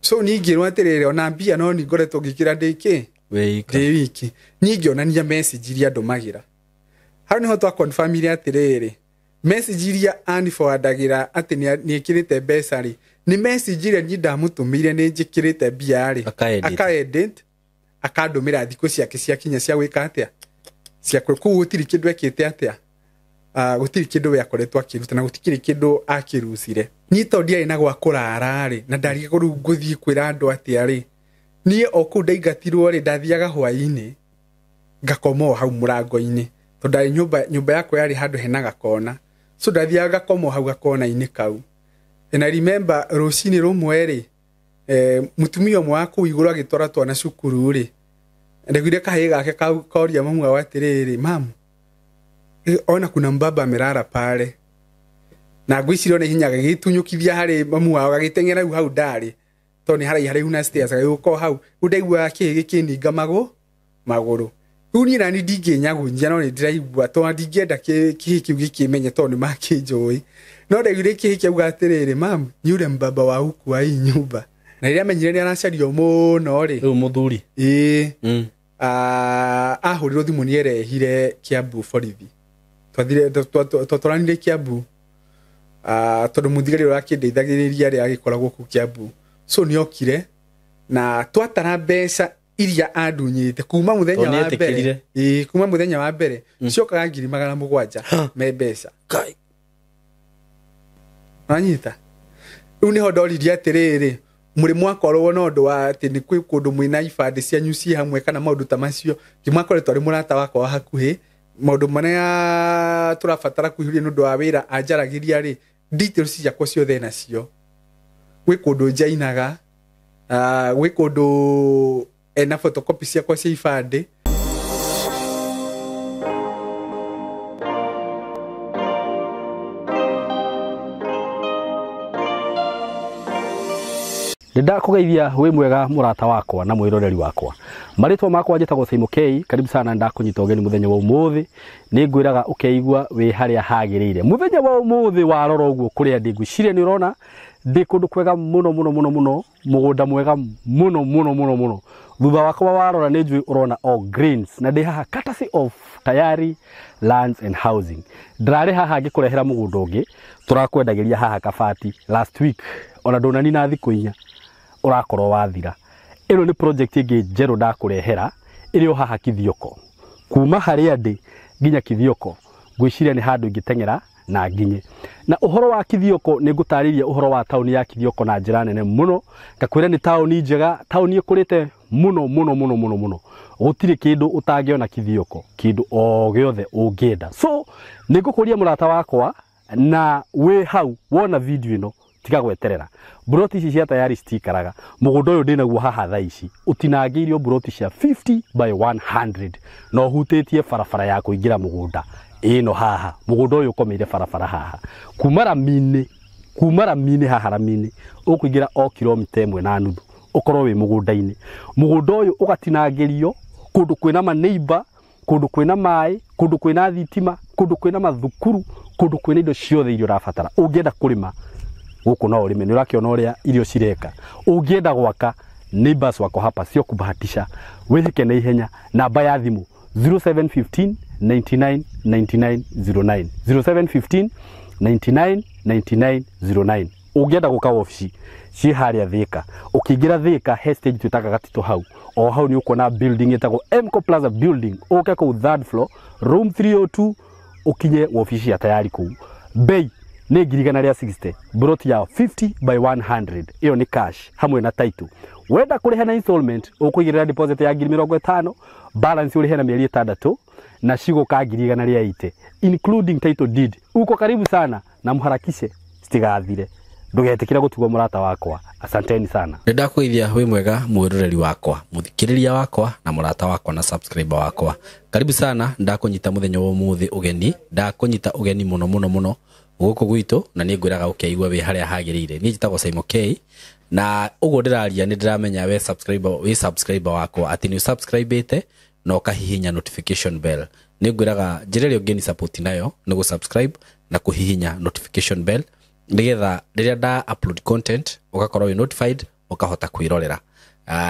So niĩ ngĩrwo atĩrĩrĩ, ona mbia no ni ngoretwo ngĩkĩra ndĩ Wĩika. Ndĩ wiki. Niĩ ngĩonania message iria ndũmagĩra. Hau nĩho twaconfirmire atĩrĩrĩ, message iria aniforwardagĩra atĩ nĩ ĩkĩrĩte mbeca rĩ, nĩ message iria niĩ ndamũtũmĩire nĩ njĩkĩrĩte mbia rĩ. Aka-edit. Aka-edit, akandũmĩra thikũ ciake ciakinya cia gwĩka atĩa, cia kũu gũtirĩ kĩndũ ekĩte atĩa. Gũtirĩ kĩndũ we akoretwo akĩruta na gũtikĩrĩ kĩndũ akĩrucire. Niĩ tondũ ndiarĩ na gwa kũrara rĩ, na ndarigagwo rĩu ngũthiĩ kwĩra andũ atĩa rĩ, niĩ o kũu ndaingatirwo rĩ, ndathiaga hwaĩ-inĩ ngakoma o hau mũrango-inĩ, tondũ ndarĩ nyũmba yakwa yarĩ handũ hena gakona, so ndathiaga ngakoma o hau gakona-inĩ kau. And I remember rũcinĩ rũmwe rĩ, mũtumia ũmwe wa kũu igũrũ agĩtwara twana cukuru rĩ, ndaiguire kahĩĩ gake koria mamu wao atĩrĩrĩ, mamu, ona kuna mbaba amerara pale. Na ngwĩciria ona ihenya gagĩtunyũkithia harĩ mamu wao, gagĩteng'era rĩu hau ndarĩ, tondũ nĩ haraihu haraihu na stairs, gagĩũka o hau. Rĩu ndaiguaga kĩĩ gĩkĩninga magũrũ. Rĩu niĩ nani ndingĩnyagunyia, no nĩ ndĩraigua tondũ ndingĩenda kĩhĩ kĩu gĩkĩmenye tondũ nĩ makĩnjũĩ. No ndaiguire kĩhĩ kĩauga atĩrĩrĩ, mamu, ni yule mbaba wa huku wa hii nyumba. Na rĩrĩa amenyire nĩ aracario mũno rĩ. Rĩu mũthuri. Ĩĩ. Ahũrirwo thimũ nĩ erehire Kiambu borithi. Twatwaranire Kiambu. Tondũ mũthigari ũrĩa akĩndeithagĩrĩria rĩ agĩkoragwo kũu Kiambu. So nĩ okire na twatara mbeca iria andunyĩte kuma mũthenya Tondũ wa mbere. nĩetĩkĩrire. Ĩĩ, kuma mũthenya wa mbere. Ciokaga ngiri magana mũgwanja me mbeca. Kai. Wanyita? Rĩu nĩho ndoririe atĩrĩrĩ, mũrĩ mwakorwo na ũndũ wa atĩ nĩ kwĩ kũndũ mwĩna ibandĩ cianyu ciĩ hamwe kana maũndũ ta macio, ngĩmwakoretwo arĩ mũrata wakwa wa hakuhĩ, maũndũ marĩa tũrabatara kũihũria nĩ ũndũ wa wĩra anjaragĩria rĩ, details ciakwa ciothe nacio. Gwĩ kũndũ njainaga, gwĩ kũndũ ena photocopy ciakwa cia ibandĩ. Nĩndakũgeithia wĩ mwega mũrata wakwa na mwĩroreri wakwa. Marĩtwa makwa njĩtagwo Simon K. Karibu sana, ndakũnyita ũgeni mũthenya wa ũmũthĩ. Nĩngwĩraga ũkeigua wĩ harĩa hagĩrĩire. Mũthenya wa ũmũthĩ warora ũguo kũrĩa ndĩ, ngwĩciria nĩ ũrona ndĩ kũndũ kwega mũno mũno mũno mũno, mũgũnda mwega mũno mũno mũno mũno. Thutha wakwa warora nĩ njũĩ ũrona all greens, na ndĩ haha courtesy of Tayari Lands and Housing. Ndĩrarĩ haha ngĩkũrehera mũgũnda ũngĩ tũrakwendagĩria haha Kabati last week, ona ndũnanina thikũ inya ũrakorwo wathira. Ĩno nĩ project ĩngĩ njerũ ndakũrehera ĩrĩ o haha Kithioko. Kuma harĩa ndĩ nginya Kithioko ngwĩciria nĩ handũ ingĩteng'era na nginye. Na ũhoro wa Kithioko nĩ ngũtarĩria ũhoro wa taũni ya Kithioko na njĩra nene mũno, ngakwĩra nĩ taũni njega, taũni ĩkũrĩte mũno mũno mũno mũno mũno. Gũtirĩ kĩndũ ũtangĩona Kithioko, kĩndũ o gĩothe ũngĩenda. So nĩ ngũkũria mũrata wakwa, na wĩ hau wona video ĩno tiga gweterera. Mburoti ici cia Tayari citikaraga. Mũgũnda ũyũ ndĩnaguo haha thaa ici ũtinangĩirio mburoti cia 50 by 100 na ũhutĩtie barabara ya kũingĩra mũgũnda ĩno haha. Mũgũnda ũyũ ũkomeire barabara haha kuma rami-inĩ, kuma rami-inĩ haha rami-inĩ ũkũingĩra o kilomita ĩmwe na nuthu ũkorwo wĩ mũgũnda-inĩ. Mũgũnda ũyũ ũgatinangĩrio kũndũ kwĩna maneiba, kũndũ kwĩna maĩ, kũndũ kwĩna thitima, kũndũ kwĩna mathukuru, kũndũ kwĩna indo ciothe iria ũrabatara. Ũngĩenda kũrĩma gũkũ no ũrĩme, nĩ ũrakĩona ũrĩa irio cireka. Ũngĩenda gwaka, neighbors wako hapa sio kubahatisha. Wĩhĩke na ihenya. Namba ya thimũ zero seven fifteen ninety nine ninety nine zero nine, zero seven fifteen ninety nine ninety nine zero nine. Ũngĩenda gũka wabici ciĩ harĩa Thika, ũkĩingĩra Thika he stage twĩtaga Gatito hau, o hau nĩ ũkuona building ĩtagwo Mco Plaza building. Ũke kũu third floor room 302 ũkinye wabici ya Tayari kũu. Bei nĩ ngiri igana rĩa 60, mburoti ya 50 by 100, ĩyo nĩ cash hamwe na title. Wenda kũrĩha na installment ũkũigĩrĩra deposit ya ngiri mĩrongo ĩtano, balance ũrĩhe na mĩeri ĩtandatũ, na cigũka ngiri igana rĩa 80 including title deed. Uko karibu sana na mũharakishe citigathire. Ndũgetĩkĩre gũtigwo mũrata wakwa. Asanteni sana. Nĩndakũgeithia wĩ mwega mwĩroreri wakwa, mũthikĩrĩria wakwa na mũrata wakwa na subscriber wakwa. Karibu sana, ndakũnyita mũthenya wa ũmũthĩ ũgeni, ndakũnyita ũgeni mũno mũno mũno gũkũ gwitũ, na nĩ ngwĩraga ũkeigua wĩ harĩa hagĩrĩire. Niĩ njĩtagwo Simon K, na ũguo ndĩraria nĩ ndĩramenya we subscriber, wĩ subscriber wakwa atĩ nĩ ũsubscribĩte na ũkahihinya notification bell. Nĩ ngwĩraga njĩra ĩrĩa ũngĩni support nayo nĩ gũ-subscribe na kũhihinya notification bell, nĩgetha rĩrĩa nda upload content ũgakorwo wĩ notified Ũkahota kwĩrorera.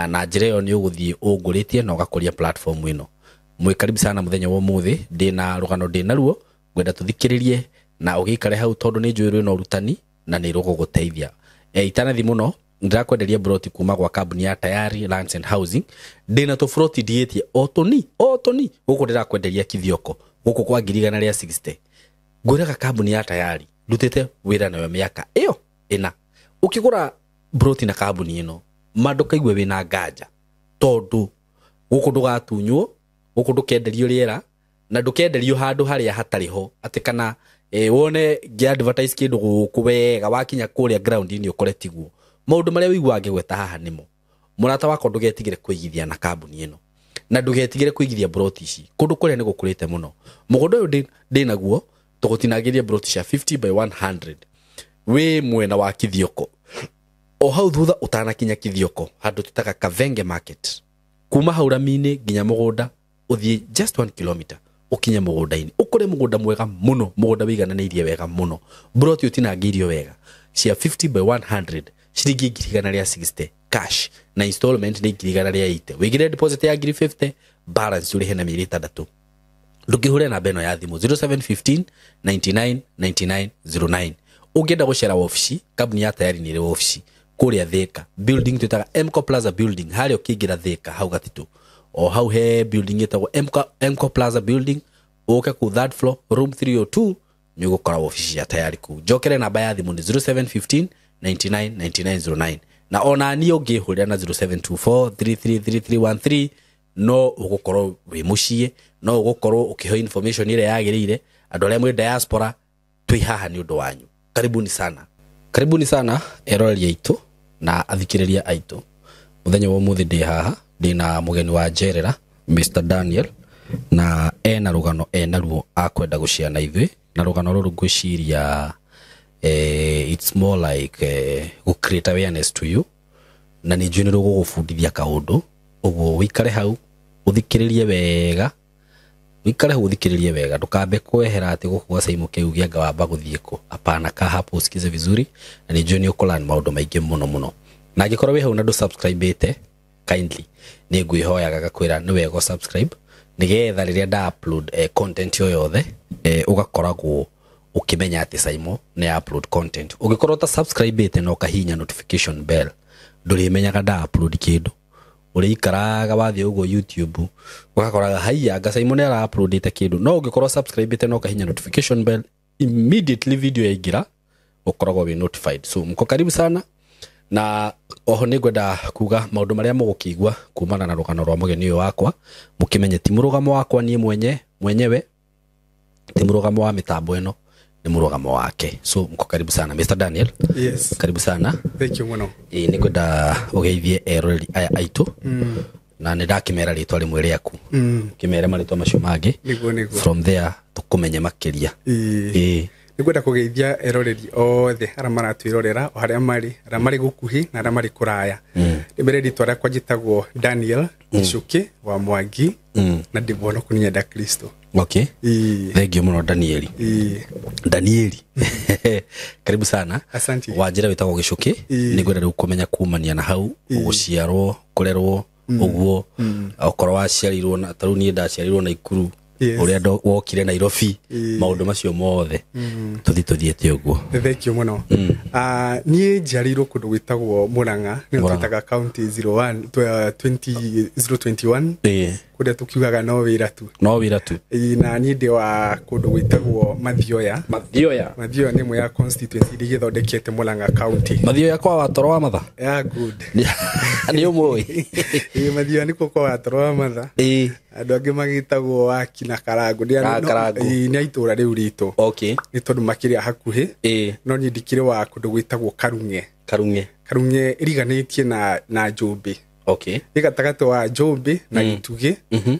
Na njĩra ĩyo nĩ ũgũthiĩ ũngũrĩtie na ũgakũria platform ĩno. Mwĩ karibu sana mũthenya wa ũmũthĩ, ndĩna rũgano ndĩnaruo ngwenda tũthikĩrĩrie na ũgĩikare hau tondũ nĩ njũĩ rwĩna ũrutani na nĩ rũgũgũteithia. Itanathi mũno ndĩrakwenderia broti kuma gwa kambuni ya Tayari Lands and Housing. Ndĩna tũburoti ndiĩtie o tũni o tũni gũkũ ndĩrakwenderia Kithioko gũkũ kwa 160,000. Ngwĩraga kambuni ya Tayari ndutĩte wĩra nayo mĩaka ĩyo ĩna. Ũkĩgũra broti na kambuni ĩno ma ndũkaigue wĩna nganja tondũ gũkũ ndũgatunywo, gũkũ ndũkenderio rĩera na ndũkenderio handũ harĩa hatarĩ ho atĩ kana wone ngĩ-advertise kĩndũ gũkũ wega wakinya kũrĩa ground-inĩ ũkore tiguo. Maũndũ marĩa ũiguaga ngĩgweta haha nĩmo. Mũrata wakwa ndũgetigĩre kũigithia na kambuni ĩno na ndũgetigĩre kũigithia broti ici kũndũ kũrĩa nĩ gũkũrĩte mũno. Mũgũnda ũyũ ndĩnaguo tũgũtinangĩria broti cia 50 by 100 wĩ mwena wa Kithioko o hau thutha ũtanakinya Kithioko handũ tũtaga Kavenge Market. Kuma hau rami-inĩ nginya mũgũnda ũthiĩ just 1 kilometer ũkinye mũgũnda-inĩ ũkore mũgũnda mwega mũno, mũgũnda wĩigananĩirie wega mũno, broti ũtinangĩirio wega cia 50 by 100 ciringi 160,000 cash na installment nĩ 180,000. Wĩigĩre deposit ya 50,000 balance ũrĩhe na mĩeri 6. Ndũngĩhũre namba ĩno ya thimũ 0715 99 99 09. Ũngĩenda gũcera wabici, kambuni ya Tayari nĩ ĩrĩ wabici kũrĩa Thika building twĩtaga Mco Plaza building, harĩa ũkĩingĩra Thika hau gatitũ o hau he building ĩtagwo Mco Plaza building, ũke kũ third floor room 302 nĩ ũgũkora wabici ya Tayari kũu. Njokere namba ya thimũ nĩ 0715 99 99 09 na ona niĩ ũngĩhũrĩra na 0724 333313 no ũgũkorwo wĩ mũciĩ, no ũgũkorwo ũkĩheo information ĩrĩa yagĩrĩire. Andũ arĩa mwĩ diaspora twĩ haha nĩ ũndũ wanyu. Karibuni sana, karibuni sana eroreri aitũ na athikĩrĩria aitũ. Mũthenya wa ũmũthĩ ndĩ haha ndĩna mũgeni wa njerera Mr Daniel na ena rũgano enaruo akwenda gũshare na ithuĩ, na rũgano rũrũ ngwĩciria it's more like go create awareness to you na nĩ njũĩ nĩ rũgũgũbundithia kaũndũ. Ũguo wĩikare hau ũthikĩrĩrie wega, wĩikare hau ũthikĩrĩrie wega, ndũkambe kwehera atĩ gũkũ gwa Saimo kĩu gĩanga wamba gũthiĩ kũ. Hapana, kaa hapo usikize vizuri na nĩ njũĩ nĩ ũkũlearn maũndũ maingĩ mũno mũno. Na angĩkorwo wĩ hau na ndũ-subscribe-ĩte kindly nĩ ngwĩhoyaga ngakwĩra nĩ wega subscribe nĩgetha rĩrĩa nda upload content yo yothe ũgakoragwo ũkĩmenya atĩ Saimo nĩ upload content. Ũngĩkorwo ta subscribe-ĩte na ũkahihinya notification bell ndũrĩmenyaga nda upload kĩndũ. Ũrĩikaraga wathiĩ ũguo YouTube ũgakoraga haiya anga Saimo nĩ ara uploadĩte kĩndũ. No ũngĩkorwo subscribe-ĩte na ũkahihinya notification bell immediately video yaingĩra ũkoragwo wĩ notified. So mko karibu sana na oho nĩ ngwenda kuga maũndũ marĩa mũgũkĩigua kumana na rũgano rwa mũgeni ũyũ wakwa mũkĩmenye ti mũrũgamo wakwa niĩ mwenyewe, ti mũrũgamo wa mĩtambo ĩno, nĩ mũrũgamo wake. So mko karibu sana Mr Daniel. Yes. Karibu sana. Thank you mũno. Nĩ ngwenda ũgeithie eroreri aya aitũ na nĩ ndakĩmera rĩtwa rĩmwe rĩaku, kĩmere marĩtwa macio mangĩ. Nĩguo nĩguo. From there tũkũmenye makĩria. Nĩngwenda kũgeithia eroreri othe arĩa maratwĩrorera o harĩa marĩ, arĩa marĩ gũkuhĩ na arĩa marĩ kũraya. Mbere rĩtwa rĩakwa njĩtagwo Daniel Gichuki wa Mwangi na ndĩ mũhonoku nĩ nyenda Kristo. Okay. Thank you mũno Danieli. Danieli. Karibu sana. Asante. Wanjĩra wĩtagwo Gichuki, nĩngwenda rĩu kũmenya kumania na hau gũciarwo, kũrerwo ũguo, okorwo waciarirwo na tarĩu niĩ ndaciarirwo Naikuru, ũrĩa wokire Nairobi, maũndũ macio mothe tũthiĩ tũthiĩte ũguo. Thank you mũno. Niĩ njiarĩirwo kũndũ gwĩtagwo Murang'a, nĩyo twĩtaga county 01 2021 kũrĩa tũkiugaga no wĩra tu. No wĩra tu. Na niĩ ndĩ wa kũndũ gwĩtagwo Mathioya. Mathioya. Mathioya nĩ ĩmwe ya constituency iria ithondekete Murang'a county. Mathioya kwa Watoro wa Matha? Yeah, good. Nĩ ũmũĩ. Mathioya nĩkuo kwa Watoro wa Matha. Andũ angĩ magĩtagwo Waki na Karangu. Nĩ a itũũra rĩu ritũ. Okay. Nĩ tondũ makĩrĩ hakuhĩ. No niĩ ndikĩrĩ wa kũndũ gwĩtagwo Karung'e. Karung'e. Karung'e ĩriganĩtie na Njũmbĩ. Okay. Nĩ gatagatĩ wa Njũmbĩ na Gĩtugĩ,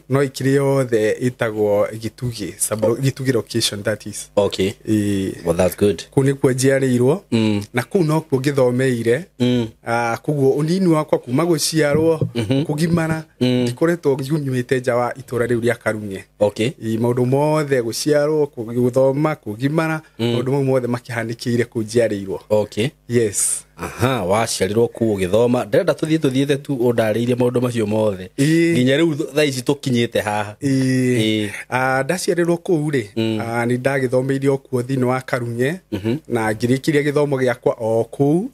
no ikĩrĩ yothe ĩtagwo Gĩtugĩ, Gĩtugĩ location that is. Okay. Well, that's good. Kũu nĩkuo njiarĩirwo na kũu nokuo ngĩthomeire. Koguo ũnini wakwa kuma gũciarwo kũgimara ndikoretwo nyumĩte nja wa itũũra rĩu rĩa Karung'e. Okay. Maũndũ mothe gũciarwo, gũthoma, kũgimara, maũndũ mau mothe makĩhanĩkĩire kũu njiarĩirwo. Okay. Yes. Aha, waciarirwo kuu ũgĩthoma. Ndĩrenda tũthiĩ tũthiĩte tu ũndarĩirie maũndũ macio mothe nginya rĩu thaa ici tũkinyĩte haha. Ĩĩ. Ndaciarĩrwo kũu rĩ, nĩ ndagĩthomeire o kuo thĩinĩ wa Karung'e na ngĩrĩkĩria gĩthomo gĩakwa o kũu.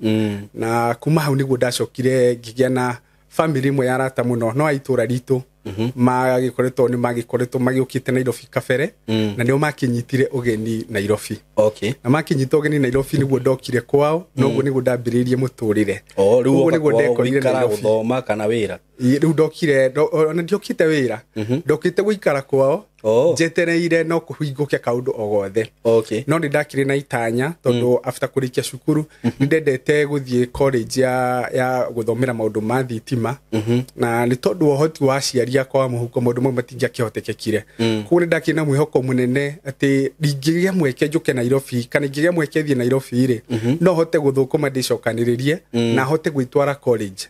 Na kuma hau nĩguo ndacokire ngĩgĩa na family ĩmwe ya arata mũno no a itũra ritũ, magĩkoretwo nĩ magĩkoretwo magĩũkĩte Nairobi kabere, na nĩo makĩnyitire ũgeni Nairobi. Na makĩnyita ũgeni Nairobi nĩguo ndokire kwao, noguo nĩguo ndambĩrĩirie mũtũrĩre. O rĩu Ũguo woka nĩguo kwao ndekorire gũikara, Nairobi. gũthoma kana wĩra? Ĩ, rĩu ndokire ona ndiokĩte wĩra, ndokĩte gũikara kwao njetereire no kũhingũke kaũndũ o gothe. No nĩ ndakĩrĩ na itanya tondũ after kũrĩkia cukuru nĩ ndendete gũthiĩ college ya gũthomera maũndũ ma thitima, na nĩ tondũ wa ũhoti wa aciari akwa wa mũhuko maũndũ mau matingĩakĩhotekekire. Koguo nĩ ndakĩrĩ na mwĩhoko mũnene atĩ ingĩgĩa mweke njũke Nairobi kana ingĩgĩa mweke thiĩ Nairobi rĩ, no hote gũthũkũma ndĩcokanĩrĩrie na hote gwĩtwara college.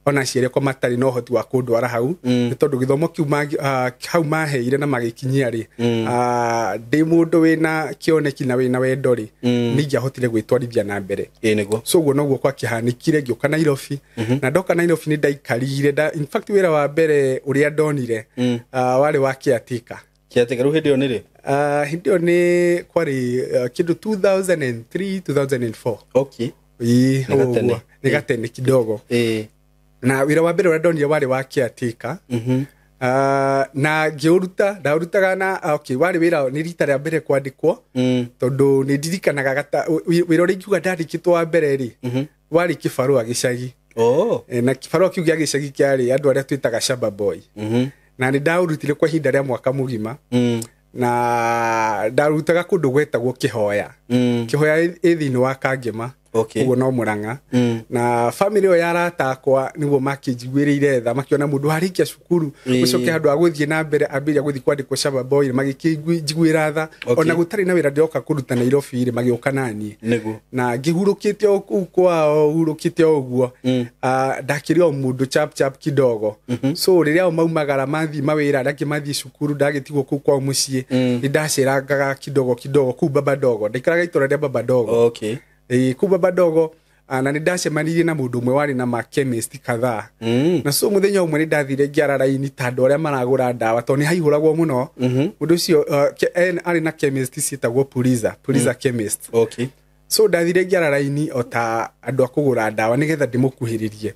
Ona aciari akwa matarĩ na ũhoti wa kũndwara hau, nĩ tondũ gĩthomo kĩu hau maheire na magĩkinyia rĩ, ndĩ mũndũ wĩna kĩoneki na wĩna wendo rĩ, nĩ ingĩahotire gwĩtwarithia na mbere. Ĩĩ nĩguo. So ũguo noguo gwakĩhanĩkire ngĩũka Nairobi. Na ndoka Nairobi nĩ ndaikarire in fact wĩra wa mbere ũrĩa ndonire, warĩ wa caretaker. Kĩatĩka rĩu hĩndĩ ĩyo nĩ rĩ? Hĩndĩ ĩyo nĩ kwarĩ kĩndũ 2003 2004. Ĩĩ, Nĩ gatene. ũguo. Nĩ gatene kidogo. Na wĩra wa mbere ũrĩa ndonire warĩ wa caretaker. Na ngĩũruta, ndaũrutaga na okay, warĩ wĩra nĩ rita rĩa mbere kwandĩkwo, tondũ nĩ ndirikanaga wĩra ũrĩa ingiuga ndandĩkĩtwo wa mbere rĩ, warĩ kĩbarũa gĩcagi. Na kĩbarũa kĩu gĩa gĩcagi kĩarĩ andũ arĩa twĩtaga shamba boy. Na nĩ ndaũrutire kwa ihinda rĩa mwaka mũgima. Na ndarutaga kũndũ gwetagwo Kĩhoya. Kĩhoya ĩ thĩinĩ wa Kangema. Ũguo no Mũrang'a. Na family ĩyo ya arata akwa nĩguo makĩnjiguĩrĩire tha, makĩona mũndũ arĩkia cukuru ũcoke handũ ha gũthiĩ na mbere ambĩrĩria gũthiĩ kwandĩkwo shamba boy, magĩkĩnjiguĩra tha. Ona gũtarĩ na wĩra ndĩroka kũruta Nairobi rĩ, magĩũka naniĩ. Na ngĩhurũkĩte o kũu kwao, hurũkĩte o ũguo. Ndakĩrĩ o mũndũ chap chap kidogo. So rĩrĩa o maumagara mathiĩ mawĩra, arĩa angĩ mathiĩ cukuru, ndagĩtigwo kũu kwao mũciĩ, nĩ ndacerangaga kidogo kidogo kũu Baba Dogo. Ndaikaraga itũra rĩa Baba Dogo. Ĩĩ, kũu Baba Dogo, na nĩ ndacemanirie na mũndũ ũmwe warĩ na ma chemist kadhaa. Na so mũthenya ũmwe nĩ ndathire ngĩara raini ta andũ arĩa maragũra ndawa, tondũ nĩ haihũragwo mũno. Mũndũ ũcio arĩ na chemist ciĩtagwo Puliza, Puliza chemist. So ndathire ngĩara raini o ta andũ a kũgũra ndawa nĩgetha ndĩmũkuhĩrĩrie.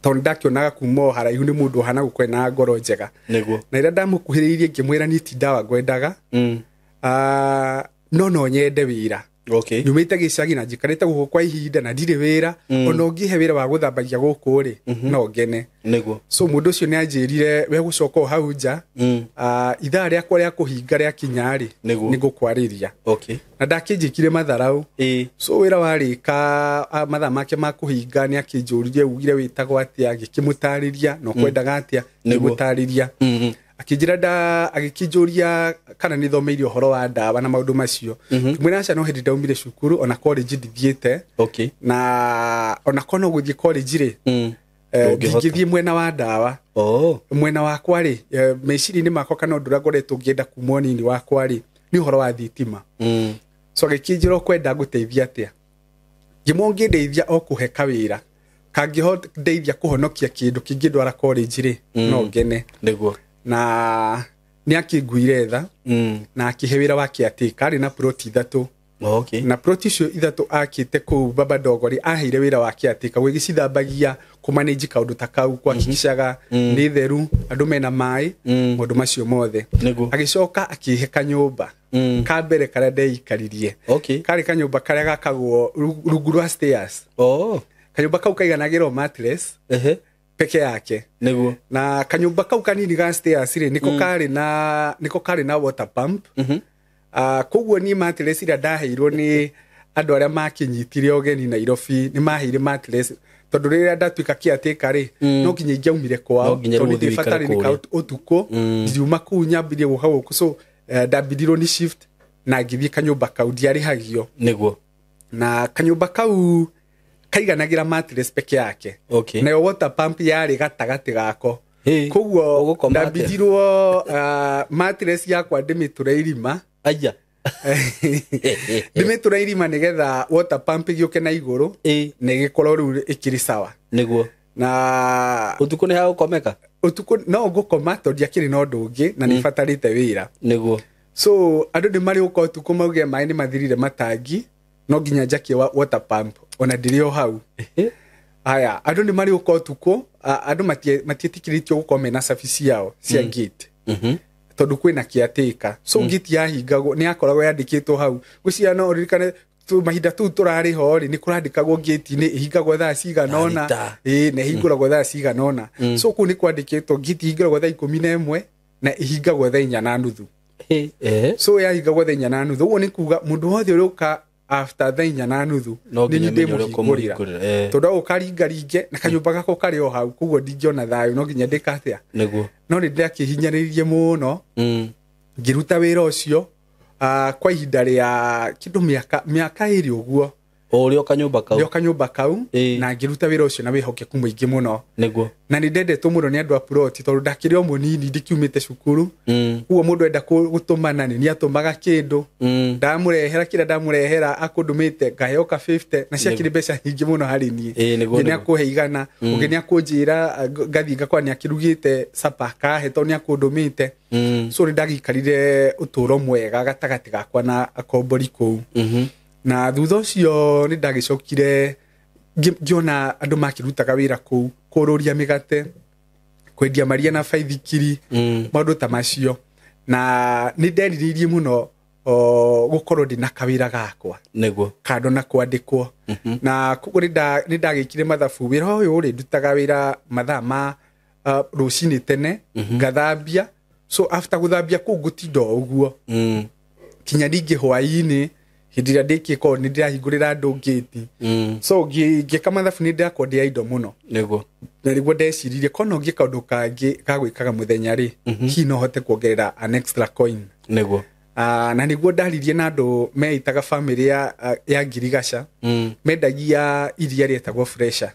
Tondũ ndakĩonaga kuma o haraihu nĩ mũndũ ũhana gũkorwo na ngoro njega. Na rĩrĩa ndamũkuhĩrĩirie ngĩmwĩra niĩ ti ndawa ngwendaga, no nyende wĩra. Nyumĩte gĩcagi na njikarĩte gũkũ kwa ihinda na ndirĩ wĩra, ona ũngĩhe wĩra wa gũthambagia gũkũ rĩ, no ngene. So mũndũ ũcio nĩ anjĩrire we gũcoka o hau nja, ithaa rĩakwa rĩa kũhinga rĩakinya rĩ, nĩ ngũkwarĩria. Na ndakĩnjĩkire matharau. So wĩra warĩka, mathaa make ma kũhinga nĩ akĩnjũririe ugire wĩtagwo atĩa, ngĩkĩmũtarĩria na ũkwendaga atĩa, ngĩmũtarĩria. Akĩnjĩra agĩkĩnjũria kana nĩ thomeire ũhoro wa ndawa na maũndũ macio. Ngĩmwĩra aca, no hĩndĩ ndaumire cukuru, ona college ndithiĩte. Na ona korwo no gũthiĩ college rĩ, Ndũngĩhota. ndingĩthiĩ mwena wa ndawa. Mwena wakwa rĩ, meciria-inĩ makwa kana ũndũ ũrĩa ngoretwo ngĩenda kuma ũnini wakwa rĩ, nĩ ũhoro wa thitima. So agĩkĩnjĩra ũkwenda ngũteithia atĩa. Ngĩmwo ũngĩndeithia o kũhe kawĩra kangĩndeithia kũhonokia kĩndũ kĩngĩndwara college rĩ, no ngene. Na nĩ akĩnguire tha na akĩhe wĩra wa caretaker, arĩ na ploti ithatũ. Na ploti icio ithatũ akĩte kũu Baba Dogo rĩ, aheire wĩra wa caretaker gũgĩcithambagia, kũmanage kaũndũ ta kau, kuhakikishaga nĩ theru, andũ mena maĩ, maũndũ macio mothe. Agĩcoka akĩhe kanyũmba ka mbere karĩa ndeikaririe. Karĩ kanyũmba karĩa gakagwo rungu rwa stairs. Kanyũmba kau kaiganagĩrwo mattress peke yake. Na kanyũmba kau kanini ga stairs rĩ, nĩko karĩ na water pump. Koguo niĩ mattress iria ndaheirwo nĩ andũ arĩa makĩnyitire ũgeni Nairobi, nĩ maheire mattress tondũ rĩrĩa ndatuĩka caretaker rĩ, no nginya ingĩaumire kwao, No nginya tondũ rĩu ũthiĩ ndĩbatarĩ ũikare nĩ ũtukũ, ndiriuma kũu nyambirie gũka gũkũ. So ndambirirwo nĩ shift na ngĩthiĩ kanyũmba kau, ndiarĩhagio. Na kanyũmba kau kaiganagĩra mattress peke yake. Nayo water pump yarĩ gatagatĩ gako. Koguo Ũgũkoma atĩa? ndambirirwo mattress yakwa ndĩmĩtũre irima. Aya. Ndĩmĩtũre irima nĩgetha water pump ĩgĩũke na igũrũ na ĩgĩkorwo rĩu ĩkĩrĩ sawa. Nĩguo. Na ũtukũ nĩ hagũkomeka? Ũtukũ no ngũkoma tondũ ndiakĩrĩ na ũndũ ũngĩ na nĩ batarĩte wĩra. Nĩguo. So andũ nĩ marĩ ũka ũtukũ mauge maĩ nĩ mathirire matangi, no nginya njakie water pump ona ndĩrĩ o hau. Haya, andũ nĩ marĩ ũka ũtukũ, andũ matiĩtĩkĩrĩtio gũkorwo mena cabi ciao cia gate. Tondũ kwĩna caretaker. So gate yahingagwo nĩ yakoragwo yandĩkĩtwo hau. Ngwĩciria no ũririkane mahinda tũu tũrarĩ ho rĩ, nĩ kũrandĩkagwo gate-inĩ ĩhingagwo thaa cigana ũna, na ĩhingũragwo thaa cigana ũna. So kũu nĩ kwandĩkĩtwo gate ĩhingũragwo thaa 11 na ĩhingagwo thaa 4:30. So yahingagwo thaa 4:30. Ũguo nĩ kuga mũndũ wothe ũrĩũka after thaa 4:30 nĩ niĩ ndĩmũhingũrĩra. Tondũ agũka ringaringe na kanyũmba gakwa karĩ o hau, koguo ndingĩona thayũ, no nginya ndĩka atĩa. Nĩguo. No nĩ ndakĩhinyĩrĩirie mũno ngĩruta wĩra ũcio kwa ihinda rĩa kĩndũ mĩaka 2 ũguo. O ũrĩa kanyũmba kau. Ndĩ o kanyũmba kau na ngĩruta wĩra ũcio na wĩhokeku mũingĩ mũno. Nĩguo. Na nĩ ndendetwo mũno nĩ andũ a ploti tondũ ndakĩrĩ o mũnini ndikiumĩte cukuru. Koguo mũndũ enda gũtũmana nĩ niatũmaga kĩndũ. Ndamũrehera kĩrĩa ndamũrehera akũndũmĩte ngaheo ka 50 na ciakĩrĩ mbeca nyingĩ mũno harĩ niĩ. Nĩguo, Ũngĩ nĩ akũhe 100, ũngĩ nĩ akũnjĩra ngathiĩ ngakora nĩ akĩrugĩte sapa kahe tondũ nĩ akũndũmĩte. So nĩ ndagĩikarire ũtũũro mwega gatagatĩ gakwa na akombori kũu. Na thutha ũcio nĩ ndagĩcokire ngĩona andũ makĩrutaga wĩra kũu, kũrũria mĩgate, kwendia maria na baithikiri, maũndũ ta macio. Na nĩ nderirĩirie mũno gũkorwo ndĩna kawĩra gakwa. Nĩguo. Kando na kwandĩkwo. Na koguo nĩ ndagĩkire mathabu. Wĩra ũyũ rĩ, ndutaga wĩra mathaa ma rũcinĩ tene, ngathambia. So after gũthambia kũu ngũtinda o ũguo. Kinya ningĩ hwaĩ-inĩ, hĩndĩ ĩrĩa ndĩkĩte korwo nĩ ndĩrahingũrĩra andũ ngĩti. So ngĩka mathabu nĩ ndĩrakorwo ndĩ idle mũno. Nĩguo. Na nĩguo ndeciririe korwo no ngĩka kaũndũ kangĩ ga gwĩkaga mũthenya rĩ, hihi no hote kuongerera an extra coin. Nĩguo. Na nĩguo ndaririe na andũ meitaga family ya Ngirigaca. Mendagia iria rĩetagwo Fresha.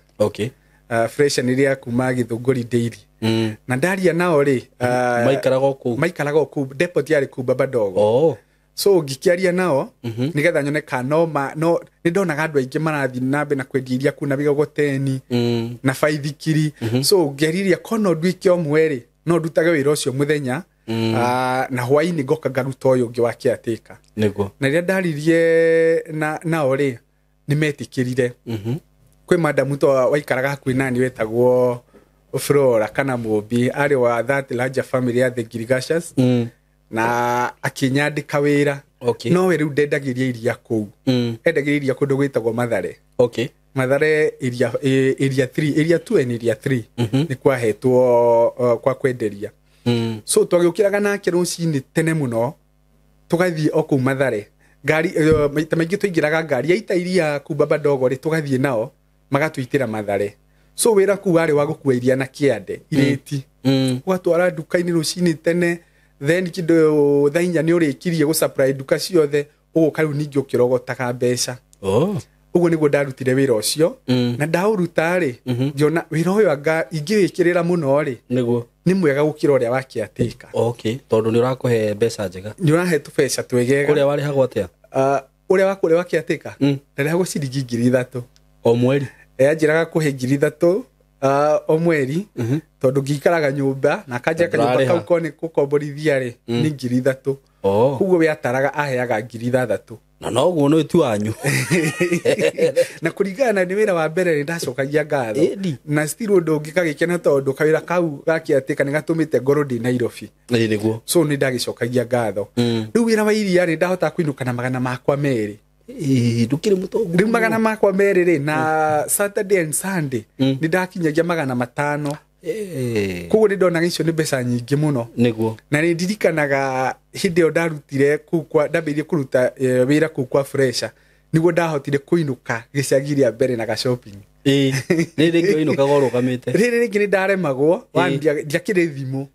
Fresha nĩ rĩa kuma Gĩthũngũri Dairy. Na ndaria nao rĩ, Maikaraga o kũu? Maikaraga o kũu, depot yarĩ kũu Baba Dogo. So ngĩkĩaria nao, nĩgetha nyone kana no ma, no, nĩ ndonaga andũ aingĩ marathiĩ na mbere na kwendia iria kũu na mĩgogoteni, na baithikiri. So ngeriria korwo no nduĩke ũmwe rĩ, no ndutage wĩra ũcio mũthenya, na hwaĩ-inĩ ngoka ngaruta ũyũ ũngĩ wa caretaker. Nĩguo. Na rĩrĩa ndaririe nao rĩ, nĩ metĩkĩrire. Kwĩ madamu to waikaraga hakuhĩ nani wetagwo Flora kana Mũmbi, arĩ wa that larger family ya the Girigashas. Na akĩnyandĩka wĩra. No we rĩu ndendagĩria iria kũu. Endagĩria iria kũndũ gwĩtagwo Mathare. Mathare area 3, area 2 and area 3. Nĩ kwahetwo kwa kwenderia. So twagĩũkĩraga nake rũcinĩ tene mũno, tũgathiĩ o kũu Mathare. Ngari, maita maingĩ twaingĩraga ngari yaita iria kũu Baba Dogo rĩ, tũgathiĩ nao magatũitĩra Mathare. So wĩra kũu warĩ wa gũkua iria na kĩande, irĩti. Ũgatwara nduka-inĩ rũcinĩ tene, then kĩndũ thaa 4 nĩ ũrĩkirie gũ supply nduka ciothe, ũgũka rĩu ningĩ ũkĩrogotaga mbeca. Ũguo nĩguo ndarutire wĩra ũcio. Na ndaũruta rĩ, ngĩona wĩra ũyũ anga ingĩwĩkĩrĩra mũno rĩ, Nĩguo. nĩ mwega gũkĩra ũrĩa wa caretaker. Tondũ nĩ ũrakũhe mbeca njega. Nĩ ũrahe tũbeca twegega. Kũrĩa warĩhagwo atĩa? Ũrĩa wa kũrĩa wa caretaker? Ndarĩhagwo ciringi 3,000. O mweri? Anjĩraga kũhe 3,000, o mweri, tondũ ngĩikaraga nyũmba, na akanjĩra kanyũmba Ndũrarĩha. kau ko nĩ gũkomborithia rĩ, nĩ 3,000. Koguo we ataraga aheaga 6,000. Na noguo nĩ ti wanyu. Na kũringana na nĩ wĩra wa mbere nĩ ndacokagia ngatho. Ĩni. Na still ũndũ ũngĩ gagĩkena tondũ kawĩra kau ga caretaker nĩ gatũmĩte ngorwo ndĩ Nairobi. Ĩĩ, nĩguo. So nĩ ndagĩcokagia ngatho. Rĩu wĩra wa iria rĩ, ndahotaga kũinũka na magana makwa merĩ. Ĩĩ, ndũkĩrĩ mũtongu. Rĩu magana makwa merĩ rĩ, na Saturday and Sunday, nĩ ndakinyagia magana matano. Koguo nĩ ndonaga icio nĩ mbeca nyingĩ mũno. Nĩguo. Na nĩ ndirikanaga hĩndĩ ĩyo ndarutire kũu kwa, ndambĩrĩirie kũruta wĩra kũu kwa Fresha, nĩguo ndahotire kũinũka gĩcagi rĩa mbere na ga shopping. Rĩrĩ rĩngĩ wainũkaga ũrũgamĩte. Rĩrĩ rĩngĩ nĩ ndaremagwo, ndiakĩrĩ thimũ.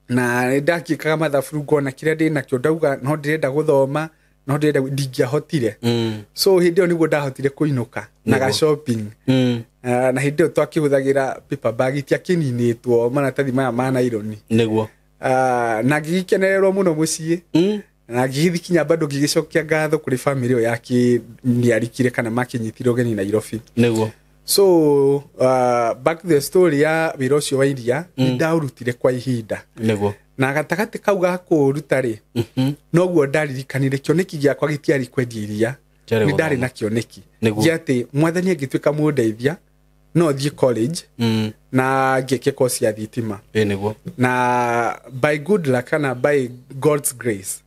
Na nĩ ndakĩkaga mathabu ngona kĩrĩa ndĩ nakĩo, ndauga no ndĩrenda gũthoma, no ndĩrenda ndingĩahotire. So hĩndĩ ĩyo nĩguo ndahotire kũinũka na ga shopping. Na hĩndĩ ĩyo twakĩhũthagĩra paper bag, itiakĩninĩtwo maratathi maya ma naironi. Nĩguo. Na ngĩgĩkenererwo mũno mũciĩ. Na ngĩgĩthiĩ kinya bado ngĩgĩcokia ngatho kũrĩ bamĩrĩ ĩyo yakĩniarikire kana makĩnyitire ũgeni Nairobi. Nĩguo. So back to the story ya wĩra ũcio wa iria, nĩ ndaũrutire kwa ihinda. Nĩguo. Na gatagatĩ kau ga kũũruta rĩ, noguo ndaririkanire kĩoneki gĩakwa gĩtiarĩ kwendia iria, Kĩarĩ nĩ ndarĩ gũthoma. na kĩoneki Nĩguo. gĩa atĩ mwathani angĩtuĩka mũndeithia no thiĩ college na ngĩke course ya thitima. Ĩ nĩguo. Na by good luck kana by God's grace,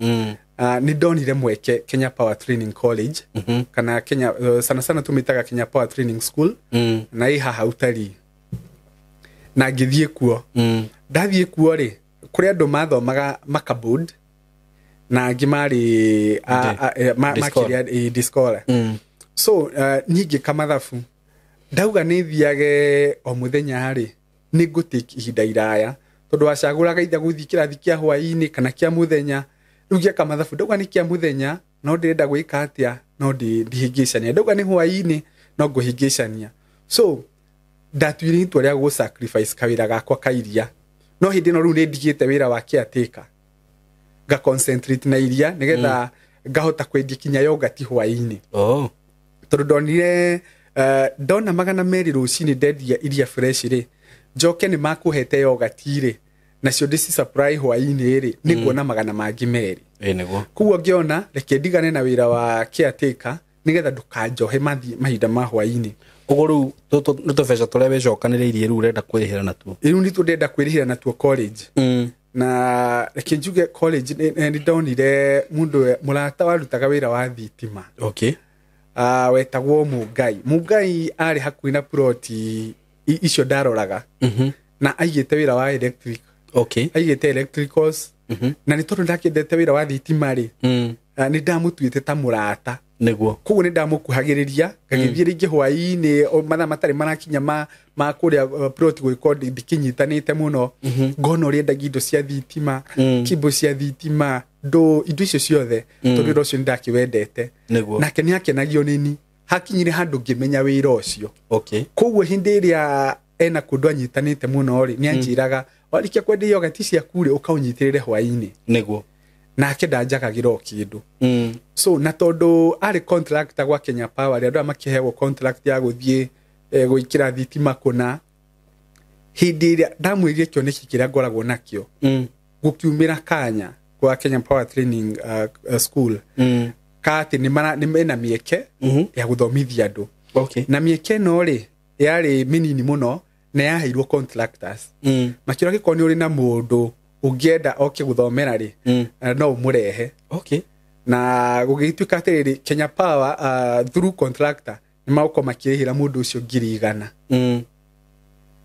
nĩ ndonire mweke Kenya Power Training College, kana Kenya, sana sana tũmĩtaga Kenya Power Training School, na ĩ haha Utalii, na ngĩthiĩ kuo. Ndathiĩ kuo rĩ, kũrĩ andũ mathomaga makabod na angĩ marĩ Discola. makĩria discola. So niĩ ngĩka mathabu, ndauga nĩ thiage o mũthenya rĩ, nĩ ngũtake ihinda iraya, tondũ wacagũraga itha gũthiĩ kĩrathi kĩa hwaĩ-inĩ kana kĩa mũthenya. Rĩu ngĩka mathabu, ndauga nĩ kĩa mũthenya no ndĩrenda gwĩka atĩa, no ndihĩngĩcania, ndauga nĩ hwaĩ-inĩ no ngũhĩngĩcania. So ndatuire itua rĩa gũ sacrifice kawĩra gakwa ka iria, no hĩndĩ ĩno rĩu nĩ ndigĩte wĩra wa caretaker, nga concentrate na iria nĩgetha ngahota kwendia kinya yogati hwaĩ-inĩ. Oh. Tondũ ndonire ndona 200 rũcinĩ ndendia iria fresh rĩ, njoke nĩ makũhete yogati rĩ, nacio ndĩci supply hwaĩ-inĩ rĩ, nĩ nguona 200. Ĩ nĩguo. Koguo ngĩona reke ndigane na wĩra wa caretaker nĩgetha ndũkanjohe mahinda ma hwaĩ-inĩ. Ũguo rĩu nĩ tũbeca tũrĩa wĩcokanĩrĩirie rĩu ũrenda kwĩrĩhĩra natuo. Rĩu nĩtuo ndĩrenda kwĩrĩhĩra natuo college. Na reke njuge college nĩ ndonire mũndũ mũrata warutaga wĩra wa thitima. Okay. Wetagwo Mungai. Mungai arĩ hakuhĩ na ploti icio ndaroraga, na aigĩte wĩra wa electric. Okay. Aigĩte electricals, na nĩ tondũ ndakĩendete wĩra wa thitima rĩ, nĩ ndamũtuĩte ta mũrata. Nĩguo. Koguo nĩ ndamũkuhagĩrĩria, ngagĩthiĩ rĩngĩ hwaĩ-inĩ o mathaa matarĩ marakinya ma kũrĩa ploti gũgĩkorwo ndikĩnyitanĩte mũno, ngona ũrĩa endagia indo cia thitima, kimbo cia thitima, ndũ indo icio ciothe, tondũ wĩra ũcio nĩ ndakĩwendete. Nĩguo. Nake nĩ akenagio nĩ hakinyire handũ ngĩmenya wĩra ũcio. Okay. Koguo hĩndĩ ĩrĩa ena kũndũ anyitanĩte mũno rĩ, nĩ anjĩraga warĩkia kwendia yogati ciaku rĩ, ũkaũnyitĩrĩre hwaĩ-inĩ. Nĩguo. Nake ndanjagagĩra o kĩndũ. So na tondũ arĩ contractor gwa Kenya Power, andũ aya makĩheagwo contract ya gũthiĩ gwĩkĩra thitima kũna, hĩndĩ ĩrĩa ndamwĩrire kĩoneki kĩrĩa ngoragwo nakĩo, gũkiumĩra kanya gwa Kenya Power Training School, ka atĩ nĩ mena mĩeke ya gũthomithia andũ. Okay. Na mĩeke ĩno rĩ, yarĩ mĩnini mũno na yaheirwo contractors. Makĩũra gĩkorwo nĩ ũrĩ na mũndũ ũngĩenda oke gũthomera rĩ, no ũmũrehe. Okay. Na gũgĩtuĩka atĩrĩrĩ, Kenya Power through contractor nĩ magũkorwo makĩrĩhĩra mũndũ ũcio 100,000,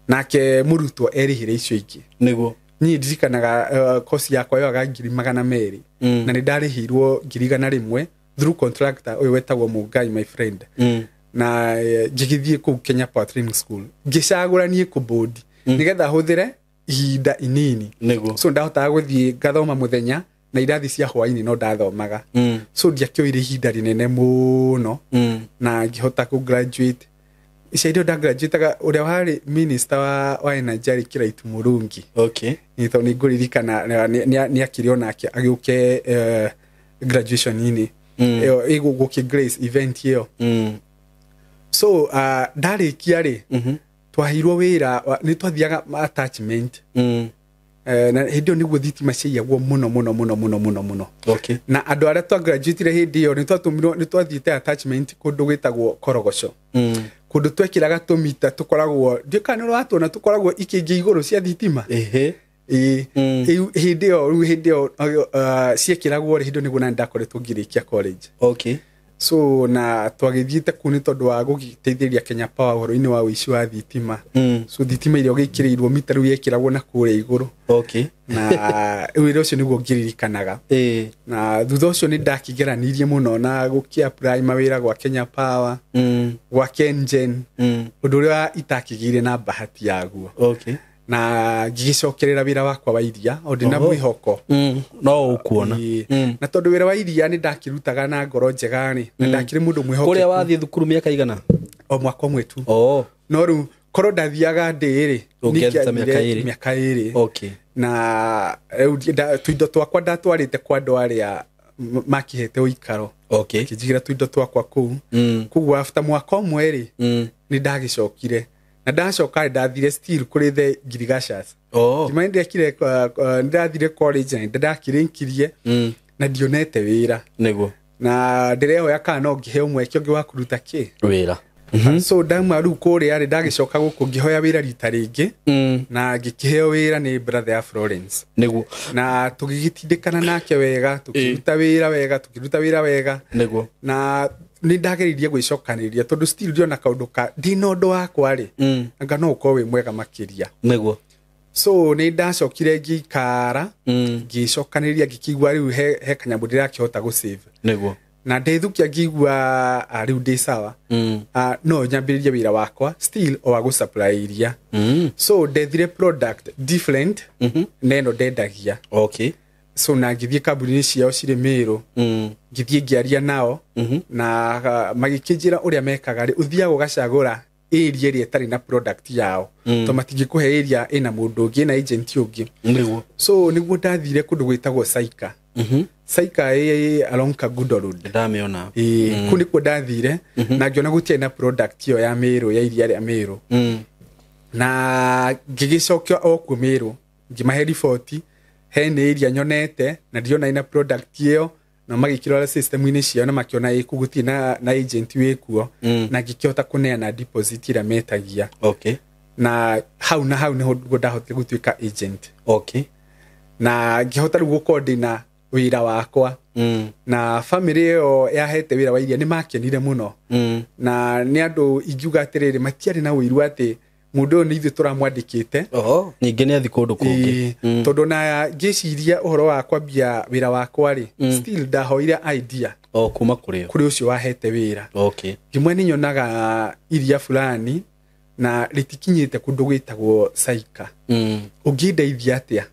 nake mũrutwo erĩhĩre icio ingĩ. Nĩguo. Niĩ ndirikanaga kosi yakwa yoaga 200,000, na nĩ ndarĩhĩirwo 101,000 through contractor ũyũ wetagwo Mungai, my friend. Na ngĩgĩthiĩ kũu Kenya Power Training School, ngĩcagũra niĩ kũbũndi nĩgetha hũthĩre ihinda inini. Nĩguo. So ndahotaga gũthiĩ ngathoma mũthenya na irathi cia hwaĩ-inĩ no ndathomaga. So ndiakĩoire ihinda rĩnene mũno, na ngĩhota kũ graduate. Ica irio nda graduateaga ũrĩa warĩ minister wa energy arĩ Kiraitu Mũrungi. Okay. Nĩ tondũ nĩ ngũririkana nĩ akĩrĩ onake agĩũke graduation-inĩ ĩyo ĩgũgũkĩ grace event ĩyo. So ndarĩkia rĩ, twaheirwo wĩra nĩ twathiaga attachment. Na hĩndĩ ĩyo nĩguo thitima ciaiyagwo mũno mũno mũno mũno mũno mũno. Okay. Na andũ arĩa twa graduateire hĩndĩ ĩyo nĩ twatũmirwo, nĩ twathiĩte attachment kũndũ gwĩtagwo Korogoco, kũndũ twekĩraga tũmita tũkoragwo, ndiũĩ kana nĩ ũratuona, tũkoragwo ikĩngĩ igũrũ cia thitima. Ehe. Ĩĩ. Hĩndĩ ĩyo rĩu hĩndĩ ĩyo ciekĩragwo rĩ, hĩndĩ ĩyo nĩguo nani ndakoretwo ngĩrĩkia college. Okay. So na twagĩthiĩte kũu nĩ tondũ wa gũgĩteithĩrĩria Kenya Power ũhoro-inĩ wa ũici wa thitima. So thitima ĩrĩa ũgĩkĩrĩirwo mita rĩu yekĩragwo na kũrĩa igũrũ. Okay. Na wĩra ũcio nĩguo ngĩririkanaga. Na thutha ũcio nĩ ndakĩgeranirie mũno na gũkĩ apply mawĩra gwa Kenya Power, gwa KenGen, ũndũ ũrĩa itakĩgĩire na bahati yaguo. Okay. Na ngĩgĩcokerera wĩra wakwa wa iria o ndĩna mwĩhoko no ũkuona. Na tondũ wĩra wa iria nĩ ndakĩrutaga na ngoro njega rĩ, na ndakĩrĩ mũndũ mwĩhokeku. Kũrĩa wathiĩ thukuru mĩaka igana? O mwaka ũmwe tu. Oh. No rĩu korwo ndathiaga ndĩ rĩ, Ũngĩaruta mĩaka ĩrĩ. mĩaka ĩrĩ. Okay. Na rĩu tũindo twakwa ndatwarĩte kwa andũ arĩa Makĩhete ũikaro. Okay. Kĩnjigĩra tũindo twakwa kũu. Koguo after mwaka ũmwe rĩ, nĩ ndagĩcokire, na ndacoka rĩ, ndathire still kũrĩ the Girigashas. Oh. Ngĩmenya ndekire, nĩ ndathire college na nĩndakĩrĩkirie na ndionete wĩra. Na ndĩrehoya kana no ngĩheo mweke ũngĩ wa kũruta kĩ Wĩra. So ndauma rĩu kũrĩa rĩ, ndagĩcoka gũkũ ngĩhoya wĩra rita rĩngĩ na ngĩkĩheo wĩra nĩ brother ya Florence. Na tũgĩgĩtindĩkana nake wega, tũkĩruta wĩra wega, tũkĩruta wĩra wega. Na nĩ ndageririe gwĩcokanĩrĩria tondũ still ndiona kaũndũ ka ndĩna ũndũ wakwa rĩ, anga no ũkorwo wĩ mwega makĩria. So nĩ ndacokire ngĩikara, ngĩcokanĩrĩria, ngĩkĩigua rĩu he kanyamũ ndĩrakĩhota gũsave. Na ndethukia ngĩigua, rĩu ndĩ sawa. No nyambĩrĩrie wĩra wakwa still o wa gũsupply iria. So ndethire product different na ĩno ndendagia. So na ngĩthiĩ kambuni-inĩ ciao cirĩ Mĩrũ. Ngĩthiĩ ngĩaria nao na magĩkĩnjĩra ũrĩa mekaga rĩ, ũthiaga ũgacagũra area ĩrĩa ĩtarĩ na product yao, to matingĩkũhe area ĩna mũndũ ũngĩ, ĩna agent ũngĩ. So nĩguo ndathire kũndũ gwĩtagwo Saika. Saika ĩ along Kangundo Road. Ndamĩona. Ĩĩ, kũu nĩkuo ndathire na ngĩona gũtiarĩ na product ĩyo ya Mĩrũ, ya iria rĩa Mĩrũ. Na ngĩgĩcokia o kuo Mĩrũ, ngĩmahe riboti he nĩ area nyonete na ndĩrona ĩna product ĩyo, na magĩkĩrora system-inĩ ciao na makĩona ĩ kũu gũtirĩ na agent wĩ kuo. Na ngĩkĩhota kũneana deposit ĩrĩa metagia. Na hau na hau nĩho ndahotire gũtuĩka agent. Na ngĩhota rĩu gũkorwo ndĩna wĩra wakwa. Na family ĩyo yahete wĩra wa iria nĩ makenire mũno. Na nĩ andũ ingiuga atĩrĩrĩ, matiarĩ na ũiru atĩ mũndũ ũyũ nĩ ithuĩ tũramwandĩkĩte. Oho, ningĩ nĩ athi kũndũ kũngĩ. Ĩĩ, tondũ na ngĩciria ũhoro wa kwambia wĩra wakwa rĩ, still ndahoire idea O kuma kũrĩ o. kũrĩ ũcio wahete wĩra. Ngĩmwe nĩ nyonaga iria fulani na rĩtikinyĩte kũndũ gwĩtagwo Saika. Ũngĩndeithia atĩa?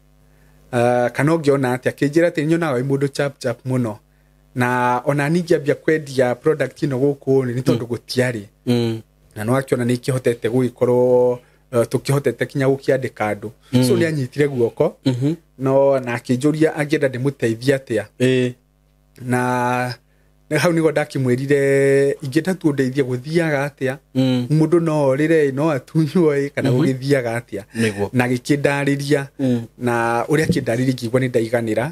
Kana ũngĩona atĩa? Kĩnjĩra atĩ nyonaga wĩ mũndũ chap chap mũno, na ona ningĩambia kwendia product ĩno gũkũ rĩ, nĩ tondũ gũtiarĩ. Na no akĩona nĩ ikĩhotete gũgĩkorwo, tũkĩhotete kinya gũkĩandĩka andũ. So nĩ anyitire guoko no na akĩnjũria angĩenda ndĩmũteithie atĩa. Na hau nĩguo ndakĩmwĩrire ingĩenda tu ũndeithie gũthiaga atĩa, mũndũ no orĩre, no atunywo ĩ, kana gũgĩthiaga atĩa. Na gĩkĩndarĩria. Na ũrĩa akĩndarĩria ngĩigua nĩ ndaiganĩra.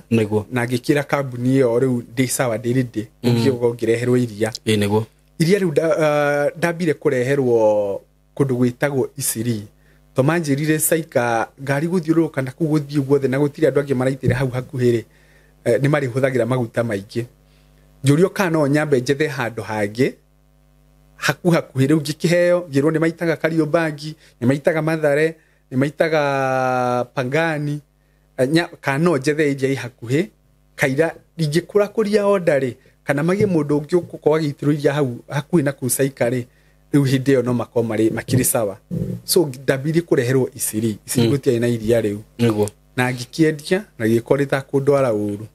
Na ngĩkĩra kambuni ĩyo rĩu ndĩ sawa, ndĩ ready ũngĩũka ngĩreherwo iria. Ĩĩ nĩguo. Iria rĩu ndambire kũreherwo kũndũ gwĩtagwo Isiri, to manjĩrire Saika ngari gũthiũrũrũka na kũu gũthiĩ guothe na gũtirĩ andũ angĩ maraitĩra hau hakuhĩ rĩ, nĩ marĩhũthagĩra maguta maingĩ. Njũrio kana no nyambe njethe handũ hangĩ haku hakuhĩ. Rĩu ngĩkĩheo, ngĩrwo nĩ maitaga Kariobangi, nĩ maitaga Mathare, nĩ maitaga Pangani, kana no njethe iria i hakuhĩ kaira ingĩkũra kũria order rĩ, kana magie mũndũ ũngĩ ũgũkorwo agĩitĩrwo iria hau hakuhĩ na kũu Saika rĩ, rĩu hĩndĩ ĩyo no makorwo marĩ makĩrĩ sawa. So ndambirie kũreherwo Isiri. Isiri gũtiarĩ na iria rĩu. Na ngĩkĩendia na gĩkorwo rĩtakũndwara ũru.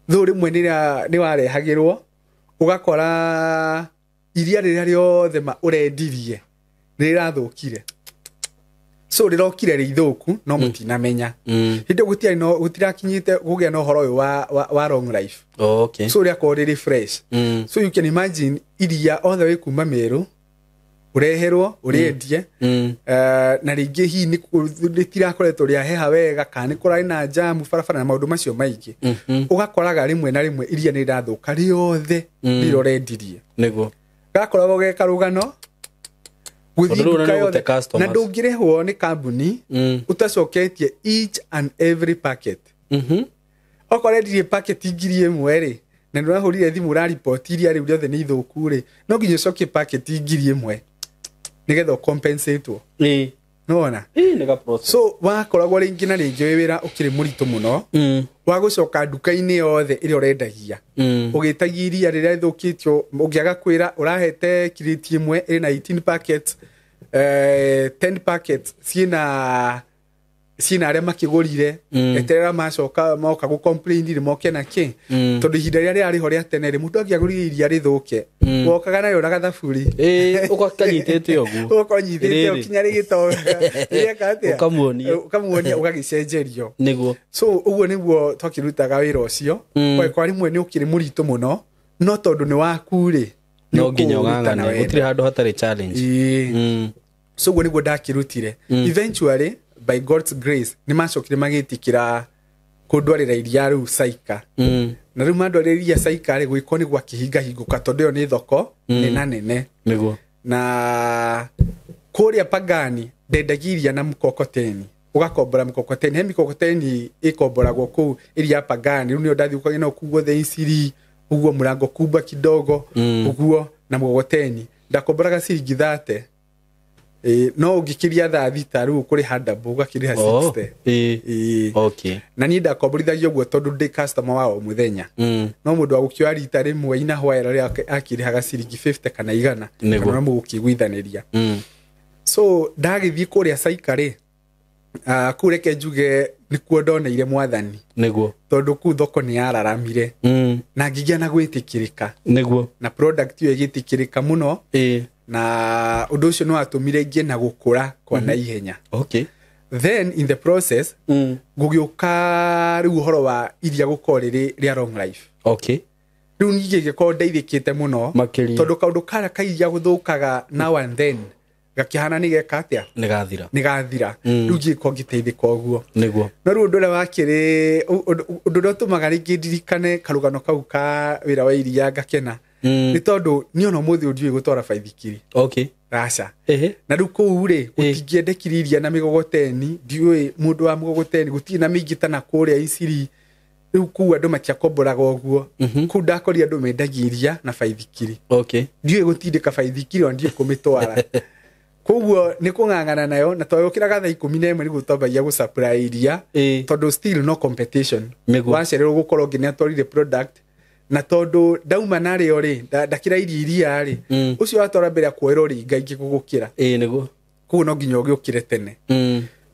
Thũ rĩmwe nĩ warehagĩrwo ũgakora iria rĩrĩa rĩothe ma ũrendirie nĩ rĩrathũkire. So rĩrokire rĩ ithũku no mũtinamenya. Hĩndĩ ĩyo gũtiarĩ no gũtirakinyĩte kũgĩa na ũhoro ũyũ wa long life. So rĩakorwo rĩrĩ fresh. So you can imagine iria othe wĩ kuma Meru ũreherwo ũrĩendie. Na rĩngĩ hihi rĩtirakoretwo rĩaheha wega, kana nĩ kũrarĩ na jamu barabara na maũndũ macio maingĩ. Ũgakoraga rĩmwe na rĩmwe iria nĩ rĩrathũka rĩothe rĩrĩa ũrendirie. Gakoragwo ge karũgano gũthiĩ Tondũ rĩu nduka nĩ ũgũte yothe na customers. ndũngĩrĩhwo nĩ kambuni ũtacoketie each and every packet. Okorwo endirie packet 1000 rĩ, na nĩ ũrahũrire thimũ ũrariboti iria rĩu rĩothe nĩ ithũku rĩ, no nginya ũcokie packet 1000 nĩgetha ũcompensatwo. Nĩwona? Ĩĩ, nĩ ga process. So wakoragwo rĩngĩ na rĩngĩ wĩ wĩra ũkĩrĩ mũritũ mũno wa gũcoka nduka-inĩ yothe ĩrĩa ũrendagia, ũgĩtagia iria rĩrĩa rĩthũkĩtio, ũngĩaga kwĩra ũrahete kirĩti ĩmwe ĩrĩ na 18 packets, 10 packets ciĩna Cina arĩa makĩgũrire, eterera macoka moka gũ complain rĩ, moke na kĩ, tondũ ihinda rĩrĩa rĩarĩ ho rĩa tene rĩ, mũndũ angĩagũrire iria rĩthũke, wokaga narĩo na gathaburi. Ĩĩ, ũgakanyitĩte ũguo. Ũgakorwo nyitĩte Rĩrĩ. kinya rĩgĩtoga rĩeka atĩa? Ũkamuonia. Ũkamuonia, ũgagĩcenjerio. Nĩguo. So ũguo nĩguo twakĩrutaga wĩra ũcio. Kwa rĩmwe nĩ ũkĩrĩ mũritũ mũno, no tondũ nĩ waku rĩ, nĩ No nginya ũkũũruta na ũng'ang'ane. wendo. Gũtirĩ handũ hatarĩ challenge. Ĩĩ. So ũguo nĩguo ndakĩrutire. Eventually, by God's grace, nĩ macokire magĩtĩkĩra kũndwarĩra iria rĩu Saika. Na rĩu mandwarĩra iria Saika rĩ, gwĩkwo nĩ gwakĩhingahingũka, tondũ ĩyo nĩ thoko nena nene. Nĩguo. Na kũrĩa Pagani ndendagia iria na mkokoteni, ũgakombora mkokoteni, he mikokoteni ĩkomboragwo kũu iria ya Pagani. Rĩu nĩyo ndathiũkagia nayo kũu guothe Isiri ũguo, mũrango kubwa kidogo ũguo, na mkokoteni ndakomboraga ciringi 30. Ĩ, no ũngĩkĩria thaa 6 rĩu ũkũrĩha double, ũgakĩrĩha 60. Ĩĩ. Ĩ. Okay. Na niĩ ndakomborithagia ũguo tondũ ndĩ customer wa o mũthenya. No mũndũ wa gũkĩoya rita rĩmwe ina hwaĩra rĩa akĩrĩhaga ciringi 50 kana 100. Nĩguo. Kana mũgũkĩiguithanĩria. So ndagĩthiĩ kũrĩa Saika rĩ, kũu reke njuge nĩkuo ndoneire mwathani. Nĩguo. Tondũ kũu thoko nĩ yararamire na ngĩgĩa na gwĩtĩkĩrĩka. Nĩguo. Na product ĩyo ĩgĩtĩkĩrĩka mũno. Ĩĩ. Na ũndũ ũcio nĩ watũmire ngĩe na gũkũra kwa naihenya. Okay. Then in the process, gũgĩũka rĩu ũhoro wa iria gũkorwo rĩrĩ rĩa long life. Okay. Rĩu ningĩ ngĩkorwo ndeithĩkĩte mũno. Makĩria. Tondũ kaũndũ karĩa ka iria gũthũkaga now and then gakĩhana nĩ geka atĩa? Nĩ gathira. Nĩ gathira. Rĩu ngĩkorwo ngĩteithĩka ũguo. Nĩguo. No rĩu ũndũ ũrĩa wakĩrĩ ũndũ ũrĩa ũtũmaga rĩngĩ ndirikane karũgano kau ka wĩra wa iria ngakena, nĩ tondũ niĩ ona ũmũthĩ ndiũĩ gũtwara baithikiri. Okay. Raca. Ehe. Na rĩu kũu rĩ, gũtingĩendekire iria na mĩgogoteni, ndiũĩ mũndũ wa mũgogoteni, gũtirĩ na mĩingĩ ta na kũrĩa Isiri. Rĩu kũu andũ matiakomboraga ũguo. Kũu ndakorire andũ mendagia iria na baithikiri. Okay. Ndiũĩ gũtindĩka baithikiri, ona ndiũĩ kũmĩtwara, koguo nĩ kũng'ang'ana nayo, na twagĩũkĩraga thaa 11 nĩguo twambagia gũsupply iria. Ĩĩ. Tondũ still no competition. Nĩguo. Wacererwo gũkorwo ũngĩ nĩ atwarire product, na tondũ ndauma narĩo rĩ, ndakĩra iria iria rĩ, ũcio watwara mbere akuoerwo ringa ingĩ gũgũkĩra. Ĩĩ, nĩguo. Koguo no nginya ũgĩũkĩre tene.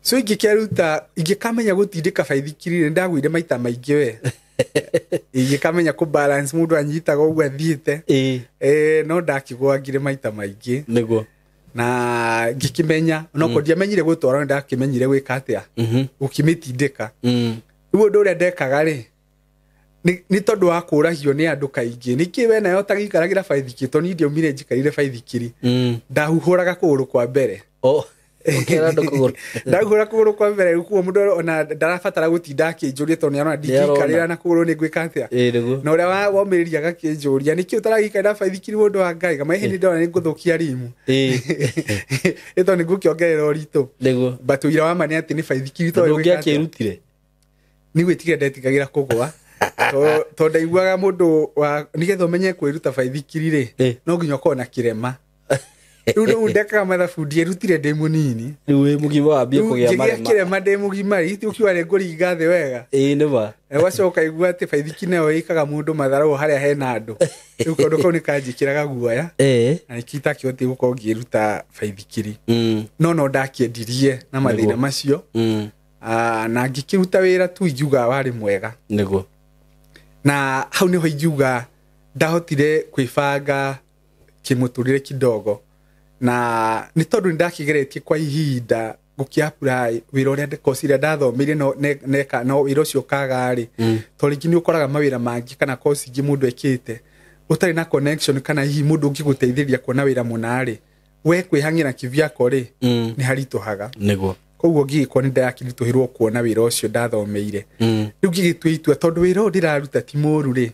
So ingĩkĩruta, ingĩkamenya gũtindĩka baithikiri rĩ, ndagũire maita maingĩ we. Ingĩkamenya kũ balance, mũndũ anyitaga ũguo athiĩte. Ĩĩ. No ndakĩgwangire maita maingĩ. Nĩguo. Na ngĩkĩmenya no ndiamenyire gũtwara, no ndakĩmenyire gwĩka atĩa, gũkĩmĩtindĩka. Rĩu ũndũ ũrĩa ndekaga rĩ, nĩ tondũ wa kũragio nĩ andũ kaingĩ, nĩkĩ we nayo ũtagĩikaragĩra baithikiri, tondũ niĩ ndiaumire njikarire baithikiri. Ndahuhũraga kũgũrũ kwa mbere. Oh. Ũkĩra andũ kũgũrũ. Ndahuhũra kũgũrũ kwa mbere, rĩu koguo mũndũ ona ndarabatara gũtinda akĩnjũria, tondũ nĩarona ndingĩikarĩra na kũgũrũ nĩ ngwĩka atĩa. Ĩĩ, nĩguo. Na ũrĩa womĩrĩria agakĩnjũria, nĩkĩ ũtaragĩikarĩra baithikiri, mũndũ wa Ngai, kama hihi nĩ ndona nĩ ngũthũkia rimu. Ĩ tondũ nĩ ngũkĩongerera ũritũ. Nĩguo. But ũira wa ma nĩ atĩ nĩ baithikiri Tondũ tondũ gwĩka atĩa? ũngĩakĩrutire. Nĩ gwĩtigĩra ndetigagĩra kũgũa, tondũ ndaiguaga mũndũ wa nĩgetha ũmenye kwĩruta baithikiri rĩ, no nginya ũkorwo na kĩrema. Rĩu ndekaga mathabu, ndierutire ndĩ mũnini. Rĩu wĩ mũgima wambie Rĩu kũgĩa ngĩgĩa marema. kĩrema ndĩ mũgima rĩ, ũkiuga nĩ ngũringa thĩ wega. Ĩĩ, nĩ ma. Na ũgacoka ũkaigua atĩ baithikiri nayo ĩkaga mũndũ matharau harĩa hena andũ. Rĩu kaũndũ kau nĩ kanjĩkĩraga guoya. Na nĩkĩo itakĩhotire gũkorwo ngĩruta baithikiri. No ndakĩendirie na mathĩna macio. Na ngĩkĩruta wĩra tu ingiuga warĩ mwega. Nĩguo. Na hau nĩho ingiuga ndahotire kwĩbanga kĩmũtũrĩre kidogo, na nĩ tondũ nĩ ndakĩgeretie kwa ihinda gũkĩ apply wĩra ũrĩa course ĩrĩa ndathomeire, no neka no wĩra ũcio ũkaga rĩ, tondũ rĩngĩ nĩ ũkoraga mawĩra mangĩ kana course ingĩ mũndũ ekĩte ũtarĩ na connection kana hihi mũndũ ũngĩgũteithĩrĩria kuona wĩra mũna rĩ, we kwĩhang'ĩra kivyako rĩ, nĩ haritũhaga. Nĩguo. Koguo ngĩgĩkorwo nĩ ndakĩritũhĩrwo kuona wĩra ũcio ndathomeire. Rĩu ngĩgĩtua itua, tondũ wĩra ũyũ ndĩraruta ti mũru rĩ,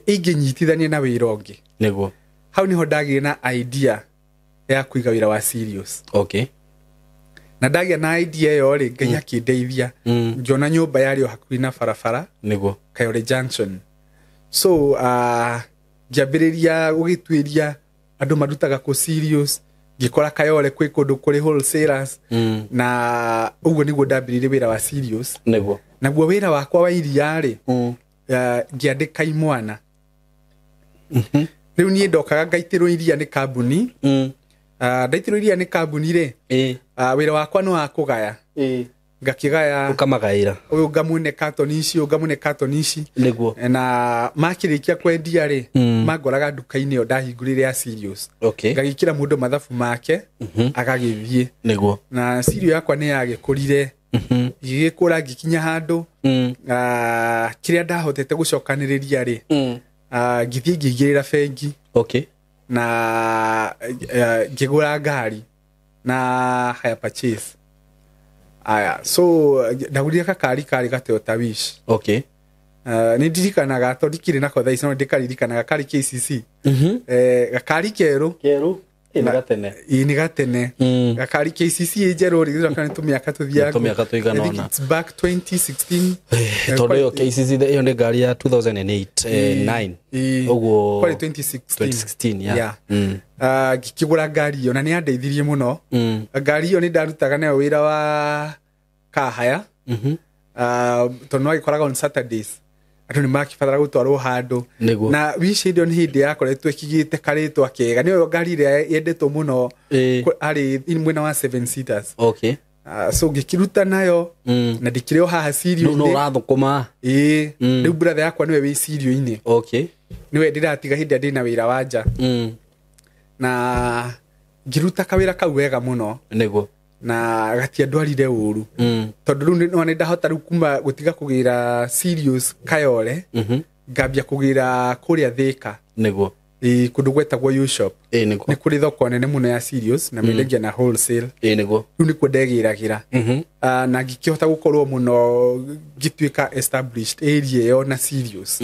ingĩnyitithania na wĩra ũngĩ. Nĩguo. Hau nĩho ndagĩire na idea ya kũiga wĩra wa serious. Okay. Na ndagĩa na idea ĩyo rĩ, Ngai akĩndeithia, ngĩona nyũmba yarĩ o hakuhĩ na barabara. Nĩguo. Kayole Junction. So ngĩambĩrĩria gũgĩtuĩria andũ marutaga kũ serious, ngĩkora Kayole kwĩ kũndũ kũrĩ wholesalers. Na ũguo nĩguo ndambĩrĩirie wĩra wa serious. Nĩguo. Naguo wĩra wakwa wa iria rĩ, ngĩandĩka imwana. Rĩu niĩ ndokaga ngaitĩrwo iria nĩ kambuni. Ndaitĩrwo iria nĩ kambuni rĩ, wĩra wakwa nĩ wa kũgaya. Ngakĩgaya. Ũkamagaĩra. Ũyũ ngamũne katoni ici, ũyũ ngamũne katoni ici. Nĩguo. Na makĩrĩkia kwendia rĩ, mangoraga nduka-inĩ ĩyo ndahingũrire ya cereals. Okay. Ngagĩkĩra mũndũ mathabu make, agagĩthiĩ. Nĩguo. Na cereal yakwa nĩ yagĩkũrire, igĩgĩkũra, ngĩkinya handũ, kĩrĩa ndahotete gũcokanĩrĩria rĩ, ngĩthiĩ ngĩigĩrĩra bengi. Okay. Na ngĩgũra ngari na hire purchase. Aya, so ndagũrire gakari karĩ ga Toyota Wish. Okay. Nĩ ndirikanaga tondũ ndikĩrĩ nako thaa ici, no ndĩkaririkanaga karĩ KCC. Gakari kerũ. Kerũ. Ĩ nĩ gatene. Ĩ nĩ gatene. Gakari KCC ĩ njerũ rĩ, gĩcoka nĩ tũmĩaka tũthiangu. Tũmĩaka tũigana I think ũna. it's back 2016. Tondũ ĩyo KCC ĩyo nĩ ngari ya 2008, 9. Ũguo kwarĩ 2016. 2016, yeah. Yeah. Ngĩkĩgũra ngari ĩyo na nĩ yandeithirie mũno. Ngari ĩyo nĩ ndarutaga nayo wĩra wa kahaya, tondũ nĩ wagĩkoraga on Saturdays andũ nĩ makĩbatara gũtwarwo handũ. Nĩguo. Na Wish hĩndĩ ĩyo nĩ hĩndĩ yakoretwo ĩkĩgĩte karĩtwa kega, nĩyo ngari ĩrĩa yendetwo mũno harĩ mwena wa 7 seaters. Okay. So ngĩkĩruta nayo, na ndĩkĩrĩ o haha Rĩu no cereal-inĩ. ũrathũkũma. Ĩĩ, rĩu brother yakwa nĩwe wĩ cereal-inĩ. Okay. Nĩwe ndĩratiga hĩndĩ ĩrĩa ndĩna wĩra wa nja. Na ngĩruta kawĩra kau wega mũno. Nĩguo. Na gatiandwarire ũru, tondũ rĩu nĩ ndahota rĩu kuma gũtiga kũgĩra cereals Kayole, ngambia kũgĩra kũrĩa Thĩka. Nĩguo. Ĩ kũndũ gwetagwo U-Shop. Ĩ nĩguo. Nĩ kũrĩ thoko nene mũno ya cereals na mendagia na wholesale. Ĩ nĩguo. Rĩu nĩkuo ndegĩragĩra. Na ngĩkĩhota gũkorwo mũno ngĩtuĩka established area ĩyo na cereals.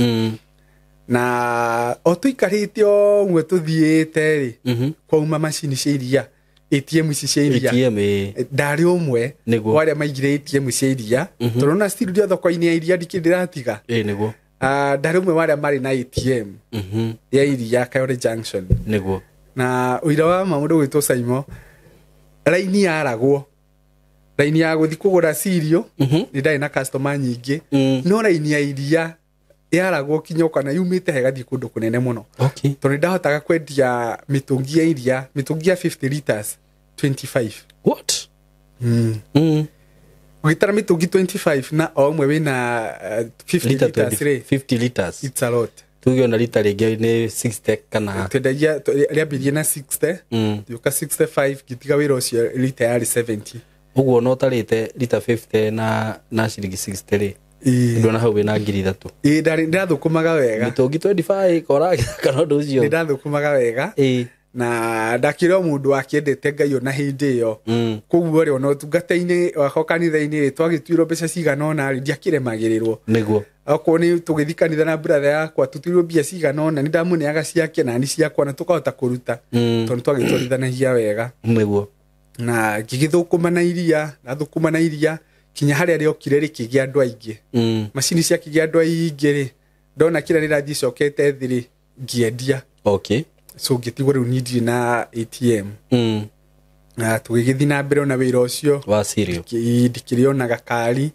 Na o tũikarĩte o ũguo tũthiĩte rĩ, kwauma macini cia iria, ATM ici cia iria. ATM ĩ. Ndarĩ ũmwe Nĩguo. wa arĩa maigire ATM cia iria, tondũ ona still ndio thoko-inĩ ya iria ndikĩrĩ ndĩratiga. Ĩ nĩguo. Ndarĩ ũmwe wa arĩa marĩ na ATM ya iria Kayole Junction. Nĩguo. Na ũira wa ma mũndũ gwĩtwo Saimo, raini yaragwo, raini ya gũthiĩ kũgũra cereal, nĩ ndarĩ na customer nyingĩ, no raini ya iria yaragwo kinya ũkona yumĩte hegathiĩ kũndũ kũnene mũno. Okay. Tondũ nĩ ndahotaga kwendia mĩtũngi ya iria, mĩtũngi ya 50 liters 25. What? Ũgĩtara mĩtũngi 25 na o ũmwe wĩna 50 Lita liters rĩ, 50 liters. It's a lot. Tuge ona lita rĩngĩ nĩ 60 kana twendagia rĩambirie na 60, gĩũka 65, ngĩtiga wĩra ũcio lita yarĩ 70. Ũguo no ũtarĩte lita 50 na ciringi 60 rĩ, Ĩĩ. ndona hau wĩna 3,000. Ĩĩ, ndathũkũmaga wega. Mĩtũngi 25 kora kana ũndũ ũcio. Nĩ ndathũkũmaga wega. Ĩĩ. Na ndakĩrĩ o mũndũ wakĩendete Ngai ona hĩndĩ ĩyo. Koguo rĩ, ona ũtungata-inĩ wakwa kanitha-inĩ rĩ, twagĩtuirwo mbeca cigana ũna rĩ, ndiakĩremagĩrĩrwo. Nĩguo. Okorwo nĩ tũgĩthiĩ kanitha na brother yakwa, tũtuirwo mbia cigana ũna, nĩ ndamũneaga ciake na ni ciakwa, na tũkahota kũruta, tondũ twagĩtwarithanagia wega. Nĩguo. Na ngĩgĩthũkũma na iria, ndathũkũma na iria kinya harĩa rĩokire rĩkĩgĩa andũ aingĩ. Macini ciakĩgĩa andũ aingĩ rĩ, ndona kĩrĩa rĩrathiĩ icokete thĩ rĩ, ngĩendia. Okay. So ngĩtigwo rĩu niĩ ndirĩ na ATM. Na tũgĩgĩthiĩ na mbere ona wĩra ũcio wa cereal. Ndikĩrĩ ona gakari.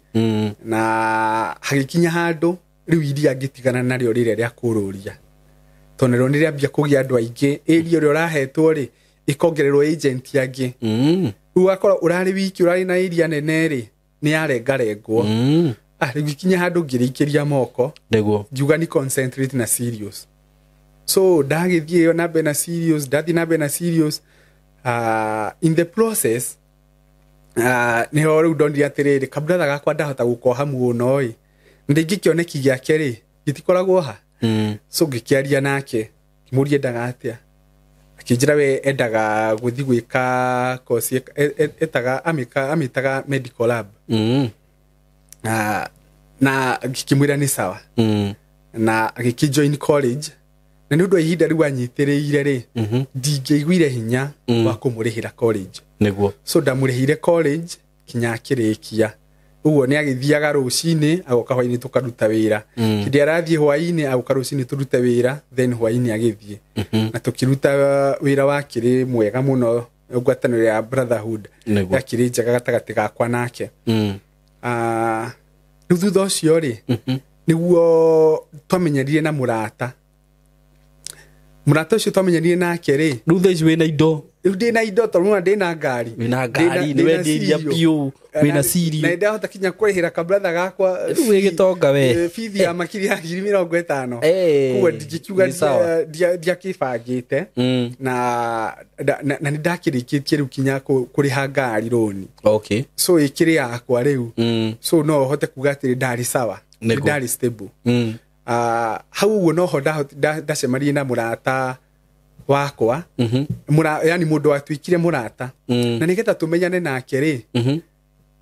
Na hagĩkinya handũ rĩu iria ngĩtigana narĩo rĩrĩa rĩa kũrũria, tondũ narĩo nĩ rĩambia kũgĩa andũ aingĩ, area ũrĩa ũrahetwo rĩ ĩkongererwo agent angĩ. Rĩu ũgakora ũrarĩ wiki ũrarĩ na area nene rĩ, nĩ yarengarengwo. Rĩu gĩkinya handũ ngĩrĩikĩria moko. Nĩguo. Ngiuga ni concentrate na cereals. So ndagĩthiĩ ĩyo na mbere na cereals, ndathiĩ na mbere na cereals. In the process, nĩho rĩu ndonire atĩrĩrĩ, kabratha gakwa ndahota gũkoha mũno ĩ, na rĩngĩ kĩoneki gĩake rĩ gĩtikoragwo ha. So ngĩkĩaria nake, ngĩmũria endaga atĩa, akĩnjĩra we endaga gũthiĩ gwĩka course etaga amĩtaga medical lab. Na ngĩkĩmwĩra nĩ sawa. Na agĩkĩ join college, na nĩ ũndũ wa ihinda rĩu anyitĩrĩire rĩ, ndingĩaiguire hinya wa kũmũrĩhĩra college. Nĩguo. So ndamũrĩhĩire college kinya akĩrĩkia. Ũguo nĩ agĩthiaga rũcinĩ agoka hwainĩ tũkaruta wĩra. Hĩndĩ arathiĩ hwainĩ agoka rũcinĩ tũrute wĩra, then hwainĩ agĩthiĩ. Na tũkĩruta wĩra wakĩrĩ mwega mũno, ngwatanĩro ya brotherhood Nĩguo. yakĩrĩ njega gatagatĩ gakwa nake. Rĩu thutha ũcio rĩ, nĩguo twamenyerire na mũrata. Mũrata ũcio twamenyanire nake rĩ, Rĩu thaa ici wĩna indo. Rĩu ndĩna indo tondũ nĩwona ndĩna ngari. Wĩna ngari, nĩ wendeiria biũ, wĩna cereal. Na ndahota kinya kũrĩhĩra kabratha gakwa Rĩu wĩ gĩtonga we. Bithi ya makiri ya 50,000. Eh, Koguo ndingĩkiuga nĩ sawa. ndiakĩbangĩte na na nĩ ndakĩrĩkĩtie rĩu kinya kũrĩha ngari rũni. Okay. So ĩkĩrĩ yakwa rĩu. So no hote kuga atĩrĩ ndarĩ sawa. Nĩguo. Ndarĩ stable. Hau ũguo noho ndacemanirie na mũrata wakwa. Yani mũndũ watuĩkire mũrata. Na nĩgetha tũmenyane nake rĩ,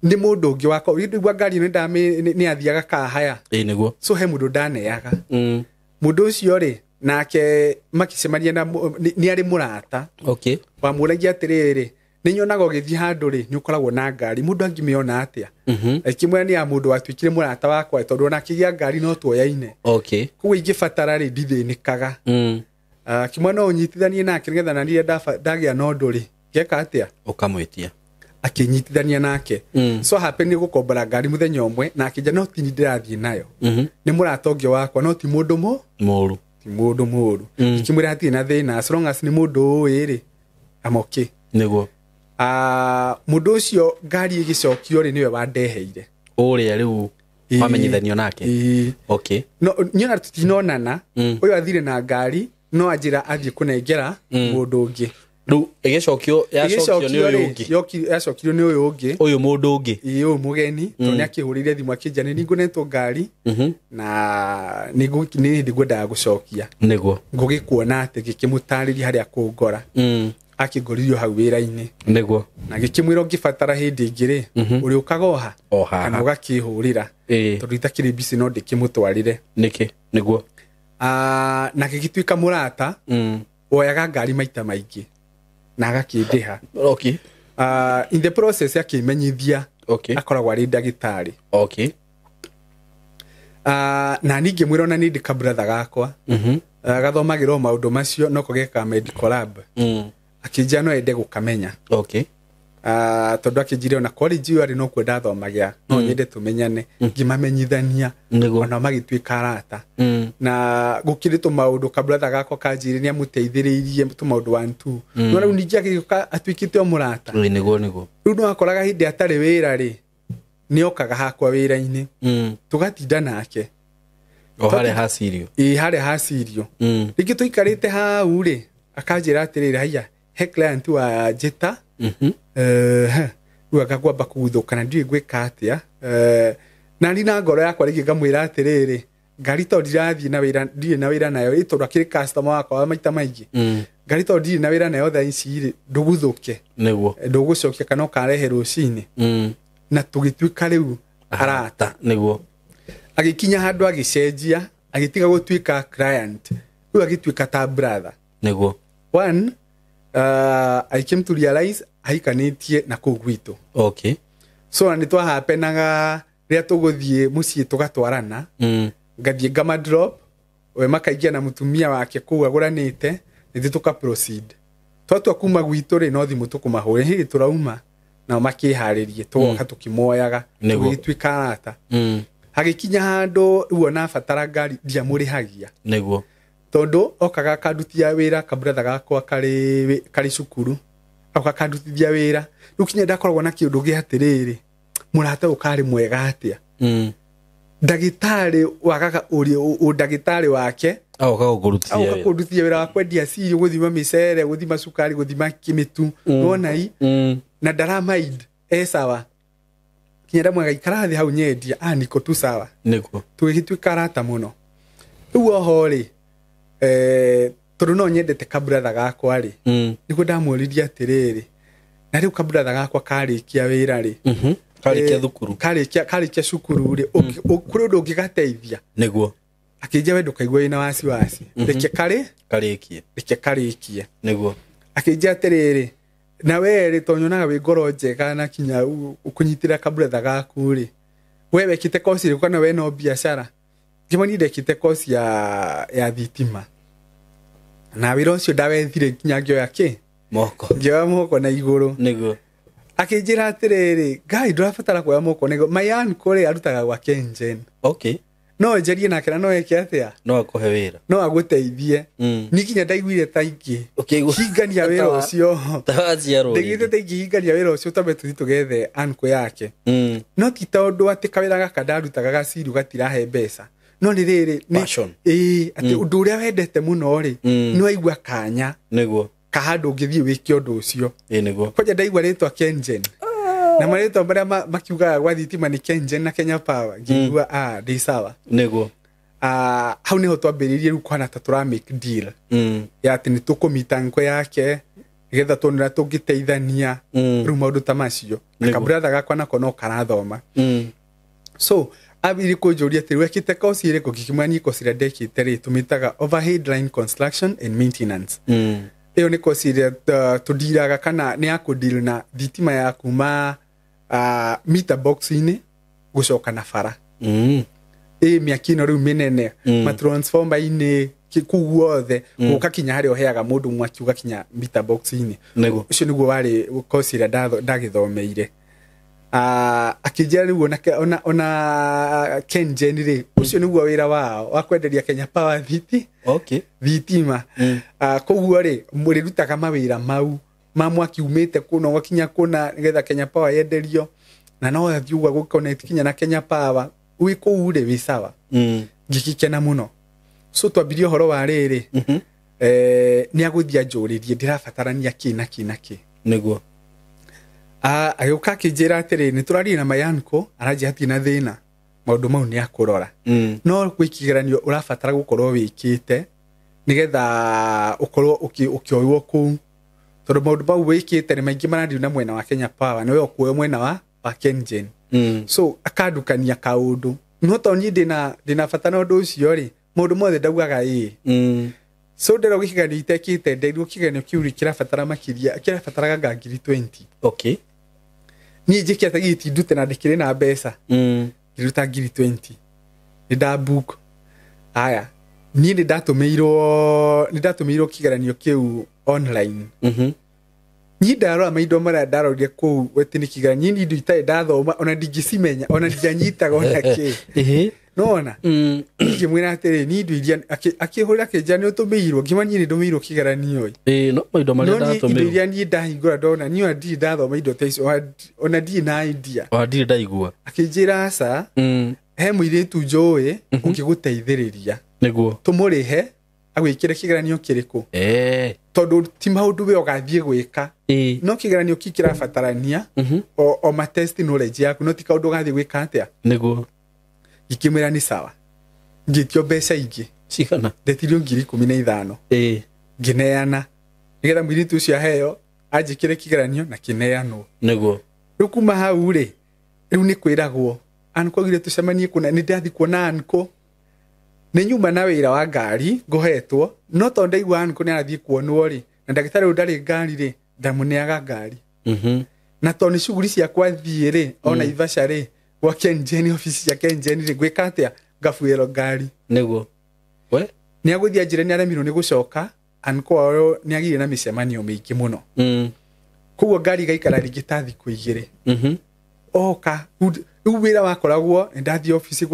nĩ mũndũ ũngĩ wakwa. Ũigua ngari ĩno nĩ athiaga kahaya. Ĩĩ nĩguo. So he mũndũ ndaneaga. Mũndũ ũcio rĩ, nake makĩcemania na nĩ arĩ mũrata. Okay. Wamũragia atĩrĩrĩ, nĩ nyonaga ũgĩthiĩ handũ rĩ, nĩ ũkoragwo na ngari, mũndũ angĩmĩona atĩa? Akĩmwĩra nĩ ya mũndũ watuĩkire mũrata wakwa, tondũ ona akĩgĩa ngari no tuoyaine. Okay. Koguo ingĩbatara rĩ, ndithĩnĩkaga. Akĩmwĩra no ũnyitithanie nake nĩgetha na niĩ ndagĩa na ũndũ rĩ, ngeka atĩa? Ũkamwĩtia. Akĩnyitithania nake. So happen nĩ gũkombora ngari mũthenya ũmwe, na akĩnja no ti niĩ ndĩrathiĩ nayo. Nĩ mũrata ũngĩ wakwa, no ti mũndũ Mũru. Ti mũndũ mũru. Akĩmwĩra hatirĩ na thĩna, as long as nĩ mũndũ ũĩ rĩ, I'm okay. Nĩguo. Mũndũ ũcio ngari ĩgĩcokio rĩ, nĩwe wandeheire. Ũrĩa rĩu wamenyithanio nake. Ĩĩ. Okay. No, niona tũtinonana, ũyũ athire na ngari, no anjĩra athiĩ kũnengera mũndũ ũngĩ. Rĩu ĩgĩcokio, yacokio nĩ ũyũ ũngĩ. Yacokirio nĩ ũyũ ũngĩ. Ũyũ mũndũ ũngĩ. Ĩĩ, ũyũ mũgeni, tondũ nĩ akĩhũrĩire thimũ akĩnjĩra nĩ nĩngonetwo ngari, na nĩ hĩndĩ ngwendaga gũcokia. Nĩguo. Ngũgĩkuona atĩ ngĩkĩmũtarĩria harĩa kũngora. Akĩngoririo hau wĩra-inĩ. Nĩguo. Na ngĩkĩmwĩra ũngĩbatara hĩndĩ ĩngĩ rĩ, ũrĩũkaga oha? O haha. Kana ũgakĩhũrĩra. Tondũ itakĩrĩ busy no ndĩkĩmũtwarĩre. Nĩkĩ? Nĩguo. Na gĩgĩtuĩka mũrata, woyaga ngari maita maingĩ na agakĩndĩha. Okay. In the process akĩmenyithia Okay. akoragwo arĩ ndagĩtarĩ. Okay. Na ningĩ mwĩra ona nĩ ndĩ kabratha gakwa. Gathomagĩra o maũndũ macio no ko gekaga medical lab. Akĩnjĩra no ende gũkamenya. Okay. Tondũ akĩnjĩra ona college ĩyo arĩ no kuo ndathomagĩra, no nyende tũmenyane, ngĩmamenyithania. Nĩguo. Ona magĩtuĩka arata. Na gũkĩrĩ tũmaũndũ kabratha gakwa kanjĩrire nĩ amũteithĩrĩirie tũmaũndũ 1 2. No rĩu ningĩ agĩũka atuĩkĩte o mũrata. Ĩĩ, nĩguo, nĩguo. Rĩu no akoraga hĩndĩ atarĩ wĩra rĩ, nĩ okaga hakwa wĩra-inĩ. Tũgatinda nake. O harĩa hacirio. Ĩĩ, harĩa hacirio. Rĩngĩ tũikarĩte hau rĩ, akanjĩra atĩrĩrĩ, haiya, he client wa njĩta. Rĩu akakwamba kũguthũka na ndiũĩ ngwĩka atĩa. Na niĩ na ngoro yakwa rĩngĩ ngamwĩra atĩrĩrĩ, ngari tondũ ndirathiĩ na wĩra, ndirĩ na wĩra nayo, ĩ tondũ akĩrĩ customer wakwa wa maita maingĩ. Ngari tondũ ndirĩ na wĩra nayo thaa ici rĩ, ndũguthũke. Nĩguo. Ndũgũcokia kana ũkarehe rũcinĩ. Na tũgĩtuĩka rĩu arata. Nĩguo. Agĩkinya handũ agĩcenjia, agĩtiga gũtuĩka client. Rĩu agĩtuĩka ta brother. Nĩguo. One, I came to realize ahikanĩtie na kũu gwitũ. Okay. So na nĩtwahapenaga rĩrĩa tũgũthiĩ mũciĩ tũgatwarana. Ngathiĩ ngama drop, we makaingia na mũtumia wake kũu agũranĩte, nĩthiĩ tũka proceed. Twatua kuma gwitũ rĩ, no thimũ tũkũmahũrĩra, hĩndĩ tũrauma, nao makĩharĩrie, tũgoka tũkĩmoyaga, Nĩguo. tũgĩtuĩka arata. Hagĩkinya handũ rĩu ona abatara ngari ndiamũrĩhagia. Nĩguo. Tondũ okaga akandutia wĩra kabratha gakwa karĩ cukuru, oka akandutithia wĩra. Rĩu kinya ndakoragwo na kĩũndũ gĩa atĩrĩrĩ, mũrata ũyũ karĩ mwega atĩa? Ndagĩtarĩ wagaga ũrĩa ndagĩtarĩ wake Agoka gũkũrutithia agoka wĩra. kũndutithia wĩra wa kwendia cirio, gũthima mĩcere, gũthima cukari, gũthima kĩmĩtu, nĩwona i? Na ndaramaid, e sawa. Kinya ndamwĩraga ikara thĩ hau nyendia, niko tu sawa. Nĩguo. Tũgĩgĩtuĩka arata mũno. Rĩu oho rĩ, tondũ no nyendete kabratha gakwa rĩ, nĩguo ndamũririe atĩrĩrĩ, na rĩu kabratha gakwa karĩkia wĩra rĩ, Karĩkia thukuru. Karĩkia cukuru rĩ, kũrĩ ũndũ ũngĩgateithia. Nĩguo. Akĩnjia we ndũkaigua wĩna wasiwasi. Reke karĩ? Karĩkie. Reke karĩkie. Nĩguo. Akĩnjia atĩrĩrĩ, na we rĩ, tondũ nyonaga wĩ ngoro njega na kinya ũkũnyitĩrĩra kabratha gaku rĩ, we wekĩte kosi ĩrĩkũ kana we no biacara? Ngĩmwĩra niĩ ndekĩte kosi ya thitima. Na wĩra ũcio ndawethire nginya ngĩoya kĩ? Moko. Ngĩoya moko na igũrũ. Nĩguo. Akĩnjĩra atĩrĩrĩ, Ngai ndũrabatara kuoya moko na igũrũ. My uncle rĩ, arutaga gwa Kengen. Okay. No njarie nake na no eke atia? No akuhe wira. No aguteithie. Ni nginya ndaiguire ta ingĩ hingania wĩra ũcio. Ndaiguire ta ingĩ hingania wĩra ũcio twambe tũthiĩ tũgethe anko yake. No ti tondũ atĩ kawĩra gaka ndarutaga gaciru gatirahe mbeca. No nĩ rĩrĩ ĩĩ atĩ ũndũ ũrĩa wendete mũno rĩ nĩ waigua kanya nĩguo ka handũ ũngĩthiĩ wĩke ũndũ ũcio. Ĩĩ nĩguo. Kwanja ndaigua rĩtwa Kengen. Na marĩtwa marĩa makiugaga gwa thitima nĩ Kengen na Kenya Power ngĩigua ndĩ sawa. Nĩguo. Hau nĩho twambĩrĩirie rĩu kũhana ta tũra make deal. Ya atĩ nĩ tũkũmita nkwe yake nĩgetha tuone ũrĩa tũngĩteithania rĩu maũndũ ta macio. Na kabratha gakwa nako no karathoma. So ambĩrĩirie kũnjũria atĩ wekĩte kosi ĩrĩkũ, ngĩkĩmwĩra niĩ kosi ĩrĩa ndekĩte rĩ tũmĩtaga overhead line construction and maintenance. Ĩyo nĩ kosi ĩrĩa tũndiraga kana nĩ ya kũdeal na thitima ya kuma meter box-inĩ gũcoka na bara. Ĩ mĩaki ĩno rĩu mĩnene matransformer-inĩ kũu guothe gũkakinya harĩa ũheaga mũndũ mwaki ũgakinya meter box-inĩ. Ũcio nĩguo warĩ kosi ĩrĩa ndagĩthomeire. Akĩnjĩra rĩu ona Kengen rĩ ũcio nĩguo wĩra wao wa kwenderia Kenya Power thitima. Koguo rĩ mũrĩrutaga mawĩra mau ma mwaki umĩte kũna ũgakinya kũna nĩgetha Kenya Power yenderio na no athiĩ ũguo gũconnect kinya na Kenya Power wĩ kũu rĩ wĩ sawa. Ngĩgĩkena mũno. So twambirie ũhoro wa rĩrĩ nĩ agũthiĩ anjũrĩrie ndĩrabatarania kĩ na kĩ na kĩ. Nĩguo. Agĩũka akĩnjĩra atĩrĩ nĩ tũraria na mayanko aranjĩra hatirĩ na thĩna maũndũ mau nĩ akũrora. No gwĩ kĩgeranio ũrabatara gũkorwo wĩkĩte nĩgetha ũkorwo ũkĩoywo kũu tondũ maũndũ mau wĩkĩte nĩ maingĩ marathiĩ na mwena wa Kenya Power nĩwe ũkuoywo mwena wa Kengen. So akandukania kaũndũ no tondũ niĩ ndĩna bata na ũndũ ũcio rĩ maũndũ mothe ndaugaga ĩĩ. So ndĩrwo gĩkĩgeranio itekĩte nderirwo kĩgeranio kĩu rĩ kĩrabatara makĩria kĩrabataraga nga ngiri 20. Okay. Niĩ njĩke atĩ gĩti ndute na ndĩkĩrĩ na mbeca. Ngĩruta ngiri 20. Nĩ nda book. Aya niĩ nĩ ndatũmĩirwo kĩgeranio kĩu online. Niĩ ndarora maindo marĩa ndarorire kũu atĩ nĩ kĩgeranio niĩ indo itarĩ ndathoma ona ndingĩcimenya ona ndianyitaga ona kĩ. Nona ngĩmwĩra atĩrĩ niĩ indo iria akĩhũrĩra akĩnjĩra nĩ ũtũmĩirwo ngĩmwĩra niĩ nĩ ndũmĩirwo kĩgeranio ĩ. No maindo marĩa ndatũmĩirwo. Indo iria niĩ ndahingũra ndona niĩ ona ndirĩ ndathoma indo ta icio ona ndirĩ na idea. Ona ndirĩ ndaigua. Akĩnjĩra aca he mũirĩtu njũĩ ũngĩgũteithĩrĩria. Nĩguo. Tũmũrĩhe agwĩkĩre kĩgeranio kĩrĩkũ. Tondũ ti maũndũ we ũgathiĩ gwĩka. No kĩgeranio kĩu kĩrabatarania o ma test knowledge yaku no ti kaũndũ ũgathiĩ gwĩka atĩa. Nĩguo. Ngĩkĩmwĩra nĩ sawa. Ngĩtio mbeca ingĩ. Cigana? Ndetirio ngiri 15. Ngĩneana nĩgetha mũirĩtu ũcio aheo anjĩkĩre kĩgeranio na kĩneanwo. Nĩguo. Rĩu kuma hau rĩ rĩu nĩ kwĩragwo anko augire tũcemanie kũna nĩ ndathiĩ kuona anko nĩ nyuma na wĩra wa ngari ngũhetwo no tondũ ndaigua anko nĩ arathiĩ kuonwo rĩ na ndagĩtarĩ ũyũ ndarĩ ngari rĩ ndamũneaga ngari. Na tondũ nĩ cuguri ciakwa thiĩ rĩ ona Ivasha rĩ gwa Kengen ofici cia Kengen rĩ ngwĩka atĩa ngabuĩrwo ngari. Nĩguo. We nĩ agũthiĩ anjĩre nĩ aremirwo nĩ gũcoka anko wao nĩ agĩire na mĩcemanio mĩingĩ mũno. Koguo ngari ĩgaikara rĩngĩ ta thikũ 2. Oka rĩu wĩra wakoragwo nĩ ndathiĩ ofici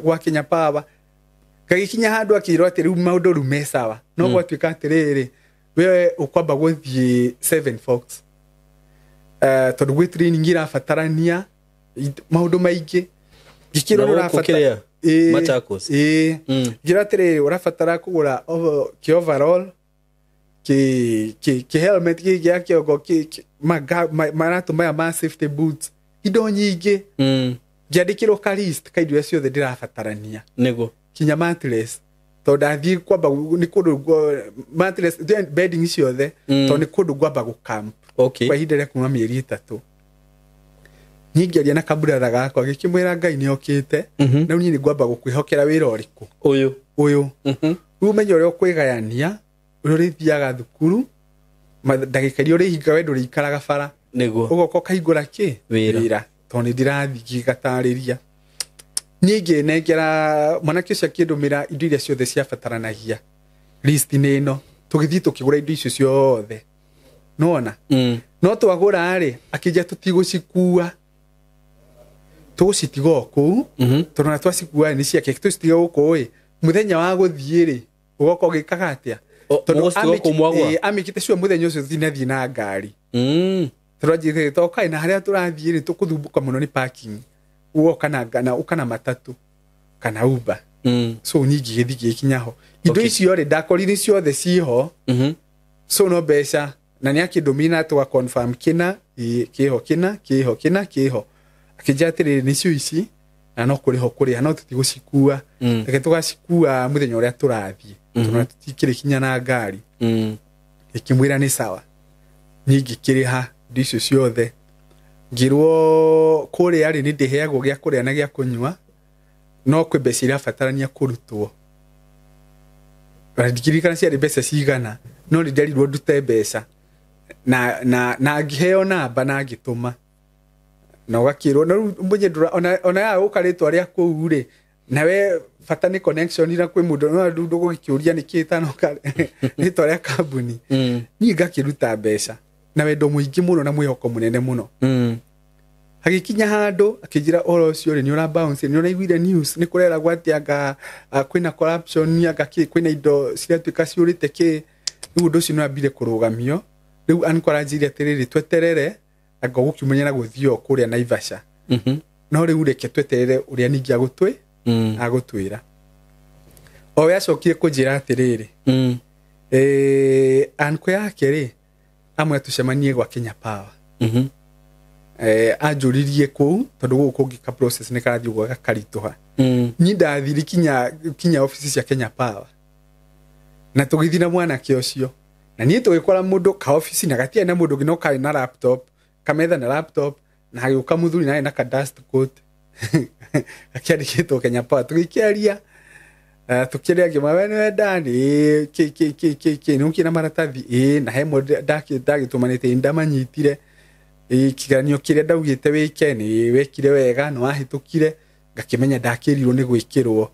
gwa Kenya Power ngagĩkinya handũ akĩrwo atĩ rĩu maũndũ rĩu me sawa no gwatuĩka atĩrĩrĩ we ũkwamba gũthiĩ Seven Fox tondũ gwĩ training irabatarania maũndũ maingĩ ngĩkĩrwo ũrabatara Machakos. Ngĩrwo atĩrĩrĩ ũrabatara kũgũra kĩ overall kĩ helmet gĩkĩ gĩa kĩongo maratũ maya ma safety boots indo nyingĩ. Ngĩandĩkĩrwo ka list ka indo iria ciothe ndĩrabatarania. Nĩguo. Kinya mattress tondũ ndathiĩ kwamba nĩ kũndũ mattress bedding ciothe tondũ nĩ kũndũ ngwamba gũcamp kwa ihinda rĩa kuma mĩeri 3. Niĩ ngĩaria na kaburatha gakwa gĩkĩmwĩra Ngai nĩ okĩte na niĩ nĩ ngwamba gũkwĩhokera wĩra ũrĩkũ ũyũ. Rĩu ũmenye ũrĩa ũkwĩgayania ũrĩa ũrĩthiaga thukuru ndagĩka iria ũrĩhinga we ndũrĩikaraga bara. Nĩguo. Ũgoka ũkahingũra kĩ wĩra tondũ nĩ ndĩrathiĩ ngĩgatarĩria. Niĩ ngĩnengera mwanake ũcio akĩndũmĩra indo iria ciothe ciabataranagia list-inĩ ĩno tũgĩthiĩ tũkĩgũra indo icio ciothe. Nĩwona? No twagũra rĩ akĩnjĩra tũtigũcikua Tũgũcitiga o kũu tondũ na twacikua nĩ ciake tũcitiga gũkũ ĩ mũthenya wa gũthiĩ rĩ ũgoka ũgĩkaga atĩa Tondũ amĩkĩte cio mũthenya ũcio tũtinathiĩ na ngari tondũ anjĩrĩte tokai na harĩa tũrathiĩ rĩ tũkũthumbũka mũno nĩ parking ũgoka na ũka na matatũ kana Uber. So niĩ ngĩgĩthiĩ ngĩgĩkinya ho indo icio rĩ ndakorire ciothe ciho. So no mbeca na nĩ akĩndũmĩra na tũga confirm kĩna kĩho kĩna kĩho kĩna kĩho akĩnjĩra atĩrĩrĩ nĩcio ici na no kũrĩho kũrĩha no tũtigũcikua reke tũgacikua mũthenya ũrĩa tũrathiĩ tondũ tũtikĩrĩ kinya na ngari. Ngĩkĩmwĩra nĩ sawa. Niĩ ngĩkĩrĩha indo icio ciothe ngĩrwo kũrĩa rĩ nĩ ndĩheagwo gĩa kũrĩa na gĩa kũnyua no kwĩ mbeca irabatarania kũrutwo na ndikĩririkana ciarĩ mbeca cigana no nĩ nderirwo ndute mbeca na ngĩheo namba na ngĩtũma na ũgakĩrwo na rĩu mwenye ndũra ona ya gũka rĩtwa rĩa kũu rĩ nawe bata nĩ connection na kwĩ mũndũ no rĩu ndũgũgĩkĩũria nĩkĩ ĩtanoka rĩtwa rĩa kambuni. Niĩ ngakĩruta mbeca na wendo mũingĩ mũno na mwĩhoko mũnene mũno. Hagĩkinya handũ akĩnjĩra ũhoro ũcio rĩ nĩ ũra bounce nĩ ũraiguire news nĩ kũreragwo atĩ anga kwĩna corruption anga kĩ kwĩna indo ciratuĩka ciũrĩte kĩ rĩu ũndũ ũcio nĩ wambire kũrũgamio rĩu ankoranjĩire atĩrĩrĩ tweterere anga ũgũkiumania na gũthiĩ o kũrĩa Naivasha. No rĩu reke tweterere ũrĩa ningĩ agũtwĩra. O we acokire kũnjĩra atĩrĩrĩ anko yake rĩ amwe tũcemanie gwa Kenya Power. Anjũririe kũu tondũ gũkũ kũngĩ ka process nĩ karathiĩ ũguo gakaritũha. Niĩ ndathire kinya obici cia Kenya Power na tũgĩthiĩ na mwanake ũcio na niĩ tũgĩkora mũndũ ka obici na gatiarĩ na mũndũ ũngĩ no karĩ na laptop kametha na laptop na hagĩũka mũthuri na arĩ na ka dust coat gakĩandĩkĩtwo Kenya Power. Tũgĩkĩaria tũkĩaria ngĩmwĩra we nĩwe Dani kĩ kĩ kĩ kĩ kĩ nĩ ũkĩ na maratathi ĩ na he mo ndagĩtũmanĩte ĩ ndamanyitire kĩgeranio kĩrĩa ndaugĩte wĩke nĩ wekire wega nĩ wahĩtũkire ngakĩmenya ndakĩrirwo nĩ gwĩkĩrwo.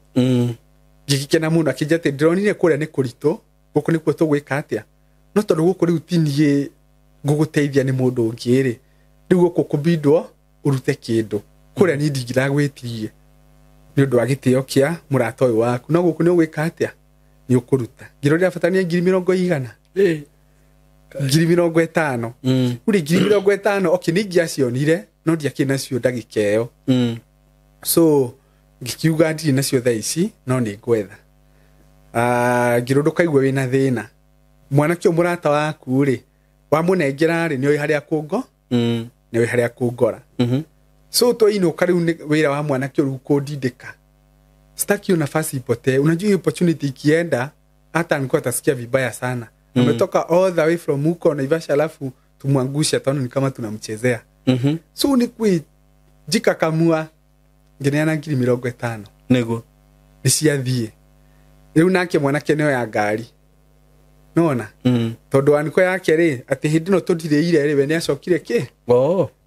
Ngĩgĩkena mũno akĩnjĩra atĩ ndĩronire kũrĩa nĩ kũritũ gũkũ nĩkuo tũgwĩka atĩa no tondũ gũkũ rĩu ti niĩ ngũgũteithia nĩ mũndũ ũngĩ rĩ rĩu gũkũ kũbindwo ũrute kĩndũ kũrĩa niĩ ndingĩragwĩtirie nĩ ũndũ wa gĩtĩo kĩa mũrata ũyũ waku no gũkũ nĩ ũgwĩka atĩa nĩ ũkũruta. Ngĩrwo ndĩrabatarania 50,000 50,000 rĩu 50,000 okay nĩ ingĩacionire no ndiakĩrĩ nacio ndagĩka ĩyo. So ngĩkiuga ndirĩ nacio thaa ici no nĩ ngwetha. Ngĩrwo ndũkaigue wĩna thĩna mwanake ũyũ mũrata waku rĩ wamũnengera rĩ nĩoĩ harĩa kũngo nĩoĩ harĩa kũngora. So twainũka rĩu nĩ wĩra wa mwanake ũyũ rĩu kũndindĩka sitaki hiyo nafasi ipotee. Unajua hiyo opportunity ikienda hata nilikuwa atasikia vibaya sana. Ametoka all the way from huko Naivasha alafu tumwangushe ataona ni kama tunamchezea. So ni kwijikakamua ngineana 50,000 nĩguo nĩ ciathiĩ rĩu nake mwanake nĩo ya ngari nona tondũ aniko yake rĩ atĩ hĩndĩ ĩno tũndirĩire rĩ we nĩ acokire kĩ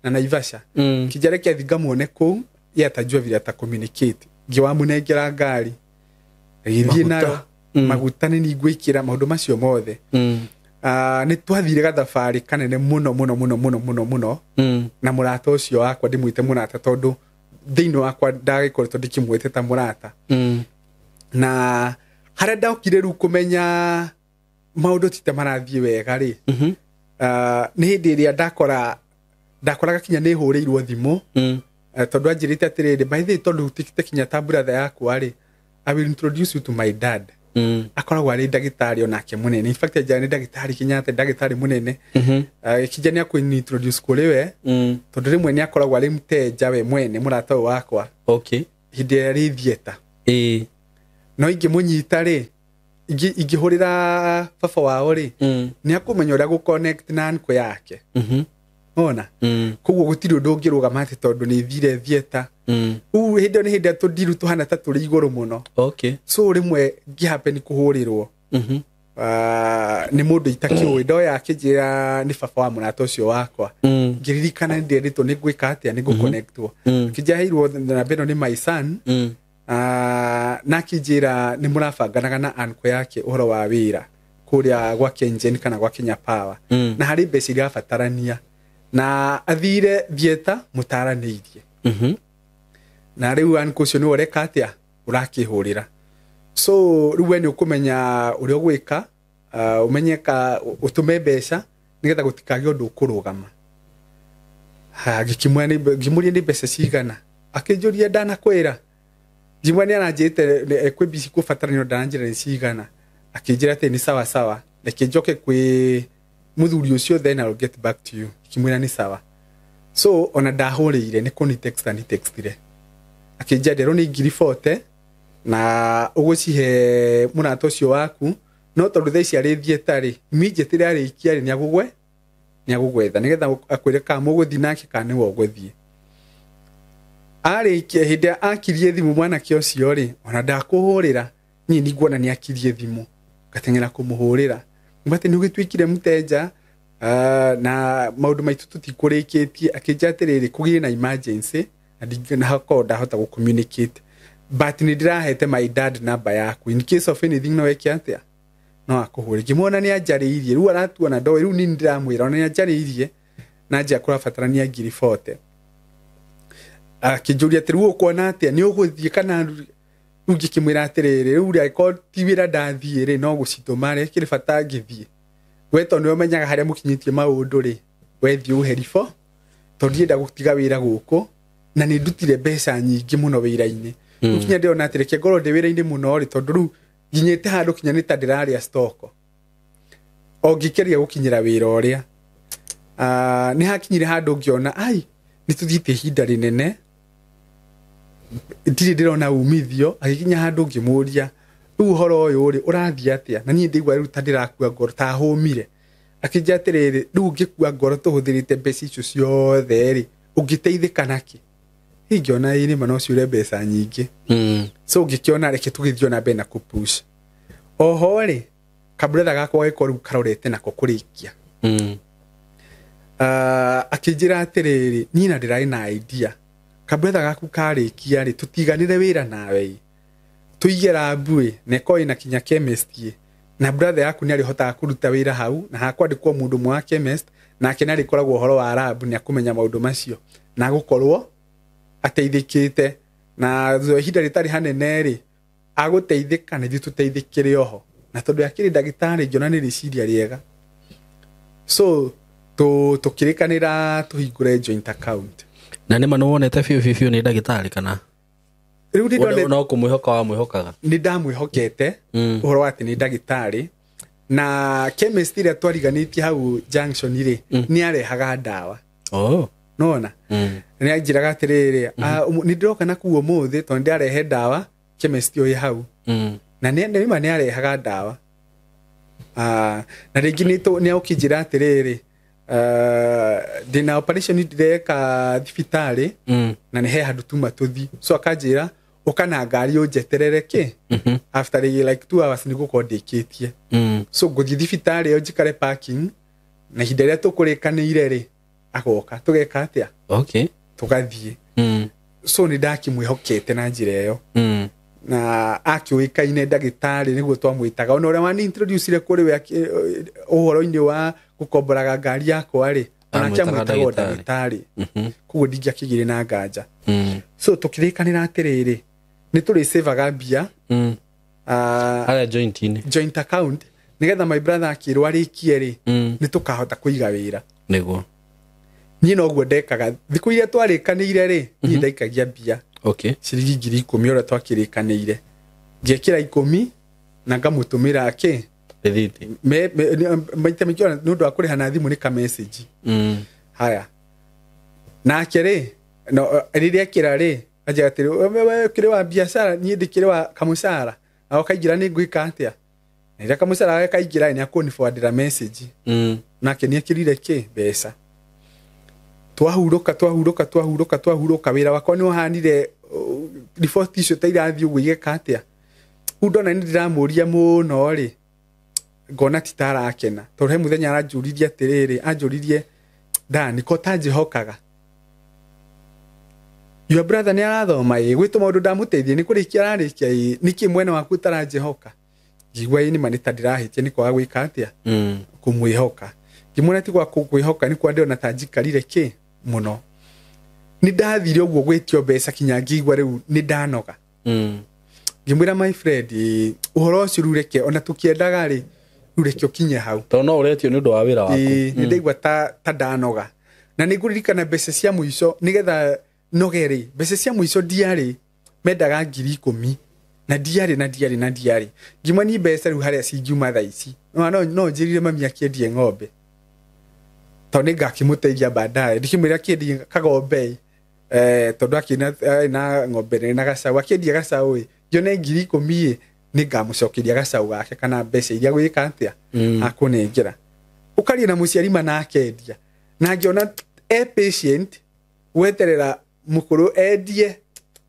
na Naivasha. Kĩnjareke thiĩ ngamuone kũu ye atajua vile ata communicate ngĩwamũnengera ngari agĩthiĩ nayo maguta nĩ niĩ ngwĩkĩra maũndũ macio mothe. Nĩ twathire gathabarĩ kanene mũno mũno mũno mũno mũno mũno na mũrata ũcio wakwa ndĩmwĩte mũrata tondũ thĩinĩ wakwa ndagĩkoretwo ndĩkĩmwĩte ta mũrata. Na harĩa ndokire rĩu kũmenya maũndũ ti ta marathiĩ wega rĩ nĩ hĩndĩ ĩrĩa ndakoraga kinya nĩ hũrĩirwo thimũ tondũ anjĩrĩte atĩrĩrĩ by the way tondũ ũtĩkĩte kinya ta brother yakwa rĩ I will introduce you to my dad. Akoragwo arĩ ndagĩtarĩ onake mũnene in fact anjĩra nĩ ndagĩtarĩ Kenyatta ndagĩtarĩ mũnene. Kĩnja nĩ akũni introduce kũrĩ we tondũ rĩmwe nĩ akoragwo arĩ mteja we mwene mũrata ũyũ wakwa. Okay. Hĩndĩ ĩrĩa arĩ theatre no ingĩmũnyita rĩ ingĩhũrĩra baba wao rĩ nĩ akũmenya ũrĩa gũ-connect na uncle yake. Ona koguo gũtirĩ ũndũ ũngĩrũgama atĩ tondũ nĩ thire theatre. Rĩu hĩndĩ ĩyo nĩ hĩndĩ ĩrĩa tũndiru tũhana ta tũrĩ igũrũ mũno. Okay. So rĩmwe ngĩhappen kũhũrĩrwo nĩ mũndũ itakĩũĩ ndoya akĩnjĩra nĩ baba wa mũrata ũcio wakwa. Ngĩririkana nĩ nderĩtwo nĩ ngwĩka atĩa nĩ ngũ-connectwo. Akĩnjĩra namba ĩno nĩ my son. Na akĩnjĩra nĩ mũrabanganaga na uncle yake ũhoro wa wĩra kũrĩa gwa Kengen kana gwa Kenya Power na harĩ mbeca irabatarania na athire theatre mũtaranĩirie. Na rĩu uncle ũcio nĩwe ũreka atĩa, ũrakĩhũrĩra. So rĩu we nĩ ũkũmenya ũrĩa ũgwĩka, ũmenye ka ũtũme mbeca nĩgetha gũtikagĩe ũndũ ũkũrũgama. Ngĩmũria nĩ mbeca cigana, akĩnjũria ndanakwĩra. Ngĩmwĩra nĩ aranjĩrĩte kwĩ mbici kũbataranio, ndaranjĩra nĩ cigana. Akĩnjĩra atĩ nĩ sawa sawa, reke njoke kwĩ mũthuri ũcio, then I'll get back to you. Ngĩmwĩra nĩ sawa. So ona ndahũrĩire nĩ kũni text ani textire, akĩnjĩra nderwo nĩ 40,000 na ũgũcihe mũrata ũcio waku, no tondũ thaa ici arĩ theatre rĩ, immediately arĩkia rĩ, nĩagũgwetha nĩgetha akwĩre kana mũgũthiĩ nake kana nĩwe ũgũthiĩ. Arĩkia hĩndĩ ĩrĩa akirie thimũ mwanake ũcio rĩ, ona ndakũhũrĩra niĩ nĩnguona nĩ akirie thimũ, ngateng'era kũmũhũrĩra atĩ nĩ ũgĩtuĩkire mũtenja, na maũndũ maitũ tũtikũrĩkĩtie. Akĩnjĩra atĩrĩrĩ, kũgĩe na emergency na hakorwo ndahota gũ communicate, but nĩ ndĩrahete my dad namba yaku in case of anything, no eke atĩa, no akũhũre. Ngĩmuona nĩ anjarĩirie, rĩu aratuona ndoĩ, rĩu niĩ ndĩramwĩra ona nĩ anjarĩirie na njĩra kũrabatarania 40,000. Akĩnjũria atĩ rĩu ũkuona atĩa, nĩ ũgũthiĩ kana rĩu? Ngĩkĩmwĩra atĩrĩrĩ, rĩu rĩ angĩkorwo ti wĩra ndathiĩ rĩ, no gũcitũma rĩ, kĩrĩ bata ngĩthiĩ. We tondũ nĩwe ũmenyaga harĩa mũkinyĩtie maũndũ rĩ, wethiĩ ũhe ribũ, tondũ ndienda gũtiga wĩra gũkũ na nĩ ndutire mbeca nyingĩ mũno wĩra-inĩ. Rĩu kinya ndĩrona atĩ reke ngorwo ndĩ wĩra-inĩ mũno rĩ, tondũ rĩu nginyĩte handũ kinya nĩ ta ndĩrarĩa stock o ngĩkeria gũkinyĩra wĩra ũrĩa. Nĩ hakinyire handũ ngĩona ai nĩ tũthiĩte ihinda rĩnene ndirĩ ndĩrona umithio. Agĩkinya handũ ngĩmũria rĩu ũhoro ũyũ rĩ ũrathiĩ atĩa, na niĩ ndĩigua rĩu ta ndĩrakua ngoro, ta hũmire. Akĩnjĩra atĩrĩrĩ, rĩu ũngĩkua ngoro tũhũthĩrĩte mbeca icio ciothe rĩ, ũngĩteithĩka nakĩ? Ingĩona ĩ nĩma no ciũre mbeca nyingĩ. So ngĩkĩona reke tũgĩthiĩ ona mbere na kũpush. Oho rĩ, kabrother gakwa gĩkorwo rĩu karorete nako kũrĩkia. Akĩnjĩra atĩrĩrĩ, niĩ na ndĩrarĩ na idea, kabrother gaku karĩkia rĩ, tũtiganĩre wĩra nawe ĩ, tũige lab ĩ, na ĩkorwo ĩna kinya chemist ĩ, na brother yaku nĩ arĩhotaga kũruta wĩra hau, na hakwandĩkwo mũndũ ũmwe wa chemist, nake nĩ arĩkoragwo ũhoro wa lab, nĩ akũmenya maũndũ macio na agũkorwo ateithĩkĩte, na thutha wa ihinda rĩtarĩ hanene rĩ, agũteithĩka na ithuĩ tũteithĩkĩre oho. Na tondũ akĩrĩ ndagĩtarĩ, ngĩona nĩ rĩciria rĩega. So tũkĩrĩkanĩra tũhingũre joint account. Na nĩma nĩ wonete biũ biũ biũ nĩ ndagĩtarĩ kana rĩu nĩ ndonete no kũmwĩhoka wamwĩhokaga? Nĩ ndamwĩhokete ũhoro wa atĩ nĩ ndagĩtarĩ, na chemist ĩrĩa twariganĩtie hau junction rĩ, nĩ arehaga ndawa. Nona nĩ anjĩraga atĩrĩrĩ, nĩ ndĩroka na kuu ũmũthĩ tondũ ndĩrarehe ndawa chemist ũyũ hau. Na nĩ nĩma nĩ arehaga ndawa. Na rĩngĩ nĩ ũkĩnjĩra atĩrĩrĩ, ndĩna operation ndĩreka thibitarĩ na nĩ he handũ tuma tũthi, so akanjĩra ũka na ngari ũnjeterere kĩ after like 2 hours nĩ gũkorwo ndĩkĩtie. So ngũthiĩ thibitarĩ ĩyo njikare parking, na ihinda rĩrĩa tũkũrĩkanĩire rĩ, agoka tũgeka atĩa, tũgathiĩ. So nĩ ndakĩmwĩhokete na njĩra ĩyo. Na akĩũĩkaine ndagĩtarĩ nĩguo twamwĩtaga, ona ũrĩa wani introducire kũrĩ we ũhoro-inĩ wa gũkomboraga ngari yakwa rĩ, onake Amwĩtaga amwĩtaga o ndagĩtarĩ. Ndagĩtarĩ. Koguo ndingĩakĩgĩire na nganja. So tũkĩrĩkanĩra atĩrĩrĩ, nĩ tũrĩsavaga mbia Harĩa joint-inĩ. Joint account, nĩgetha my brother akĩrwo arĩkie rĩ, nĩ tũkahota kũiga wĩra. Nĩguo. Niĩ noguo ndekaga, thikũ iria twarĩkanĩire rĩ, niĩ ndaikagia mbia ciringi 10,000 ũrĩa twakĩrĩkanĩire, ngekĩra 10 na ngamũtũmĩra kĩ Rĩthiti. Maita maingĩ ona nĩ ũndũ wa kũrĩha na thimũ nĩ ka message. Haya, nake rĩ, no rĩrĩa ekĩra rĩ, anjĩra atĩrĩ, "We ũkĩrĩ wa biacara, niĩ ndĩkĩrĩ wa kamũcara, na ũkaingĩra nĩ ngwĩka atĩa?" Na rĩrĩa kamũcara gake kaingĩra nĩ akũniforwardĩra message. Nake nĩ ekĩrire kĩ mbeca. Twahurũka, twahurũka, twahurũka, twahurũka, wĩra wakwa nĩ ũhanire riboti icio ta irathiĩ ũguo igeka atĩa. Rĩu ndona nĩ ndĩramũria mũno rĩ, ngona ti ta arakena, tondũ he mũthenya aranjũririe atĩrĩrĩ, anjũririe Dani, ko tanjĩhokaga, your brother nĩ arathoma ĩ, gwĩ tũmaũndũ ndamũteithia nĩ kũrĩkia ararĩkia ĩ, nĩkĩ mwena waku ũtaranjĩhoka? Ngĩigua ĩ nĩma nĩ ta ndĩrahĩtia nĩ kwaga gwĩka atĩa, kũmwĩhoka. Ngĩmuona ti gwa kwĩhoka, nĩ kwa ndĩrona ta njikarire kĩ mũno. Nĩ ndathire ũguo gwĩtio mbeca kinya ngĩigua rĩu nĩ ndanoga. Ngĩmwĩra my friend, ũhoro ũcio rĩu reke ona tũkĩendaga rĩ, rĩu reke ũkinye hau. Tondũ no ũretio nĩ ũndũ wa wĩra waku. Nĩ ndaigua ta ndanoga. Na nĩ ngũririkana mbeca cia mũico nĩgetha noge rĩ, mbeca cia mũico ndiarĩ, mendaga 10,000 na ndiarĩ na ndiarĩ na ndiarĩ. Ngĩmwe ni mbeca rĩu harĩa cingiuma thaa ici. No no njĩrire mami akĩendie ng'ombe. Tondũ nĩ ngakĩmũteithia baadaye. Ndikĩmwĩra akĩendie kagombe. Tondũ akĩna na ng'ombe na gacaũ, akĩendia gacaũ ĩ, ngione 10,000 ĩ, nĩ ngamũcokeria gacaũ gake kana mbeca iria gwĩka atĩa akũnengera. Ũkaria na mũciari mana akendia. Na ngĩona e patient weterera mũkũrũ endie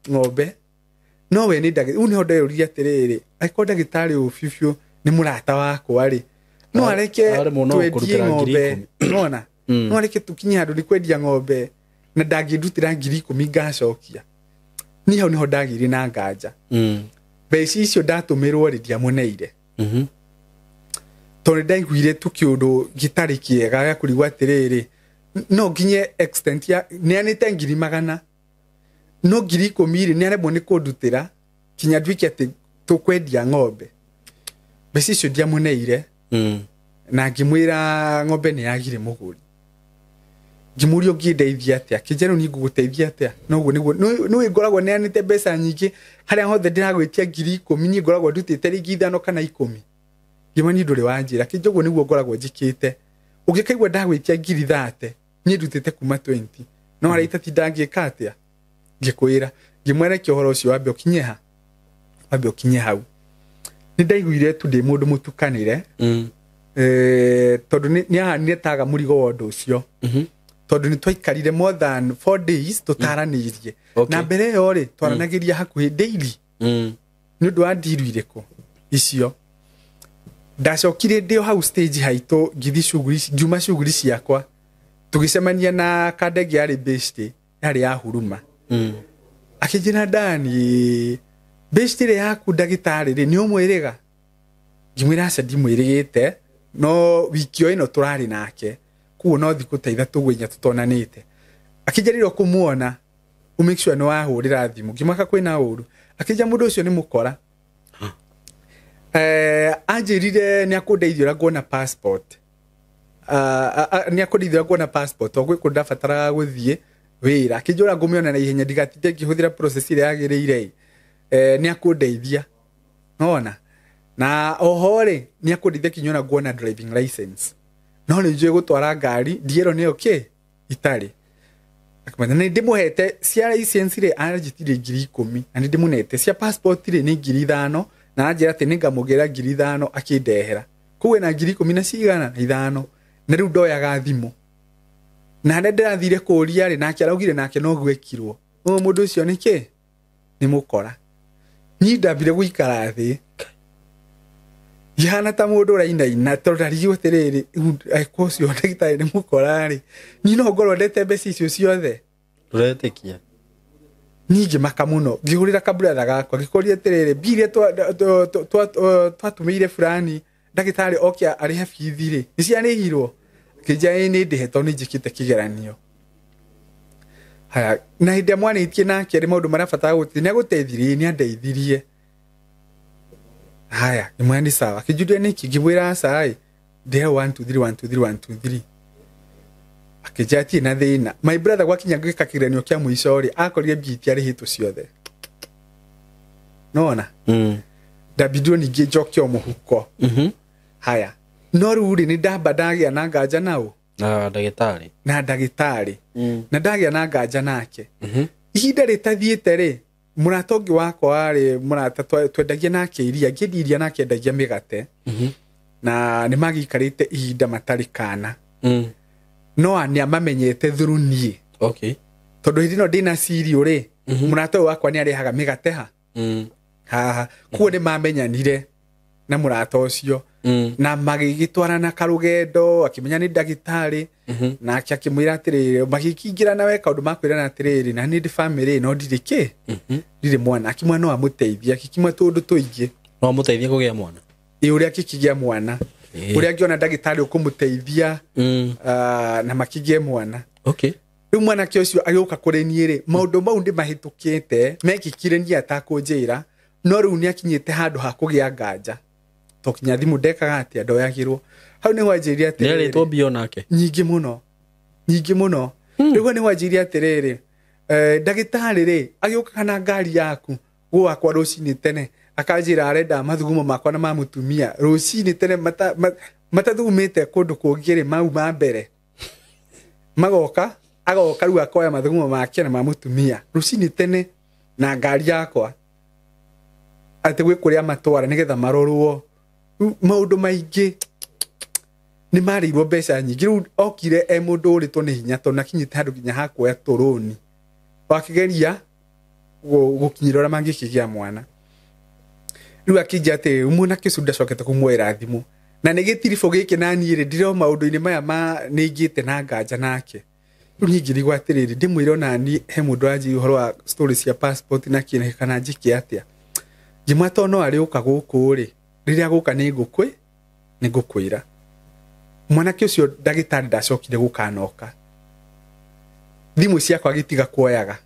ng'ombe. No we nĩ ndagĩtarĩ, rĩu nĩho ndeyũririe atĩrĩrĩ, angĩkorwo ndagĩtarĩ ũyũ biũ biũ nĩ mũrata wakwa rĩ, no areke twendie ng'ombe, nona no areke tũkinye handũ nĩ kwendia ng'ombe na ndangĩndutĩra 10,000 ngacokia. Niĩ hau nĩho ndagĩire na nganja. Mbeca icio ndatũmĩrwo rĩ, ndiamũneire. Tondũ nĩ ndaiguire tu kĩũndũ gĩtarĩ kĩega gĩa kũrigwo atĩrĩrĩ, no nginye extent ya neanĩte 100,000 no 10,000 rĩ, nĩaremwo nĩ kũndutĩra kinya nduĩke atĩ tũkwendia ng'ombe. Mbeca icio ndiamũneire. Na ngĩmwĩra ng'ombe nĩ yagire mũgũri. Ngĩmũria ũngĩndeithia atĩa, akĩnjĩra rĩu niĩ ngũgũteithia atĩa. Noguo nĩguo nĩũĩ ngoragwo neanĩte mbeca nyingĩ harĩa hothe ndĩragwĩtia 10,000 niĩ ngoragwo ndutĩte rĩngĩ 5 kana 10. Ngĩmwĩra niĩ ndũrĩ wanjĩra, akĩnjĩra ũguo nĩguo ngoragwo njĩkĩte. Ũngĩkaigua ndagwĩtia 30,000 niĩ ndutĩte kuma 20. No harĩa itatinda ngĩka atĩa, ngĩkwĩra. Ngĩmwĩra reke ũhoro ũcio wambe ũkinye ha, wambe ũkinye hau. Nĩ ndaiguire tu ndĩ mũndũ mũtukanĩre. Tondũ nĩ ahanire taga mũrigo wa ũndũ ũcio. Tondũ nĩ twaikarire more than 4 days tũtaranĩirie. Na mbere ĩyo rĩ, twaranagĩria hakuhĩ daily. Nĩ ũndũ wa ndiru irĩkũ icio. Ndacokire ndĩ o hau stage haitũ ngĩthiĩ shughuli, ngiuma shughuli ciakwa. Tũgĩcemania na kandege yarĩ best yarĩ ya Huruma. Akĩnjĩra Dani, best ĩrĩa yaku ndagĩtarĩ rĩ, nĩ ũmwĩrĩga? Ngĩmwĩra aca ndimwĩrĩgĩte, no wiki o ĩno tũrarĩ nake. Koguo no thikũ ta 3 ũguo 4 tũtonanĩte. Akĩnjĩra kũmuona, ũ make sure nĩ wahũrĩra thimũ. Ngĩmaka kwĩna ũru. Akĩnjĩra mũndũ ũcio nĩ mũkora. Anjĩrire nĩ akũndeithia ũrĩa nguona passport. Nĩ akũndeithia ũrĩa nguona passport, tondũ gwĩ kũndũ ndabataraga gũthiĩ wĩra. Akĩnjĩra ngũmĩona na ihenya ndigatinde ngĩhũthĩra process ĩrĩa yagĩrĩire. Nĩ akũndeithia. Nona. Na oho rĩ, nĩ akũndeithia kinya ona nguona driving license. No nĩ njũĩ gũtwara ngari, ndierwo nĩyo kĩ itarĩ. Akĩmwĩra nĩ ndĩmũhete cia license rĩ, anjĩtirie 10,000 na nĩ ndĩmũnete cia passport rĩ nĩ 5,000 na anjĩra atĩ nĩngamũgĩra 5,000 akĩndehera. Koguo ena 10,000 na cigana na 5 na rĩu ndoyaga thimũ. Na harĩa ndĩrathire kũria rĩ, nake araugire nake no gwekirwo. Ũyũ mũndũ ũcio nĩ kĩ? Nĩ mũkora. Niĩ ndambire gũikara thĩ ngĩhana ta mũndũ ũrainaina tondũ ndarigwo atĩrĩrĩ, angĩkorwo ũcio ndagĩtarĩ nĩ mũkora rĩ, niĩ no ngorwo ndete mbeca icio ciothe. Ndũretĩkia? Niĩ ngĩmaka mũno, ngĩhũrĩra kaburatha gakwa, ngĩkũria atĩrĩrĩ, mbia iria twatũmĩire fulani ndagĩtarĩ oke arĩhe bithi rĩ, nĩ ciarĩhirwo? Akĩnjĩra ĩĩ nĩ ndĩhe tondũ nĩ njĩkĩte kĩgeranio. Haya, na hĩndĩ ĩrĩa mwarĩtie nake rĩ, maũndũ marabatara gũteithia, nĩ agũteithirie? Nĩ andeithirie. Haya, ngĩmwĩra nĩ sawa. Akĩnjũria nĩkĩ, ngĩmwĩra aca ĩ, ndĩhe 1 2 3 1 2 3 1 2 3. Akĩnjĩra atirĩ na thĩna. My brother gwakinya gwĩka kĩgeranio kĩa mũico rĩ, akorire mbia itiarĩhĩtwo ciothe. Nona? Ndambindwo ningĩ njoke o mũhuko. Haya. No rĩu rĩ, nĩ ndamba ndagĩa na nganja nao. Na ndagĩtarĩ. Na ndagĩtarĩ. Na ndagĩa na nganja nake. Ihinda rĩtathiĩte rĩ, mũrata ũngĩ wakwa rĩ, mũrata twendagia nake iria, ngĩendia iria nake endagia mĩgate. Na nĩ magĩikarĩte ihinda matarĩ kana. No nĩ amamenyete through niĩ. Tondũ hĩndĩ ĩno ndĩna cereal rĩ, mũrata ũyũ wakwa nĩ arehaga mĩgate ha. Haha. Koguo nĩ mamenyanire na mũrata ũcio. Na magĩgĩtwarana karũgendo, akĩmenya nĩ ndagĩtarĩ, nake akĩmwĩra atĩrĩrĩ, magĩkĩingĩra nawe kaũndũ makwĩrana atĩrĩrĩ, na niĩ ndĩ family no ndirĩ kĩ? Ndirĩ mwana. Akĩmwĩra no amũteithie, akĩkimwa tũũndũ tũingĩ. No amũteithie kũgĩa mwana? Ĩ, ũrĩa akĩkĩgĩa mwana. Ũrĩa angĩona ndagĩtarĩ ũkũmũteithia, na makĩgĩe mwana. Rĩu mwanake ũcio agĩũka kũrĩ niĩ rĩ, maũndũ mau nĩ mahĩtũkĩte mekĩkire niĩ atakũnjĩra, no rĩu nĩ akinyĩte handũ ha kũgĩa nganja to kinya thimũ ndekaga atĩa, ndoyagĩrwo. Hau nĩho anjĩrire atĩrĩrĩ, nĩarĩtwo mbia onake nyingĩ mũno, nyingĩ mũno. Rĩu nĩho anjĩrire atĩrĩrĩ, ndagĩtarĩ rĩ agĩũkaga na ngari yaku gwakwa rũcinĩ tene, akanjĩra arenda mathugumo makwa na ma mũtumia rũcinĩ tene matathugumĩte kũndũ kũngĩ rĩ, mau ma mbere magoka, agoka rĩu akoya mathugumo make na ma mũtumia rũcinĩ tene na ngari yakwa, atĩ gwĩ kũrĩa matwara nĩgetha marorwo. Rĩu maũndũ maingĩ nĩ marĩirwo mbeca nyingĩ. Rĩu okire e mũndũ ũrĩtwo nĩ hinya tondũ akinyĩte handũ nginya ha kuoya tũrũni, wakĩgeria gũkinyĩra ũrĩa mangĩkĩgĩa mwana. Rĩu akĩnjia atĩ mwanake ũcio ndacokete kũmuoera thimũ, na nĩ gĩtiribũ gĩkĩ na niĩ rĩ ndĩrĩ o maũndũ-inĩ maya ma nĩ ingĩte na nganja nake. Rĩu niĩ ngĩrigwo atĩrĩrĩ, ndĩmwĩre ona niĩ he mũndũ ũranjĩra ũhoro wa story cia passport na kĩ kana njĩke atĩa. Ngĩmwĩra tondũ no arĩũka gũkũ rĩ, rĩrĩa agũka nĩ ngũkwĩra. Mwanake ũcio ndagĩtarĩ ndacokire gũkanoka, thimũ ciakwa agĩtiga kuoyaga.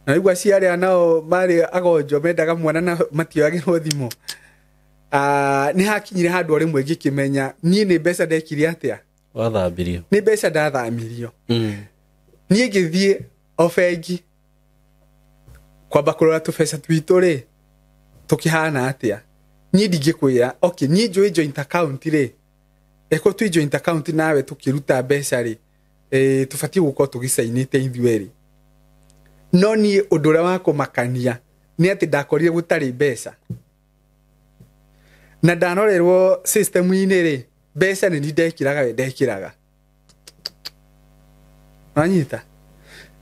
Na rĩu aciari aya nao marĩ agonjo mendaga mwana na matioyagĩrwo thimũ. Nĩ hakinyire handũ o rĩmwe ngĩkĩmenya niĩ nĩ mbeca ndekire atĩa, wathambirio, nĩ mbeca ndathamirio. Niĩ ngĩthiĩ o bengi kwamba kũrora tũbeca twitũ rĩ tũkĩhana atĩa. Niĩ ndingĩkwĩra okay, niĩ njũĩ joint account rĩ, eko twĩ joint account nawe tũkĩruta mbeca rĩ, tũbatiĩ gũkorwo tũgĩcainĩte ithuĩ erĩ. No niĩ ũndũ ũrĩa wa kũmakania nĩ atĩ ndakorire gũtarĩ mbeca, na ndanorerwo system-inĩ rĩ, mbeca nĩ ndekĩraga we ndekĩraga, wanyita.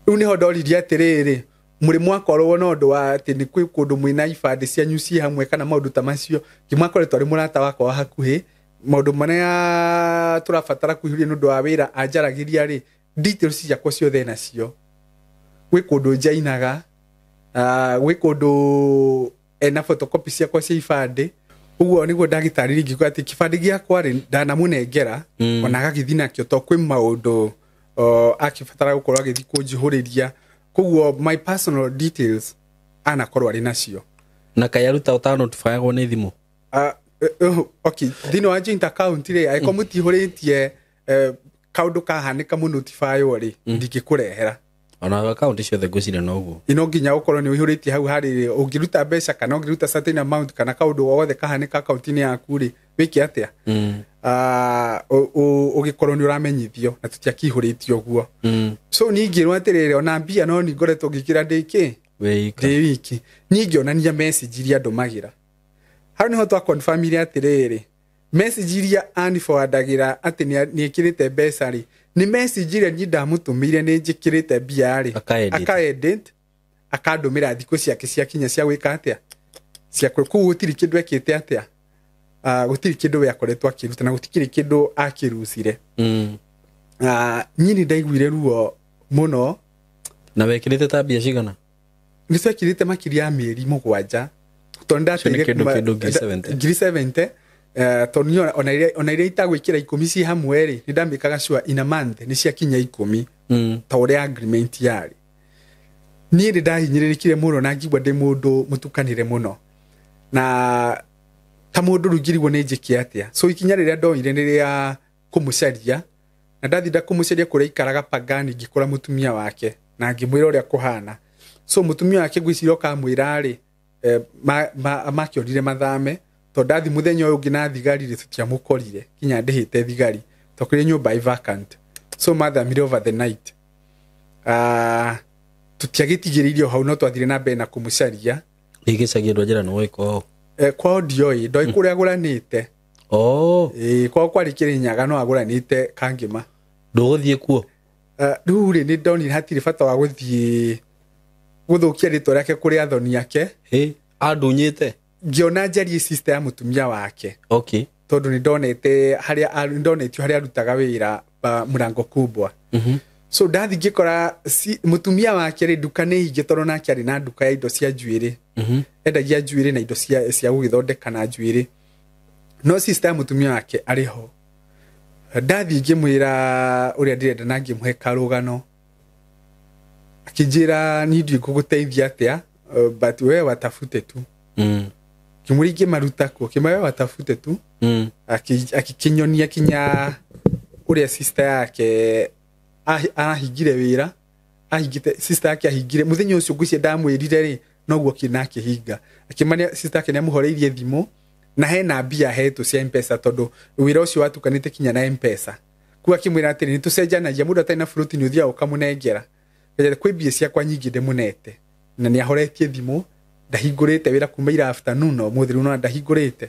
Rĩu nĩho ndoririe atĩrĩrĩ, mũrĩ mwakorwo na ũndũ wa atĩ nĩ kwĩ kũndũ mwĩna ibandĩ cianyu ciĩ hamwe kana maũndũ ta macio. Ngĩmwakoretwo arĩ mũrata wakwa wa hakuhĩ, maũndũ marĩa tũrabatara kũihũria nĩ ũndũ wa wĩra anjaragĩria rĩ, details ciakwa ciothe nacio. Gwĩ kũndũ njainaga, gwĩ kũndũ ena photocopy ciakwa cia ibandĩ. Ũguo nĩguo ndagĩtarĩria ngĩkuga atĩ kĩbandĩ gĩakwa rĩ ndanamũnengera, ona agagĩthiĩ nakĩo to kwĩ maũndũ akĩbatara gũkorwo agĩthiĩ kũnjihũrĩria. Koguo my personal details anakorwo arĩ nacio. Na kayaruta ũtanotifyagwo nĩ thimũ? Okay, thĩinĩ wa joint account rĩ, angĩkorwo mũtihũrĩtie kaũndũ kahanĩka mũnotifywo rĩ, ndingĩkũrehera. Ona account ciothe ngwĩciria noguo. Ino nginya ũkorwo nĩ ũihũrĩtie hau harĩ ũngĩruta mbeca kana ũngĩruta certain amount kana kaũndũ gothe kahanĩka account-inĩ yaku rĩ, wĩke atĩa? Ũgĩkorwo nĩ ũramenyithio na tũtiakĩihũrĩtie ũguo. So niĩ ngĩrwo atĩrĩrĩ, ona mbia no niĩ ngoretwo ngĩkĩra ndĩ kĩ? Ndĩ wiki. Niĩ ngĩonania message iria ndũmagĩra. Hau nĩho twaconfirmire atĩrĩrĩ, message iria aniforwardagĩra atĩ nĩ ĩkĩrĩte mbeca rĩ, nĩ message iria niĩ ndamũtũmĩire nĩ njĩkĩrĩte mbia rĩ, aka-edit, akandũmĩra thikũ ciake ciakinya cia gwĩka atĩa, cia kũu gũtirĩ kĩndũ ekĩte atĩa, gũtirĩ kĩndũ we akoretwo akĩruta na gũtikĩrĩ kĩndũ akĩrucire. Niĩ nĩ ndaiguire ruo mũno. Na wekĩrĩte ta mbia cigana? Nĩ twekĩrĩte makĩria ya mĩeri 7, tondũ ndateire kĩndũ ngiri 70, tondũ niĩ ona iria itagwĩkĩra 10 ciĩ hamwe rĩ, nĩ ndamĩkaga sure in a month nĩ ciakinya 10, ta ũrĩa agreement yarĩ. Niĩ nĩ ndahinyĩrĩrĩkire mũno na ngigua ndĩ mũndũ mũtukanĩre mũno, na ta mũndũ rĩu ngĩrigwo nĩ njĩke atĩa. So ikinya rĩrĩa ndoire nĩ rĩa kũmũcaria, na ndathinda kũmũcaria kũrĩa aikaraga Pangani, ngĩkora mũtumia wake na ngĩmwĩra ũrĩa kũhana. So mũtumia wake ngwĩciria ũkamwĩra rĩ, makĩorire mathame, tondũ ndathi mũthenya ũyũ ũngĩ na thigari rĩ, tũtiamũkorire kinya ndĩhĩte thigari tondũ nyũmba ĩ vacant. So mathamire over the night. Tũtiagĩtigĩrĩirio hau, no twathire na mbere na kũmũcaria. Gĩcagi andũ a njĩra nĩ woĩ kwao? Kwao ndioĩ, ndoĩ kũrĩa agũranĩte. Kwao kwarĩ Kĩrĩnyaga no agũranĩte Kangĩma. Ndũgũthiĩ kuo? Rĩu rĩ, nĩ ndonire hatirĩ bata wa gũthiĩ gũthũkia rĩtwa rĩake kũrĩ athoni ake. Andunyĩte? Ngĩona njarie sister ya mũtumia wake. Okay. Tondũ nĩ ndonete harĩa, nĩ ndonetio harĩa arutaga wĩra Mũrango Kubwa. So ndathi ngĩkora mũtumia wake rĩ, nduka nĩ hinge tondũ nake arĩ na nduka ya indo cia njuĩrĩ. Endagia njuĩrĩ na indo cia gũgĩthondeka na njuĩrĩ. No sister ya mũtumia wake arĩ ho. Ndathi ngĩmwĩra ũrĩa ndĩrenda na ngĩmũhe karũgano. Akĩnjĩra niĩ ndiũĩ ngũgũteithia atĩa, but wewe watafute tu. Kĩmũria ingĩmaruta kũ? Kĩma wewe watafute tu. Akĩkĩnyonia kinya ũrĩa sister yake arahingire wĩra, ahingĩte sister yake ahingire mũthenya ũcio ngwĩciria ndamwĩrire rĩ, noguo kĩna akĩhinga. Akĩmania sister yake nĩamũhoreirie thimũ na hena mbia hetwo cia M-Pesa tondũ wĩra ũcio watukanĩte kinya na M-Pesa. Kũu akĩmwĩra atĩrĩ nĩtũcenjanagia mũndũ atarĩ na buroti nĩ ũthiaga ũkamũnengera. Kajata kwĩ mbia ciakwa nyingĩ ndĩmũnete na nĩahoretie thimũ ndahingũrĩte wĩra kuma ira afternoon na ũmũthĩ rĩu nona ndahingũrĩte.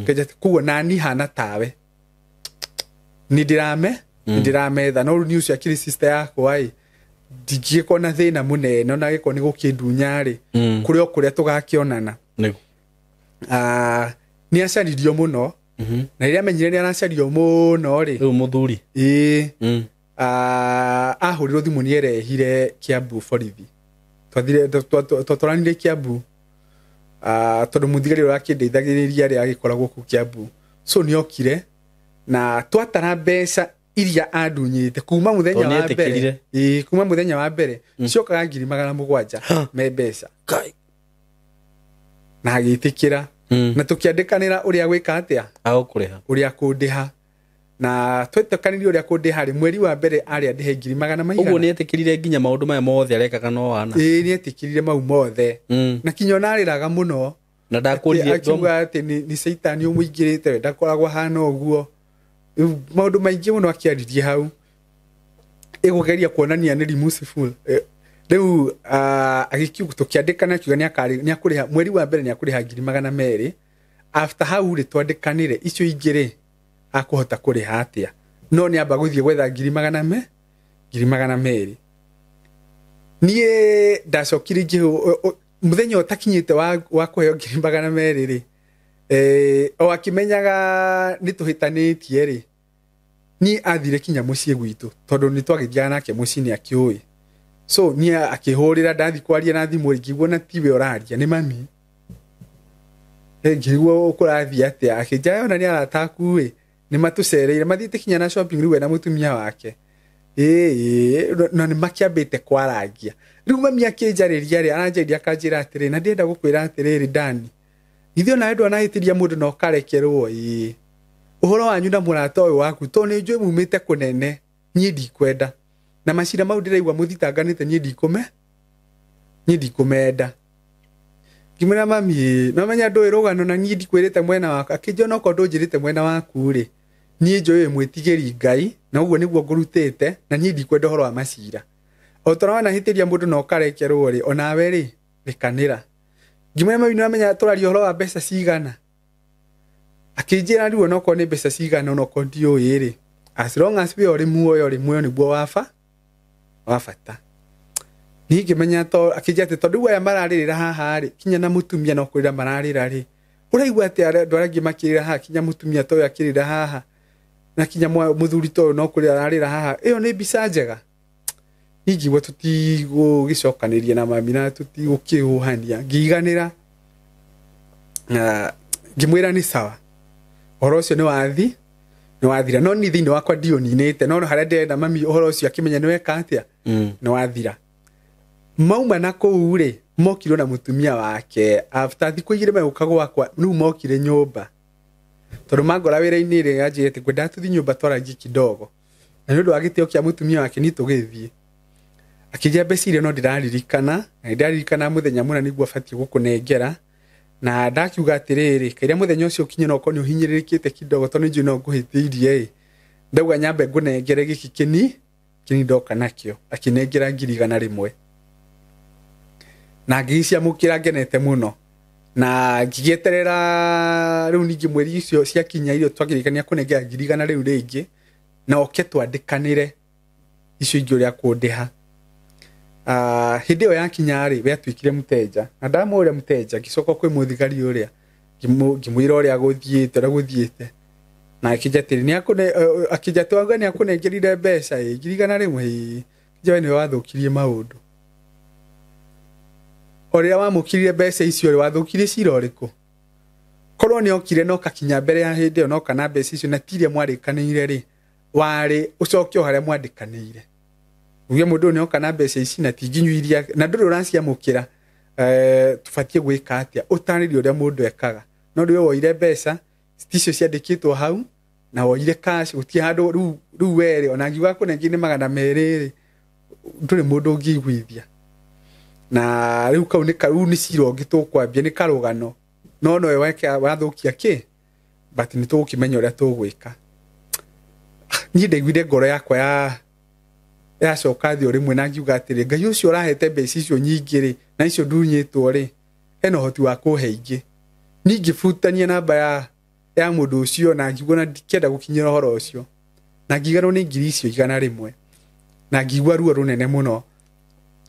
Kajata koguo nani hana tawe nĩ ndĩrametha no rĩu nĩ ũcio akĩrĩ sister yakwa ĩ ndingĩgĩkorwo na thĩna mũnene ona agĩkorwo nĩ gũkĩndunya rĩ kũrĩ o kũrĩa tũgakĩonana. Nĩ acaririo mũno na rĩrĩa amenyire nĩ aracario mũno rĩ rĩu mũthuri ĩĩ ahũrirwo thimũ nĩ erehire Kiambu borithi. Twathire twatwaranire Kiambu tondũ mũthigari ũrĩa akĩndeithagĩrĩria rĩ agĩkoragwo kũu Kiambu. So nĩ okire na twatara mbeca iria andunyĩte kuma mũthenya wa mbere. Ĩĩ kuma mũthenya wa mbere ciokaga 700,000 me mbeca. Na agĩtĩkĩra na tũkĩandĩkanĩra ũrĩa gwĩka atĩa agũkũrĩha ũrĩa kũndĩha na twetĩkanĩrie ũrĩa kũndĩha rĩ mweri wa mbere arĩa ndĩhe 200,000. Ũguo nĩetĩkĩrire nginya maũndũ maya mothe arekaga no wana. Ĩĩ nĩetĩkĩrire mau mothe na kinya ona arĩraga mũno na ndakũrire akiuga atĩ nĩ caitani ũmũingĩrĩte we ndakoragwo hana ũguo. Maũndũ maingĩ mũno akĩaririe hau ĩgũgeria kuonania nĩ remorseful. Rĩu agĩkiuga tũkĩandĩkana akiuga nĩakũrĩha mweri wa mbere nĩakũrĩha 200,000. After hau rĩ twandĩkanĩre icio ingĩ rĩ akũhota kũrĩha atĩa no nĩamba gũthiĩ gwetha 200,000. Niĩ ndacokire mũthenya ũtakinyĩte wa kũheo 200,000 rĩ o akĩmenyaga nĩ tũhĩtanĩtie rĩ niĩ athire kinya mũciĩ gwitũ tondũ nĩ twagĩthiaga nake mũciĩ nĩ akĩũĩ. So niĩ akĩhũrĩra ndathi kwaria na thimũ rĩ ngĩigua na tiwe ũraria nĩ mami. Ngĩigua ũkũrathiĩ atĩa akĩnjĩra ona nĩ arata aku ĩ nĩ matũcereire mathiĩte kinya na shopping rĩu we na mũtumia wake. Ĩĩ na nĩ makĩambĩte kwarangia. Rĩu mami akĩnjarĩria rĩ aranjarĩria akanjĩra atĩrĩ na ndĩrenda gũkwĩra atĩrĩrĩ Dani ithuĩ onawe ndwanahĩtĩria mũndũ na ũkarekerwo ĩĩ ũhoro wanyu na mũrata ũyũ waku tondũ nĩ njũĩ mumĩte kũnene niĩ ndikwenda na macira mau ndĩraigua mũthitanganĩte niĩ ndikũmenda. Ngĩmwĩra mami no menya ndũĩ rũgano na niĩ ndikwĩrĩte mwena waku. Akĩnjĩra onokorwo ndũnjĩrĩte mwena waku rĩ niĩ njũĩ wĩ mwĩtigĩri Ngai na ũguo nĩguo ngũrutĩte na niĩ ndikwenda ũhoro wa macira. O ta ũrĩa wanahĩtĩria mũndũ na ũkarekerwo rĩ onawe rĩ rekanĩra. Ngĩmwĩra mami nĩwamenya tũraria ũhoro wa mbeca cigana. Akĩnjĩra rĩu onokorwo nĩ mbeca cigana onokorwo ndiũĩ rĩ as long as we ũrĩ muoyo rĩ muoyo nĩguo wa bata. Niĩ ngĩmenya akĩnjĩra atĩ tondũ rĩu aya mararĩrĩra haha rĩ kinya na mũtumia no kũrĩra mararĩra rĩ ũraigua atĩ andũ arĩa angĩ makĩrĩra haha kinya mũtumia ta ũyũ akĩrĩra haha na kinya mũthuri ta ũyũ no kũrĩra ararĩra haha ĩyo nĩ mbica njega. Niĩ ngĩigua tũtigũgĩcokanĩria na mami na tũtigũkĩhũhania ngĩiganĩra ngĩmwĩra nĩ sawa ũhoro ũcio nĩ wathira no niĩ thĩinĩ wakwa ndiũninĩte no harĩa ndĩrenda mami ũhoro ũcio akĩmenya nĩ weka atĩa nĩ wathira. Mauma na kũu rĩ mokirwo na mũtumia wake after thikũ igĩrĩ megũka gwakwa rĩu mokire nyũmba tondũ mangora wĩra-inĩ rĩ anjĩrĩte ngwendaga tũthiĩ nyũmba twarangie kidogo na nĩ ũndũ wa gĩtĩo kĩa mũtumia wake niĩ tũgĩthiĩ. Akĩnjĩra mbeca iria no ndĩraririkana na nĩndaririkana mũthenya mũna nĩguo abatiĩ gũkũnengera na ndakiuga atĩrĩrĩ kaira mũthenya ũcio ũkinye no okorwo nĩ ũhinyĩrĩrĩkĩte kidogo tondũ nĩ njũĩ no ngũhĩtĩirie ĩ ndauga nyambe ngũnengere gĩkĩ kĩni ndoka nakĩo. Akĩnengera 100,000 na ngĩgĩciamũkĩra ngenete mũno na ngĩgĩeterera rĩu ningĩ mweri icio ciakinya irio twakĩrĩkania kũnengera 100,000 rĩu rĩngĩ na oke twandĩkanĩre icio ingĩ ũrĩa kũndĩha. Hĩndĩ ĩyo yakinya rĩ we atuĩkire mũteja na ndamũria mũteja ngĩcoka kwĩ mũthigari ũrĩa ngĩmwĩra ũrĩa gũthiĩte na akĩnjĩra atĩrĩ akĩnjĩra atĩ wauga nĩakũnengerire mbeca ĩ 100,000 ĩ akĩnjĩra we nĩwe wathũkirie maũndũ o rĩrĩa wamũkĩrire mbeca icio rĩ wathũkirie cira ũrĩkũ korwo nĩokire na ũkakinya mbere ya hĩndĩ ĩyo na oka na mbeca icio na ti iria mwarĩkanĩire rĩ warĩ ũcoke o harĩa mwandĩkanĩire. Uge mũndũ ũyũ nĩoka na mbeca ici na ti nginyu iria na ndũrĩ ũraciamũkĩra, tũbatiĩ gwĩka atĩa? Ũtarĩrie ũrĩa mũndũ ekaga. No rĩu woire mbeca ticio ciandĩkĩtwo hau na woire cash, gũtirĩ handũ rĩu werĩ ona ngiuga kũnengĩ nĩ 200 rĩ, ndũrĩ mũndũ ũngĩiguithia. Na rĩu kau nĩ rĩu nĩ cira ũngĩ tũkwambia, nĩ karũgano no nowe wathũkia kĩ, but nĩ tũgũkĩmenya ũrĩa tũgwĩka. Niĩ ndaiguire ngoro yakwa ya yacoka thĩ o rĩmwe na ngiuga atĩrĩ, Ngai ũcio ũrahete mbeca icio nyingĩ rĩ, na icio ndunyĩtwo rĩ, hena ũhoti wa kũhe ingĩ. Niĩ ngĩbutania namba ya mũndũ ũcio na ngiuga na ndikenda gũkinyĩra ũhoro ũcio, na ngiganwo nĩ ngiri icio 100, na ngigua ruo rũnene mũno.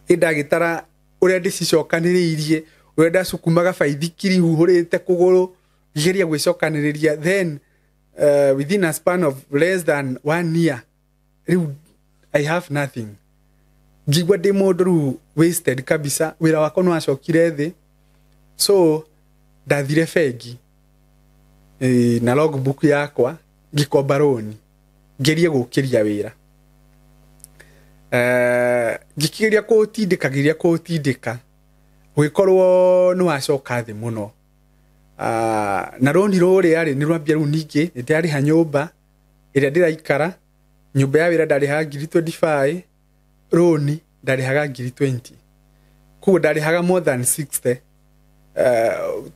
Ĩ ndagĩtara ũrĩa ndĩcicokanĩrĩirie, ũrĩa ndacukumaga baithikiri huhũrĩte kũgũrũ ngĩgeria gwĩcokanĩrĩria, then within a span of less than 1 year rĩu I have nothing. Ngigua ndĩ mũndũ rĩu wasted kabisa, wĩra wakwa nĩ wacokire thĩ. So ndathire bengi na logbook yakwa ngĩkomba rũni ngerie gũkĩria wĩra. Ngĩkĩgeria kũũtindĩka, ngeria kũũtindĩka, gũgĩkorwo nĩ wacoka thĩ mũno. Na rũni rũrĩa rĩ nĩ rwambia rĩu ningĩ nĩ ndĩrarĩha nyũmba ĩrĩa ndĩraikara, nyũmba ya wĩra ndarĩhaga ngiri 25, rũni ndarĩhaga ngiri 20, koguo ndarĩhaga more than 60.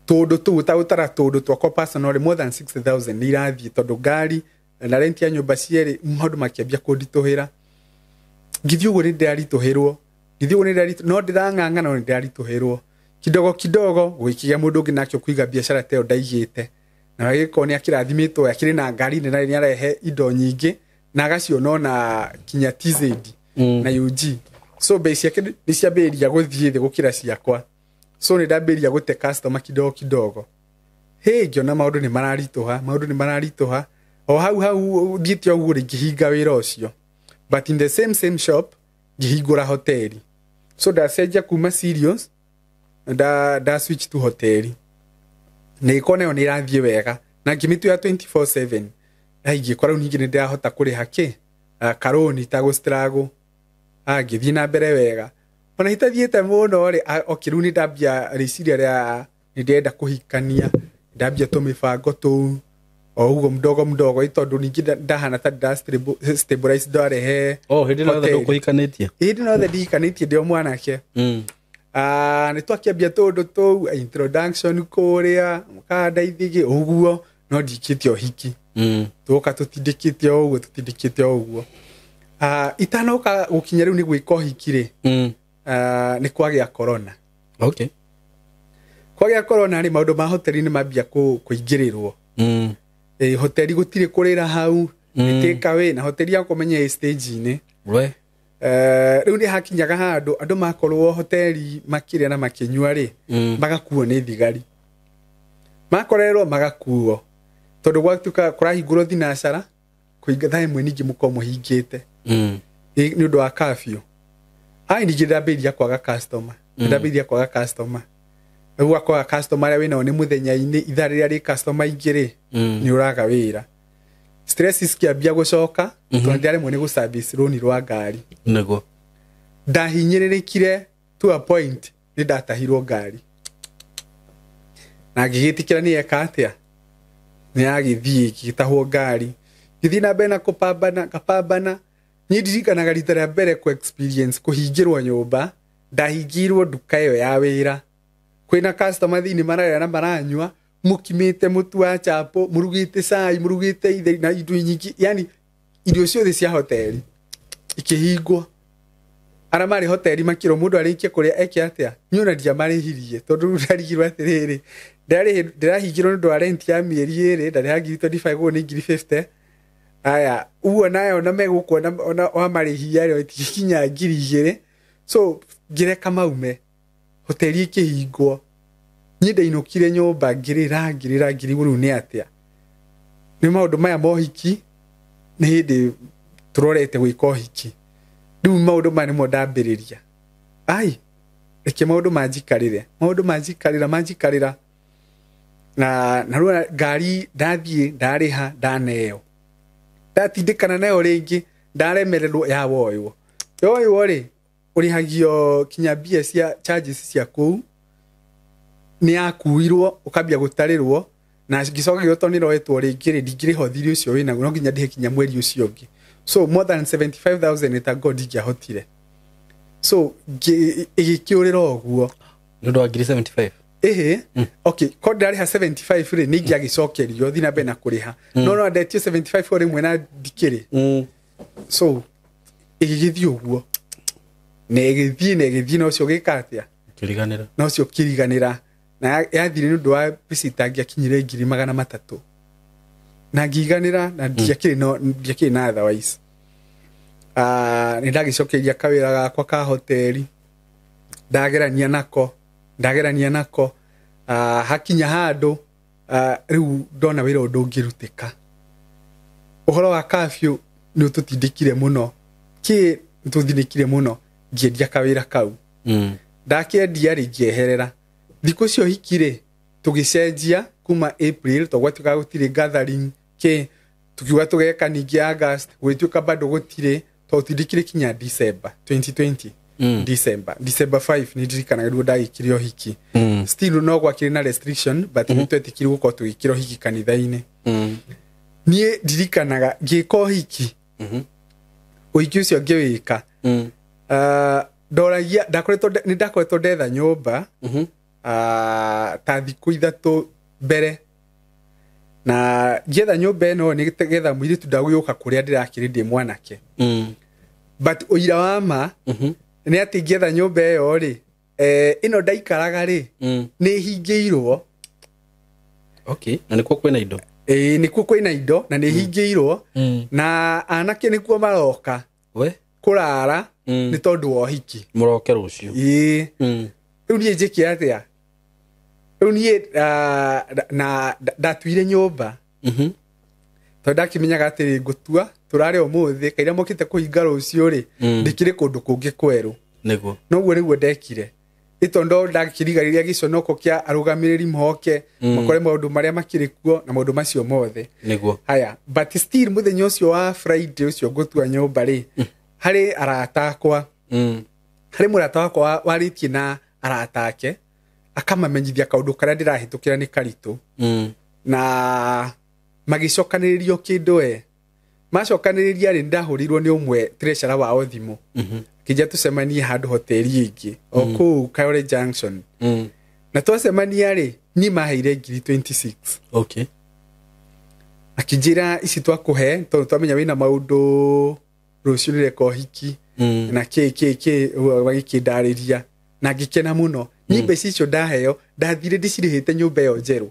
Tũndũ tũu ta gũtara tũndũ twakwa personal more than 60,000 nĩ irathiĩ, tondũ ngari na rent ya nyũmba cierĩ maũndũ makĩambia kũnditũhĩra. Ngĩthiĩ ũguo nĩ ndĩraritũhĩrwo, ngĩthiĩ ũguo nĩ ndĩraritũ, no ndĩrang'ang'ana no nĩ ndĩraritũhĩrwo kidogo kidogo. Gũgĩkĩgĩa mũndũ ũngĩ nake ũkũiga biacara ta ĩyo ndaigĩte, na agĩkorwo nĩ akĩrathimĩtwo, akĩrĩ na ngari nene na nĩ arehe indo nyingĩ na agaciona ona kinya TZ na UG. So bei ciake nĩ ciambĩrĩria gũthiĩ thĩ gũkĩra ciakwa, so nĩ ndambĩrĩria gũte customer kidogo kidogo. Hĩ, ngĩona maũndũ nĩ mararitũha, maũndũ nĩ mararitũha. O hau hau thiĩte ũguo rĩ, ngĩhinga wĩra ũcio, but in the same shop ngĩhingũra hoteli. So ndacenjia kuma serious nda switch to hoteli, na ĩkorwo nayo nĩ ĩrathiĩ wega na ngĩmĩtua 24/7. Ngĩkora rĩu ningĩ nĩ ndĩrahota kũrĩha kĩ karũni ta gũ-struggle, ngĩthiĩ na mbere wega. Ona itathiĩte mũno rĩ, okay, rĩu nĩ ndambia rĩciria rĩa nĩ ndĩrenda kũhikania, ndambia tũmĩbango tũu o ũguo mdogo mdogo, tondũ ningĩ ndahana ta ndĩra stabilize ndarehe. Oh, hĩndĩ ĩno yothe ndũkũhikanĩtie? Hĩndĩ ĩno yothe ndihikanĩtie, ndĩ o mwanake. Nĩ twakĩambia tũndũ tũu, introduction kũrĩa mũkanda ithigĩ ũguo, no ndikĩte ũhiki. Tũgoka tũtindĩkĩte o ũguo, tũtindĩkĩte o ũguo. Itanoka gũkinya rĩu nĩ gwĩka ũhiki rĩ, nĩ kwagĩa corona. Okay. Kwagĩa corona rĩ, maũndũ ma hoteli nĩ mambia kũingĩrĩrwo. Hoteli gũtirĩ kũrĩra hau, nĩ take away, na hoteli yakwa menye ĩ stage-inĩ. We. Rĩu nĩ hakinyaga handũ andũ makorwo hoteli makĩrĩa na makĩnyua rĩ, magakuo nĩ thigari, makorerwo magakuo, tondũ gwatuĩka kũrahingũrwo thinacara kũhinga thaa ĩmwe ningĩ mũkorwo mũhingĩte nĩ ũndũ wa curfew. Ai, ningĩ ndambĩrĩria kwaga customer, ndambĩrĩria kwaga customer. Rĩu wakoga customer arĩa wĩnao nĩ mũthenya-inĩ, ithaa rĩrĩa rĩ customer aingĩ rĩ, nĩ ũraga wĩra. Stress cikĩambia gũcoka, tondũ ndaremwo nĩ gũ-service rũni rwa ngari. Nĩguo. Ndahinyĩrĩrĩkire to a point nĩ ndatahirwo ngari, na ngĩgĩtĩkĩra nĩ eka atĩa, nĩ yagĩthiĩ ngĩgĩtahwo ngari, ngĩthiĩ na mbere na kũpambana, ngapambana. Niĩ ndirikanaga rita rĩa mbere kũ experience kũhingĩrwo nyũmba, ndahingĩirwo nduka ĩyo ya wĩra, kwĩna customer thĩinĩ mararĩa na maranyua, mũkimĩte mũtu wa chapo, mũrugĩte cai, mũrugĩte itheri na indo nyingĩ, yani irio ciothe cia hoteli ikĩhingwo. Arĩa marĩ hoteli makĩrwo mũndũ arĩkie kũrĩa eke atĩa, niĩ ona ndiamarĩhirie, tondũ rĩu ndarigirwo atĩrĩrĩ, ndĩrahingirwo nĩ ũndũ wa rent ya mĩeri ĩrĩ, ndarĩha ngiri 25, ũguo nĩ ngiri 50. Aya, ũguo nayo ona megũkuona ona wamarĩhia rĩ, ĩtikinya ngiri 2. So ngĩreka maume, hoteli ĩkĩhingwo. Niĩ ndainũkire nyũmba ngĩrĩra, ngĩrĩra, ngĩrigwo rĩu nĩ atĩa, nĩ maũndũ maya ma ũhiki, nĩ hĩndĩ tũrorete gwĩka ũhiki, rĩu maũndũ maya nĩmo ndambĩrĩria. Ai, reke maũndũ manjikarĩre, maũndũ manjikarĩra, manjikarĩra. Na rĩu ngari ndathiĩ ndarĩha ndaneo, ndatindĩkana nayo rĩngĩ, ndaremererwo yawoywo. Yoywo rĩ, ũrĩhagio kinya mbia cia charges cia kũu, nĩ yakuirwo ũkambia gũtarĩrwo, na ngĩcoka gĩotwo nĩ roetwo rĩngĩ rĩ, ndingĩrĩha ũthiri ũcio wĩnaguo, no nginya ndĩhe kinya mweri ũcio ũngĩ. So more than 75,000 ĩtangorwo ndingĩahotire. So ĩgĩkĩũrĩra ũguo nĩ ũndũ wa ngiri 75. Ĩhĩ, okay, ko ndĩrarĩha 75 rĩ, nĩ ingĩagĩcokerio thiĩ na mbere na kũrĩha, no ndetio 75 o rĩmwe na ndikĩrĩ. So ĩgĩgĩthiĩ ũguo na ĩgĩthiĩ na ĩgĩthiĩ, na ũcio ũgĩka atĩa? Kĩriganĩra. Na ũcio ũkĩriganĩra, na yathire nĩ ũndũ wa mbeca itangĩakinyire 300,000, na ngiganĩra na ndiakĩrĩ na otherwise. Nĩ ndagĩcokeria kawĩra gakwa ka hoteli, ndagerania nako, hakinya handũ, rĩu ndona wĩra ũndũ ũngĩrutĩka. Ũhoro wa curfew nĩ ũtũtindĩkire mũno, kĩ nĩtũtindĩkire mũno, ngĩendia kawĩra kau. Ndakĩendia rĩ, ngĩeherera. Thikũ cio hiki rĩ, tũgĩcenjia kuma April, tondũ gwatuĩkaga gũtirĩ gathering kĩ, tukiuga tũgeka ningĩ August, gũgĩtuĩka bado gũtirĩ, tondũ tindĩkire kinya December 2020. December 5 nĩ ndirikanaga nĩguo ndagĩkire ũhiki. Still no gwakĩrĩ na restriction, but nĩ twetĩkire gũkorwo tũgĩkĩra ũhiki kanitha-inĩ. Niĩ ndirikanaga ngĩka ũhiki, ũhiki ũcio ngĩwĩka, ndoragia, nĩ ndakoretwo ndetha nyũmba, ta thikũ 3 mbere, na ngĩetha nyũmba ĩno nĩgetha mũirĩtu ndagũgĩũka kũrĩa ndĩrakĩrĩ ndĩ mwanake. But ũira wa ma nĩ atĩ ngĩetha nyũmba ĩyo rĩ, ĩno ndaikaraga rĩ, nĩ hingĩirwo. Okay, na nĩkuo kwĩna indo. Ĩĩ, nĩkuo kwĩna indo na nĩ hingĩirwo, na anake nĩkuo maroka we kũrara nĩ tondũ wa ũhiki. Mũroke rũciũ. Ĩĩ. Rĩu niĩ njĩke atĩa? Rĩu niĩ na ndatuire nyũmba, tondũ ndakĩmenyaga atĩrĩ, ngũtua tũrare ũmũthĩ, kaira mokĩte kũhinga rũciũ rĩ, ndĩkĩrĩ kũndũ kũngĩ kwerũ. Nĩguo. Noguo nĩguo ndekire. Ĩtondũ ndakĩrigarĩria gĩconoko kĩa arũgamĩrĩri moke, makore maũndũ marĩa makĩrĩ kuo na maũndũ macio mothe. Nĩguo. Haya, but still mũthenya ũcio wa Friday ũcio ngũtua nyũmba rĩ, harĩ arata akwa, harĩ mũrata wakwa warĩtie na arata ake, akamamenyithia kaũndũ karĩa ndĩrahĩtũkĩra nĩ karitũ. Na magĩcokanĩrĩrio kĩndũ we. Macokanĩrĩria rĩ, ndahũrirwo nĩ ũmwe treasurer wao thimũ. Kĩnja tũcemanie handũ hoteli ĩngĩ, o kũu Kayole Junction. Na twacemania rĩ, niĩ maheire ngiri 26. Okay. Akĩnjĩra ici twakũhe tondũ twamenya wĩna maũndũ rũciũ nĩreka ũhiki, na kĩ kĩ kĩ, magĩkĩndarĩria na ngĩkena mũno. Niĩ mbeca icio ndaheo, ndathire ndĩcirĩhĩte nyũmba ĩyo njerũ.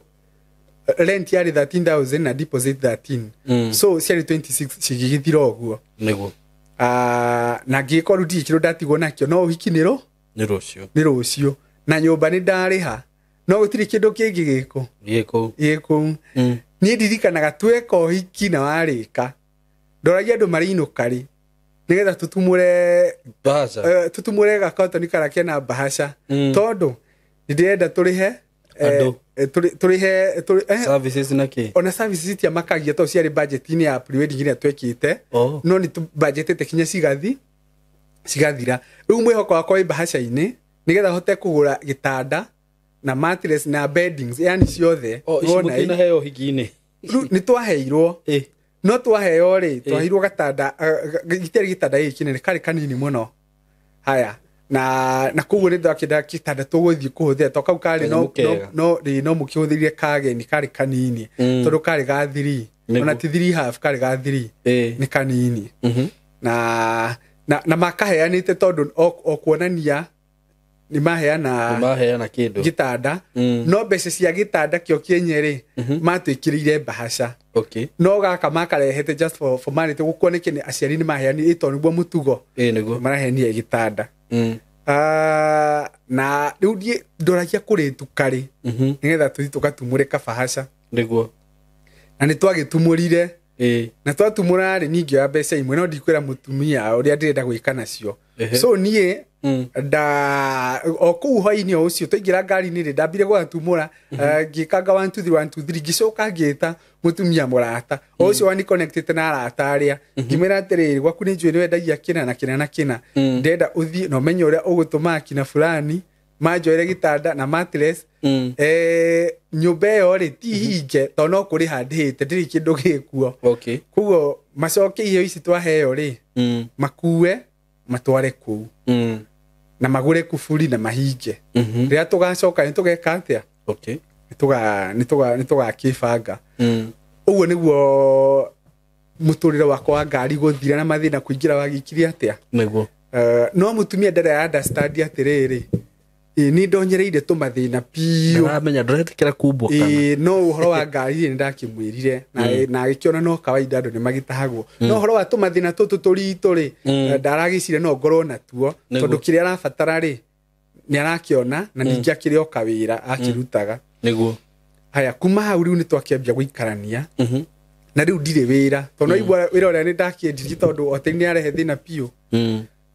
Rent yarĩ 13,000 na deposit 13. So ciarĩ 26 cigĩgĩthira ũguo. Nĩguo. Na ngĩgĩkorwo rĩu ndirĩ kĩndũ ndatigwo nakĩo, no ũhiki nĩ rũciũ. Nĩ rũciũ. Na nyũmba nĩ ndarĩha, no gũtirĩ kĩndũ kĩngĩ gĩkũ. Gĩkũ. Niĩ ndirikanaga tweka ũhiki na warĩka, ndoragia andũ marĩinũka rĩ, nĩgetha tũtumũre bahasha. Tũtumũre gakotoni karĩa kena bahasha. Tondũ nĩ ndĩrenda tũrĩhe Andũ. tũrĩhe services na kĩ? Ona services itiamakagia tondũ ciarĩ budget-inĩ ya pre-wedding ĩrĩa twekĩte. No nĩ tũbudgetĩte kinya cigathira. Rĩu mwĩhoko wakwa wĩ bahasha-inĩ nĩgetha hote kũgũra gĩtanda na mattress na beddings, yani ciothe. Ici mũtinaheo ũhiki-inĩ? Rĩu nĩ twaheirwo. No twaheo rĩ, twaheirwo gatanda, gĩtiarĩ gĩtanda gĩkĩ kĩnene, karĩ kanini mũno. Haya, na koguo nĩ ndakĩenda gĩtanda tũgũthiĩ kũhũthĩra, tondũ kau karĩ no rĩ, no mũkĩhũthĩrire kageni, karĩ kanini. Tondũ karĩ ga 3. Ona ti 3 half, karĩ ga 3. Nĩ kanini. Na makaheanĩte tondũ o kuonania nĩ maheana kĩndũ gĩtanda, no mbeca cia gĩtanda kĩo kĩenye rĩ, matwĩkĩrĩire bahasha. Okay. No gaka makarehete just for formality, gũkuoneke nĩ aciari nĩ maheanire, tondũ nĩguo mũtugo. Nĩguo. Maraheanire gĩtanda. Na rĩu ndiĩ ndoragia kũrĩ tukarĩ, nĩgetha tũthiĩ tũgatumũre kabahasha. Nĩguo. Na nĩ twagĩtumũrire. Na twatumũra rĩ, niĩ ngĩoya mbeca imwe, no ndikwĩra mũtumia ũrĩa ndĩrenda gwĩka nacio. So niĩ Nda o kũu hwainĩ o ũcio twaingĩra ngari-inĩ rĩ, ndambire gwatumũra, ngĩkanga 1 2 3 1 2 3, ngĩcoka ngĩta mũtumia mũrata o ũcio wani connected na arata arĩa, ngĩmwĩra atĩrĩrĩ, gwaku nĩ njũĩ nĩ wendagia kĩna na kĩna na kĩna, ndĩrenda ũthiĩ na ũmenye ũrĩa ũgũtũma akina fulani manjoere gĩtanda na mattress. Nyũmba ĩyo rĩ ti hinge tondũ no kũrĩha ndĩhĩte, ndĩrĩ kĩndũ gĩkuo. Koguo macoke iheo ici twaheo rĩ, makue matware kũu na magũre kuburi na mahinge. Rĩrĩa tũgacoka nĩ tũgeka atĩa? Nĩ tũgakĩbanga. Ũguo nĩguo mũtũrĩre wakwa wa ngari gũthira na mathĩna kũingĩra wagĩkire atĩa. Nĩguo. No mũtumia ndarĩ understand atĩrĩrĩ, nĩ ndonyereire tũmathĩna biũ. Ndĩramenya ndũretĩkĩra kumbwo kana. No ũhoro wa ngari nĩ ndakĩmwĩrire na agĩkĩona no kawaida andũ nĩ magĩtahagwo. No ũhoro wa tũmathĩna tũtũ tũritũ rĩ, ndaragĩcire no ngorwo natuo, tondũ kĩrĩa arabatara rĩ nĩ arakĩona na ningĩ akĩrĩ o kawĩra akĩrutaga. Nĩguo. Haya, kuma hau rĩu nĩ twakĩambia gũikarania. Na rĩu ndirĩ wĩra, tondũ no igua wĩra ũrĩa nĩ ndakĩendirie tondũ ote nĩ arehe thĩna biũ.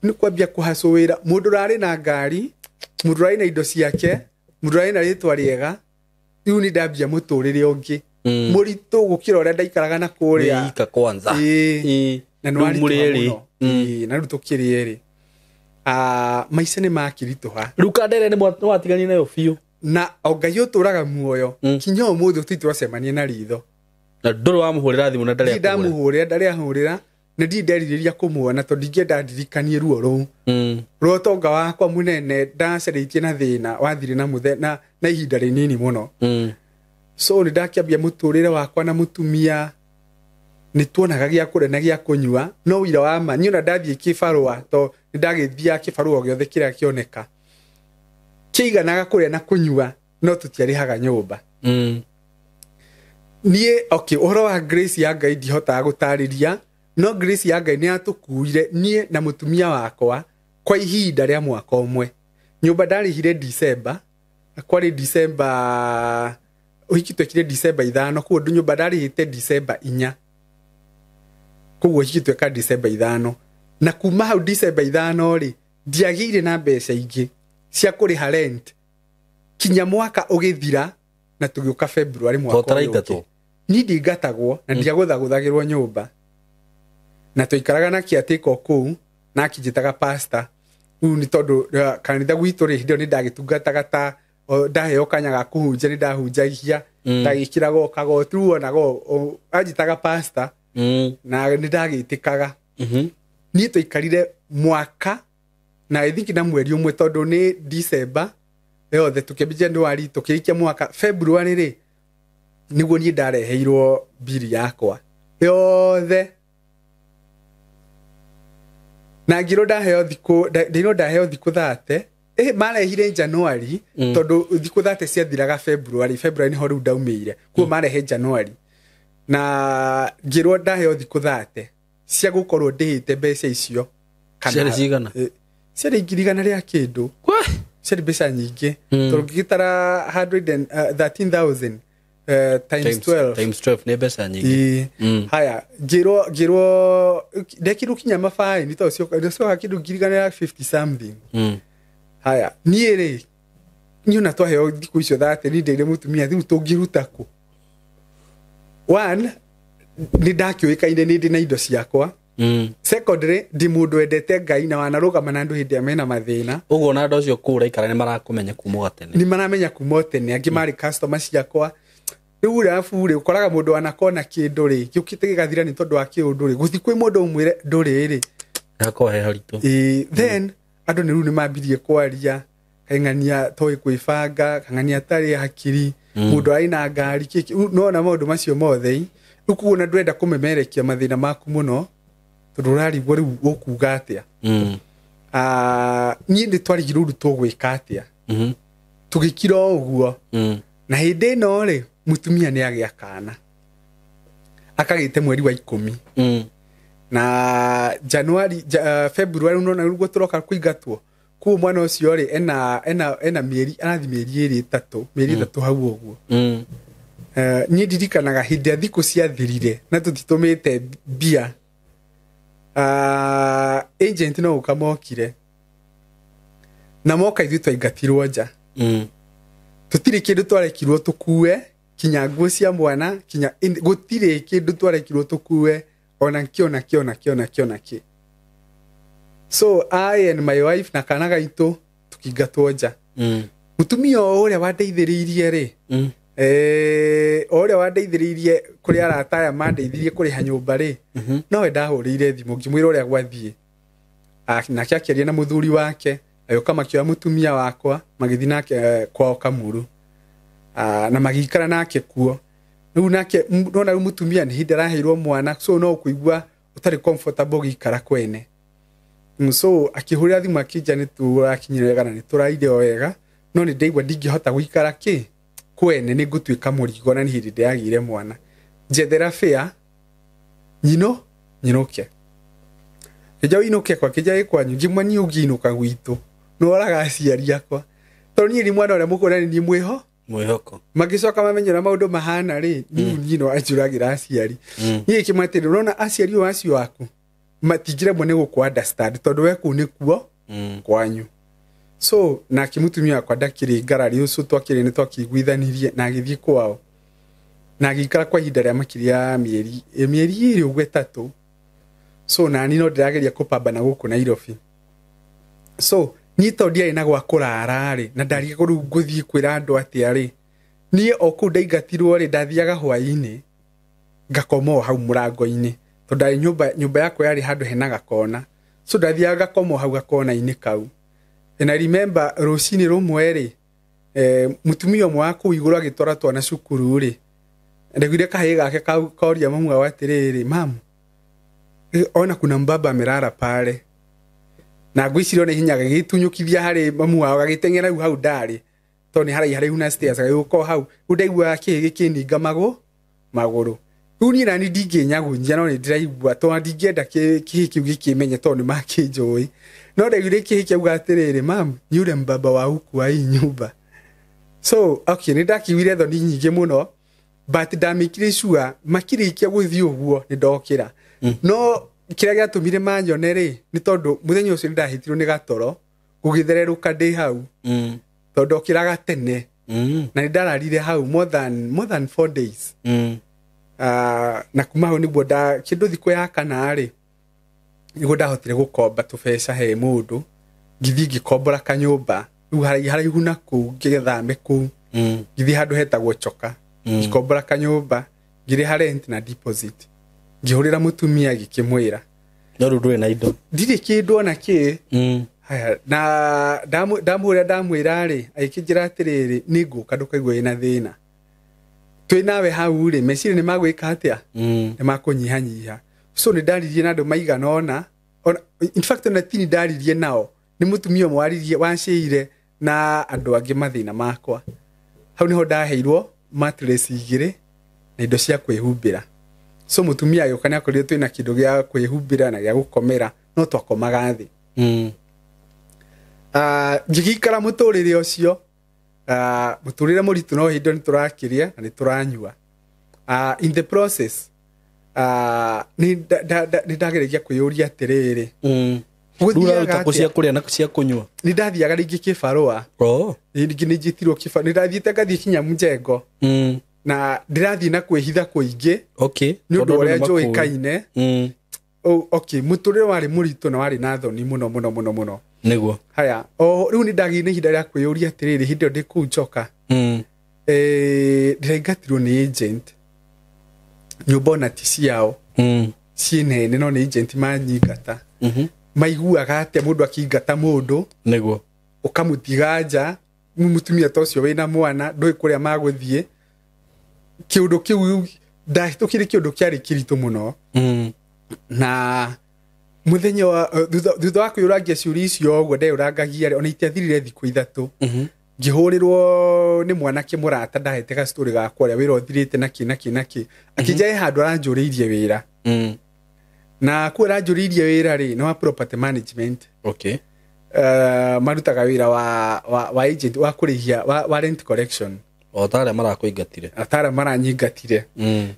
Nĩ kwambia kũhacwo wĩra, mũndũ ũrarĩ na ngari, mũndũ ũrarĩ na indo ciake, mũndũ ũrarĩ na rĩtwa rĩega, rĩu nĩ ndambia mũtũrĩre ũngĩ mũritũ gũkĩra ũrĩa ndaikaraga na kũrĩa. Wĩika kwanza. Na nĩ waritũha mũno. Na rĩu tũkĩrĩ erĩ. Maica nĩ makĩritũha. Rĩu Kandere nĩ watiganire nayo biũ. Na o Ngai ũtũraga muoyo, kinya ũmũthĩ tũtirĩ twacemania na ritho. Na ndũrĩ wamũhũrĩra thimũ na ndarĩ akũhũrĩra. Ndamũhũrĩra, ndarĩ ahũrĩra. Nĩ ndirĩ nderirĩria kũmuona tondũ ndingĩenda ndirikanie ruo rũu. Ruo ũtonga wakwa mũnene ndacarĩtie na thĩna wathire na mũthenya na ihinda rĩnini mũno. So nĩ ndakĩambia mũtũrĩre wakwa na mũtumia, nĩ tuonaga gĩa kũrĩa na gĩa kũnyua, no ũira wa ma niĩ ona ndathiĩ kĩbarũa, to nĩ ndagĩthiaga kĩbarũa gĩothe kĩrĩa kĩoneka kĩiganaga kũrĩa na kũnyua, no tũtiarĩhaga nyũmba. Niĩ okay, ũhoro wa grace ya Ngai ndihotaga gũtarĩria, no grace ya Ngai nĩ yatũkuire niĩ na mũtumia wakwa kwa ihinda rĩa mwaka ũmwe. Nyũmba ndarĩhire December, kwarĩ December, ũhiki twekire December 5, koguo nyũmba ndarĩhĩte December 4. Koguo ũhiki tweka December 5. Na kuma hau December 5 rĩ, ndiagĩire na mbeca ingĩ cia kũrĩha rent kinya mwaka ũgĩthira, na tũgĩũka February mwaka ũyũ ũngĩ. Niĩ ndingatagwo na ndiagũthagũthagĩrwo nyũmba. Na tũikaraga na caretaker o kũu, na akĩnjĩtaga pastor. Rĩu nĩ tondũ kanitha gwitũ rĩ, hĩndĩ ĩyo nĩ ndagĩtungataga ta ndaheo kanya ga kũhunjia, nĩ ndahunjagia, ndagĩkĩraga o kagoti, rĩu onaga anjĩtaga pastor, na nĩ ndagĩtĩkaga. Niĩ twaikarire mwaka na I think na mweri ũmwe, tondũ nĩ December yothe tũkĩambia January tũkĩrĩkia mwaka. February rĩ nĩguo niĩ ndareheirwo mbiri yakwa yothe. Na ngĩrwo ndaheo thikũ, ndĩrwo ndaheo thikũ 30. Marehire January, tondũ thikũ 30 ciathiraga February. February nĩho rĩu ndaumĩire. Koguo marehe January. Na ngĩrwo ndaheo thikũ 30 cia gũkorwo ndĩhĩte mbeca icio. Ciarĩ cigana? Ciarĩ ngiri igana rĩa kĩndũ. Ciarĩ mbeca nyingĩ. Tondũ ngĩgĩtara 113,000 times 12. Times 12 nĩ mbeca nyingĩ. Haya, ngĩrwo ndekirwo kinya mabaini tondũ cioka kĩndũ ngiri igana rĩa 50 something. Haya, niĩ rĩ, niĩ ona twaheo thikũ icio 30, niĩ ndeire mũtumia rĩu tũngĩruta kũ? One, nĩ ndakĩũĩkaine nĩ ndĩ na indo ciakwa. Secondly, ndi mũndũ wendete Ngai na wanarũgama na andũ hĩndĩ ĩrĩa mena mathĩna. Ũguo na andũ acio kũu ũraikara nĩ marakũmenya kuma o tene. Nĩ maramenya kuma o tene, angĩ marĩ customer ciakwa. Rĩu arabu rĩ, ũkoraga mũndũ wanakona kĩndũ rĩ, gĩũkĩte gĩgathira nĩ tondũ wa kĩũndũ rĩ, gũthiĩ kwĩ mũndũ ũmwĩre ndũrĩ rĩ. Hakorwo he haritũ. Then andũ nĩ rĩu nĩ mambirie kwaria, kaing'ania toĩ kwĩbanga, kang'ania atarĩ hakiri, mũndũ arĩ na ngari, kĩkĩ, no na maũndũ macio mothe. Rĩu koguo na ndũrenda kũmemerekia mathĩna maku mũno, tondũ ũrarigwo rĩu ũkuga atĩa. Niĩ nĩ twarigirwo rĩu tũgwĩka atĩa. Tũgĩkira o ũguo. Na hĩndĩ ĩno rĩ, mũtumia nĩ agĩa kana. Akagĩte mweri wa 10. Na January, February unaona rĩu tũroka kũingatwo. Koguo mwana ũcio rĩ, ena mĩeri, arathi mĩeri ĩrĩ ĩtatũ, mĩeri ĩtatũ hau ũguo. Niĩ ndirikanaga hĩndĩ ya thikũ ciathirire na tũtitũmĩte mbia. Agent no gũka mokire. Na moka ithuĩ twaingatirwo nja. Tũtirĩ kĩndũ twarekirwo tũkue, kinya nguo cia mwana, kinya gũtirĩ kĩndũ twarekirwo tũkue, ona kĩ ona kĩ ona kĩ ona kĩ ona kĩ. So I and my wife na kana gaitũ tũkĩingatwo nja. Mũtumia o ũrĩa wandeithĩrĩirie rĩ, o ũrĩa wandeithĩrĩirie kũrĩ arata aya mandeithirie kũrĩha nyũmba rĩ, nowe ndahũrĩire thimũ ngĩmwĩra ũrĩa gwathiĩ. Nake akĩaria na mũthuri wake, agĩũka makĩoya mũtumia wakwa magĩthiĩ nake kwao Kamuru. Na magĩikara nake kuo. Rĩu nake nona rĩu mũtumia nĩ hĩndĩ araheirwo mwana, so no kũigua ũtarĩ comfortable gũikara kwene. So akĩhũrĩra thimũ akĩnja nĩ tũrakinyire wega na nĩ tũraire o wega, no nĩ ndaigua ndingĩhota gũikara kĩ kwene, nĩ ngũtuĩka mũrigo na nĩ hĩndĩ ndĩragĩire mwana. Njethera fare nyinũke. Kĩnja ũinũke kwa kĩnja gĩ kwanyu, ngĩmwa niĩ ũngĩinũka gwitũ nĩworaga aciari akwa, tondũ niĩ nĩ mwana ũrĩa mũkũrũ na nĩ niĩ mwĩhoko. Magĩcoka mamenya ũrĩa maũndũ mahana rĩ, niĩ no anjũragĩra aciari. Niĩ ngĩmwĩra atĩrĩ, ũrona aciari o acio aku matingĩremwo nĩ gũkũ understand tondũ we kũu nĩkuo kwanyu. So nake mũtumia wakwa ndakĩrĩ ngarari, ũcio twakĩrĩ nĩ twakĩiguithanirie na agĩthiĩ kwao na agĩikara kwa ihinda rĩa makĩria ya mĩeri 2 ũguo 3. So nani no ndĩrageria kũpambana gũkũ Nairobi. So niĩ tondũ ndiarĩ na gwa kũrara rĩ, na ndarigagwo rĩu ngũthiĩ kwĩra andũ atĩa rĩ, niĩ o kũu ndaingatirwo rĩ, ndathiaga hwaĩ-inĩ ngakoma o hau mũrango-inĩ, tondũ ndarĩ nyũmba yakwa yarĩ handũ hena gakona. So ndathiaga ngakoma o hau gakona-inĩ kau. And I remember rũcinĩ rũmwe rĩ, mũtumia ũmwe wa kũu igũrũ agĩtwara twana cukuru rĩ, ndaiguire kahĩĩ gake koria mamu wao atĩrĩrĩ, mamu, ona kuna mbaba amerara pale. Na ngwĩciria ona ihenya gagĩtunyũkithia harĩ mamu wao, gagĩteng'era rĩu hau ndarĩ, tondũ nĩ haraihu haraihu na stairs, gagĩũka o hau. Rĩu ndaiguaga kĩĩ gĩkĩninga magũrũ. Rĩu niĩ nani ndingĩnyagunyia, no nĩ ndĩraigua tondũ ndingĩenda kĩhĩ kĩu gĩkĩmenye tondũ nĩ makĩnjũĩ. No ndaiguire kĩhĩ kĩauga atĩrĩrĩ, mamu, ni yule mbaba wa huku wa hii nyumba. So okay, nĩ ndakiuire thoni nyingĩ mũno, but ndamĩkire sure makĩrĩkia gũthiĩ ũguo nĩ ndokĩra. No kĩrĩa gĩatũmire manyone rĩ, nĩ tondũ mũthenya ũcio nĩ ndahĩtirwo nĩ gatoro gũgĩthererũka ndĩ hau, tondũ ndokĩraga tene. Na nĩ ndararire hau more than 4 days. Na kuma hau nĩguo kĩndũ thikũ ya kana rĩ, nĩguo ndahotire gũkomba tũbeca he mũndũ, ngĩthiĩ ngĩkombora kanyũmba rĩu haraihu na kũu, ngĩgĩthame kũu, ngĩthiĩ handũ hetagwo Choka, ngĩkombora kanyũmba, ngĩrĩha rent na deposit. Ngĩhũrĩra mũtumia ngĩkĩmwĩra, no rĩu ndũrĩ na indo, ndirĩ kĩndũ ona kĩ. Haya, na ndamũhũrĩra ndamwĩra rĩ, agĩkĩnjĩra atĩrĩrĩ, nĩ ngũka ndũkaigua wĩna thĩna, twĩ nawe hau rĩ, meciria nĩ magwĩka atĩa, nĩ makũnyihanyiha. So nĩ ndaririe na andũ maigana ũna, in fact ona ti nĩ ndaririe nao, nĩ mũtumia ũmwe waririe waciire na andũ angĩ mathĩna makwa. Hau nĩho ndaheirwo mattress 2 na indo cia kwĩhumbĩra. So mũtumia agĩũka nĩ akorire twĩna kĩndũ gĩa kwĩhumbĩra na gĩa gũkomera, no twakomaga thĩ. Ngĩgĩikara mũtũrĩre ũcio, mũtũrĩre mũritũ, no hĩndĩ ĩyo nĩ tũrakĩrĩa na nĩ tũranyua. In the process, nĩ ndageragia kwĩyũria atĩrĩrĩ, gũthiaga cia kũrĩa na cia kũnyua. Nĩ ndathiaga rĩngĩ kĩbarũa. Rĩngĩ nĩ njĩtirwo kĩbarũa, nĩ ndathiĩte ngathiĩ kinya Mjengo. Na ndĩrathiĩ na kwĩhitha kũingĩ, nĩ ũndũ ũrĩa njũĩkaine. Okay, mũtũrĩre warĩ mũritũ na warĩ na thoni mũno mũno mũno mũno. Nĩguo. Haya, o rĩu nĩ ndagĩire na ihinda rĩa kwĩyũria atĩrĩrĩ, hĩndĩ ĩyo ndĩ kũu Njoka, ndĩraingatirwo nĩ agent, nyũmba ona ti ciao, ciĩ nene, no nĩ agent manyingata. Maiguaga atĩa mũndũ akĩingata mũndũ, nĩguo, ũkamũtiga nja, mũtumia ta ũcio wĩna mwana, ndũĩ kũrĩa magũthiĩ. Kĩũndũ kĩu ndahĩtũkire, kĩũndũ kĩarĩ kĩritũ mũno. Na mũthenya wa thutha wa kwĩyũrangia ciũria icio ũguo ndeyũrangagia rĩ, ona itiathirire thikũ 3, ngĩhũrĩrwo nĩ mwanake mũrata ndahete gastory gakwa ũrĩa wĩra ũthirĩte na kĩ na kĩ na kĩ, akĩnja he handũ aranjũrĩirie wĩra. Na kũu aranjũrĩirie wĩra rĩ, nĩ wa property management. Okay. Marutaga wĩra wa agent wa kũrĩhia wa rent collection. O ta arĩa marakũingatire. Ata arĩa maranyingatire.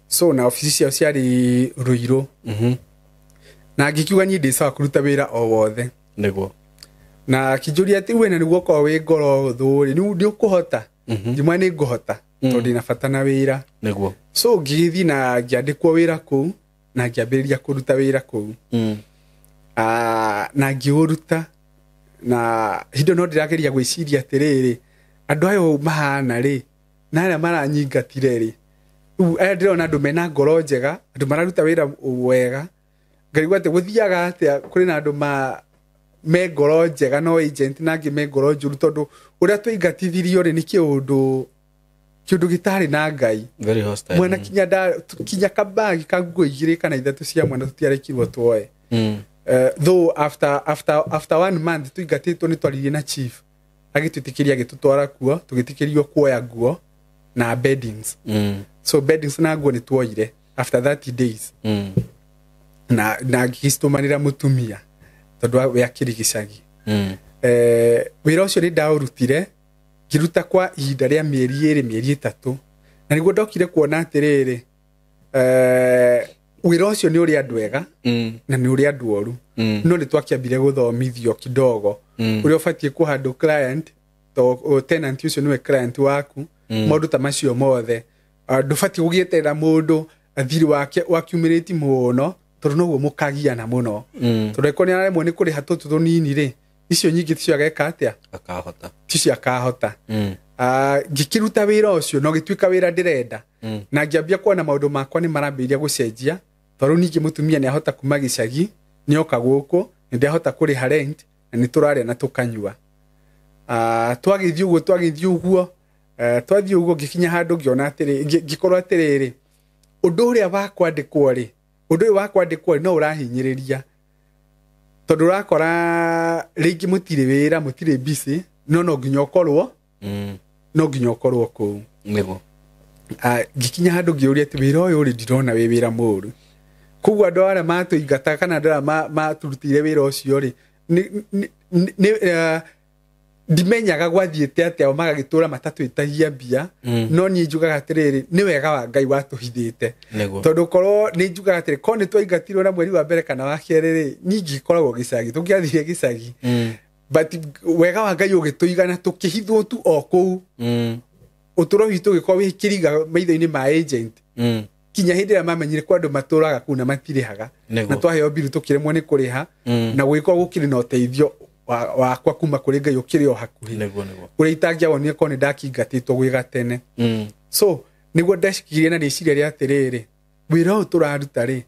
So na ofici ciao ciarĩ Ruiru. Na ngĩkiuga niĩ ndĩ sawa kũruta wĩra o wothe. Nĩguo. Na akĩnjũria atĩ we na nĩguo ũkorwo wĩ ngoro thũ rĩ, nĩ ũkũhota? Ngĩmwĩra nĩ ngũhota tondũ ndĩna bata na wĩra. Nĩguo. So ngĩgĩthiĩ na ngĩandĩkwo wĩra kũu na ngĩambĩrĩria kũruta wĩra kũu. Na ngĩũruta na hĩndĩ no ndĩrageria gwĩciria atĩrĩrĩ, andũ aya mahana rĩ na arĩa maranyingatire rĩ, rĩu aya ndĩrona andũ mena ngoro njega, andũ mararuta wĩra wega, ngarigwo atĩ gũthiaga atĩa kũrĩ na andũ me ngoro njega no agent na angĩ me ngoro njũru, tondũ ũrĩa twaingatithirio rĩ nĩ kĩũndũ gĩtarĩ na Ngai. Very hostile. Mwana kinya kabagi ka nguo igĩrĩ kana ithatũ cia mwana tũtiarekirwo tuoe. Though after 1 month tuingatĩtwo nĩ twaririe na chief agĩtwĩtĩkĩria agĩtũtwara kuo, tũgĩtĩkĩrio kuoya nguo na beddings. So beddings na nguo nĩ tuoire after 30 days. Na ngĩcitũmanĩra mũtumia tondũ we akĩrĩ gĩcagi. Wĩra ũcio nĩ ndaũrutire ngĩruta kwa ihinda rĩa mĩeri ĩrĩ mĩeri ĩtatũ, na nĩguo ndokire kuona atĩrĩrĩ, wĩra ũcio nĩ ũrĩ andũ ega na nĩ ũrĩ andũ oru. No nĩ twakĩambire gũthomithio kidogo ũrĩa ũbatiĩ kũhandle client, to tenant ũcio nĩwe client waku, maũndũ ta macio mothe. Ndũbatiĩ gũgĩeterera mũndũ thiri wake wakiumĩrĩti mũno, tondũ noguo mũkagiana mũno. Tondũ angĩkorwo nĩ araremwo nĩ kũrĩha tũtũ tũnini rĩ, icio nyingĩ ticio ageka atĩa? Akahota. Ticio akahota. Ngĩkĩruta wĩra ũcio na ũgĩtuĩka wĩra ndĩrenda. Na ngĩambia kuona maũndũ makwa nĩ marambĩrĩria gũcenjia, tondũ ningĩ mũtumia nĩ ahota kuma gĩcagi, nĩ oka gũkũ, nĩ ndahota kũrĩha rent, na nĩ tũrarĩa na tũkanyua. Twagĩthiĩ ũguo, twathiĩ ũguo ngĩkinya handũ ngĩona atĩrĩ, ngĩkorwo atĩrĩrĩ, ũndũ ũrĩa wa kwandĩkwo rĩ, ũndũ ũyũ wa kwandĩkwo rĩ no ũrahinyĩrĩria, tondũ ũrakora rĩngĩ mũtirĩ wĩra, mũtirĩ busy, no nginya ũkorwo, no nginya ũkorwo kũu. Nĩguo. Ngĩkinya handũ ngĩũria atĩ wĩra ũyũ rĩ ndirona wĩ wĩra mũũru. Koguo andũ arĩa matũingataga kana andũ arĩa maturutĩire wĩra ũcio rĩ, ndimenyaga gwathiĩte atĩa, o magagĩtũra matatwĩtagia mbia. No niĩ njugaga atĩrĩrĩ, nĩ wega wa Ngai watũhithĩte. Tondũ korwo nĩ njugaga atĩrĩ, korwo nĩ twaingatirwo na mweri wa mbere kana wa kerĩ rĩ, niĩ ingĩkoragwo gĩcagi, tũngĩathire gĩcagi. But wega wa Ngai ũgĩtũigana, tũkĩhithwo tu o kũu. Ũtũũro witũ ũgĩkorwo wĩ kĩriga maitho-inĩ ma agent. Kinya hĩndĩ ĩrĩa mamenyire kwa andũ matũraga kũu na matirĩhaga. Na twaheo mbiru tũkĩremwo nĩ kũrĩha. Na gũgĩkorwo gũkĩrĩ na ũteithio wakwa kuma kũrĩ Ngai ũkĩrĩ o hakuhĩ. Nĩguo. Ũrĩa itangĩawonire korwo nĩ ndakingatĩtwo gwĩ gatene. So nĩguo ndacikirie na rĩciria rĩa atĩrĩrĩ, wĩra ũyũ tũraruta rĩ,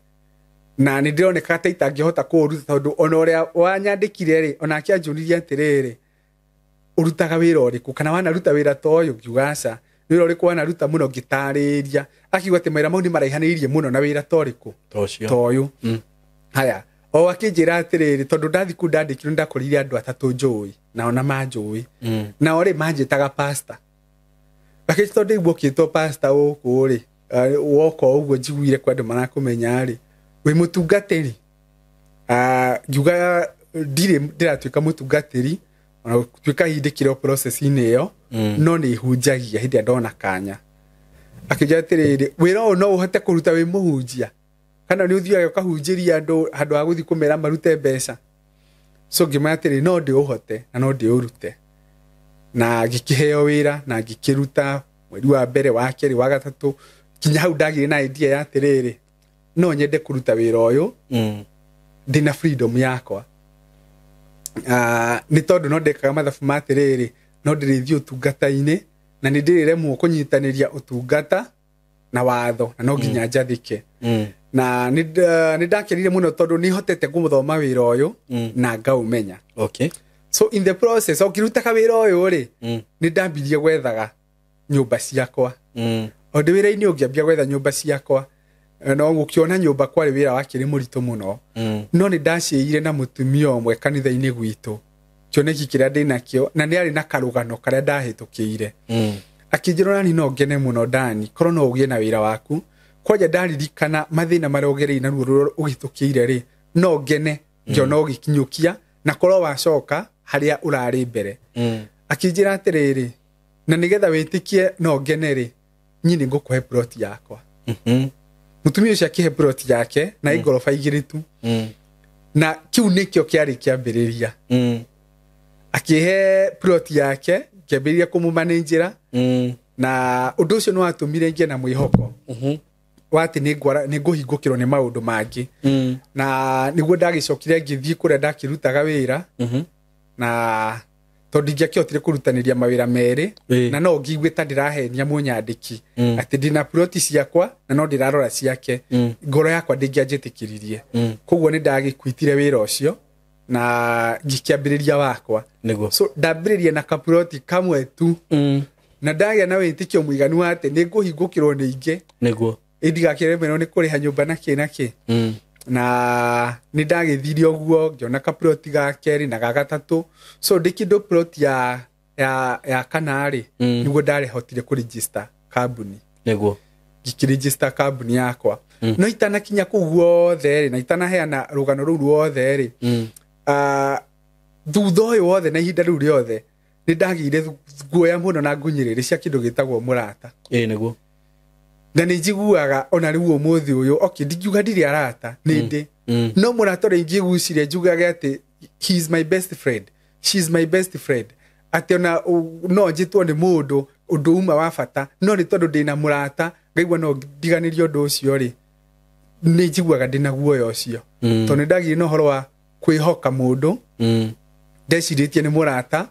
na nĩ ndĩroneka ta itangĩhota kũũruta, tondũ ona ũrĩa wanyandĩkire rĩ, onake anjũririe atĩrĩrĩ, ũrutaga wĩra ũrĩkũ, kana wanaruta wĩra ta ũyũ? Ngiuga aca. Nĩ wĩra ũrĩkũ wanaruta mũno? Ngĩtarĩria. Akiuga atĩ mawĩra mau nĩ maraihanĩrĩirie mũno na wĩra ta ũrĩkũ? Ta ũyũ. Haya, o akĩnjĩra atĩrĩrĩ, tondũ ndathiĩ kũu ndandĩkirwo nĩndakorire andũ atatũ njũĩ, nao na manjũĩ. Nao rĩ manjĩtaga pastor. Akĩnjĩra tondũ ndaigua ũkĩtwo pastor gũkũ rĩ, woka ũguo njiguire kwa andũ marakũmenya rĩ, wĩ mũtungatĩri? Ngiuga ndirĩ ndĩratuĩka mũtungatĩri, ona gũtuĩka hihi ndĩkĩrĩ o process-inĩ ĩyo, no nĩ hunjagia hĩndĩ ĩrĩa ndona kanya. Akĩnjĩra atĩrĩrĩ, wĩra ũyũ no ũhote kũruta wĩ mũhunjia, kana nĩ ũthiaga ũkahunjĩria andũ handũ ha gũthiĩ kũmera marute mbeca? So ngĩmwĩra atĩrĩ, no ndĩũhote na no ndĩũrute. Na ngĩkĩheo wĩra na ngĩkĩruta mweri wa mbere, wa kerĩ, wa gatatũ, kinya hau ndagĩire na idea ya atĩrĩrĩ, no nyende kũruta wĩra ũyũ ndĩna freedom yakwa. Nĩ tondũ no ndekaga mathabu ma atĩrĩrĩ, no ndĩrĩthiĩ ũtungata-inĩ na nĩ ndĩrĩremwo kũnyitanĩria ũtungata na watho, na no nginya njathĩke. Na nĩ ndakenire mũno tondũ nĩ hotete kũthoma wĩra ũyũ na ngaũmenya. Okay. So in the process, ũkĩrutaga wĩra ũyũ rĩ, nĩ ndambirie gwethaga nyũmba ciakwa. O ndĩ wĩra-inĩ ũngĩambia gwetha nyũmba ciakwa, no gũkĩona nyũmba kwarĩ wĩra wakĩrĩ mũritũ mũno. No nĩ ndaciĩire na mũtumia ũmwe kanitha-inĩ gwitũ, kĩoneki kĩrĩa ndĩnakĩo, na nĩ arĩ na karũgano karĩa ndahĩtũkĩire. Akĩnjĩra nani no ngene mũno Dani, korwo no ũgĩe na wĩra waku. Kwanja ndaririkana mathĩna marĩa ũgereire na ruo rũrĩa ũhĩtũkĩire rĩ, no ngene ngĩona ũgĩkinyũkia na korwo wacoka harĩa ũrarĩ mbere. Akĩnjĩra atĩrĩrĩ, na nĩgetha wĩtĩkie no ngene rĩ, niĩ nĩ ngũkũhe plot yakwa. Mũtumia ũcio akĩhe plot yake na ĩ ngoroba igĩrĩ tu. Na kĩu nĩkĩo kĩarĩ kĩambĩrĩria. Akĩhe plot yake ngĩambĩrĩria kũmũmanĩnjĩra. Na ũndũ ũcio nĩ watũmire ngĩe na mwĩhoko wa atĩ nĩ ngũhingũkĩrwo nĩ maũndũ mangĩ. Na nĩguo ndagĩcokire ngĩthiĩ kũrĩa ndakĩrutaga wĩra. Na tondũ ndingĩakĩhotire kũrutanĩria mawĩra merĩ, na no ngigue ta ndĩrahenia mũnyandĩki atĩ ndĩna ploti ciakwa na no ndĩrarora ciake, ngoro yakwa ndĩngĩanjĩtĩkĩririe. Koguo nĩ ndagĩkuitire wĩra ũcio na ngĩkĩambĩrĩria wakwa. So ndambĩrĩria na kaploti kamwe tu, na ndagĩa na wĩtĩkio mũiganu wa atĩ nĩ ngũhingũkĩrwo nĩ ingĩ. Ndigakĩremerwo nĩ kũrĩha nyũmba na kĩ na kĩ. Na nĩ ndagĩthire ũguo ngĩona kaploti ga kerĩ na ga gatatũ. So ndĩ kĩndũ plot ya kana rĩ, nĩguo ndarĩhotire kũregister kambuni. Ngĩkĩregister kambuni yakwa. No itanakinya kũu guothe rĩ, na itanaheana rũgano rũu ruothe rĩ, thutha ũyũ wothe na ihinda rĩu rĩothe nĩ ndagĩire guoya mũno na ngunyĩrĩrĩ cia kĩndũ gĩtagwo mũrata. Na nĩ njiguaga ona rĩu ũmũthĩ ũyũ, okay, ndingiuga ndirĩ arata, nĩ ndĩ. No mũrata ũrĩa ingĩgucirie njugage atĩ he is my best friend, she is my best friend, atĩ ona no njĩtwo nĩ mũndũ ũndũ uma wa bata, no nĩ tondũ ndĩna mũrata ngaigua no ndiganĩrie ũndũ ũcio rĩ, nĩ njiguaga ndĩna guoya ũcio. Tondũ nĩ ndagĩire na ũhoro wa kwĩhoka mũndũ, ndecirĩtie nĩ mũrata,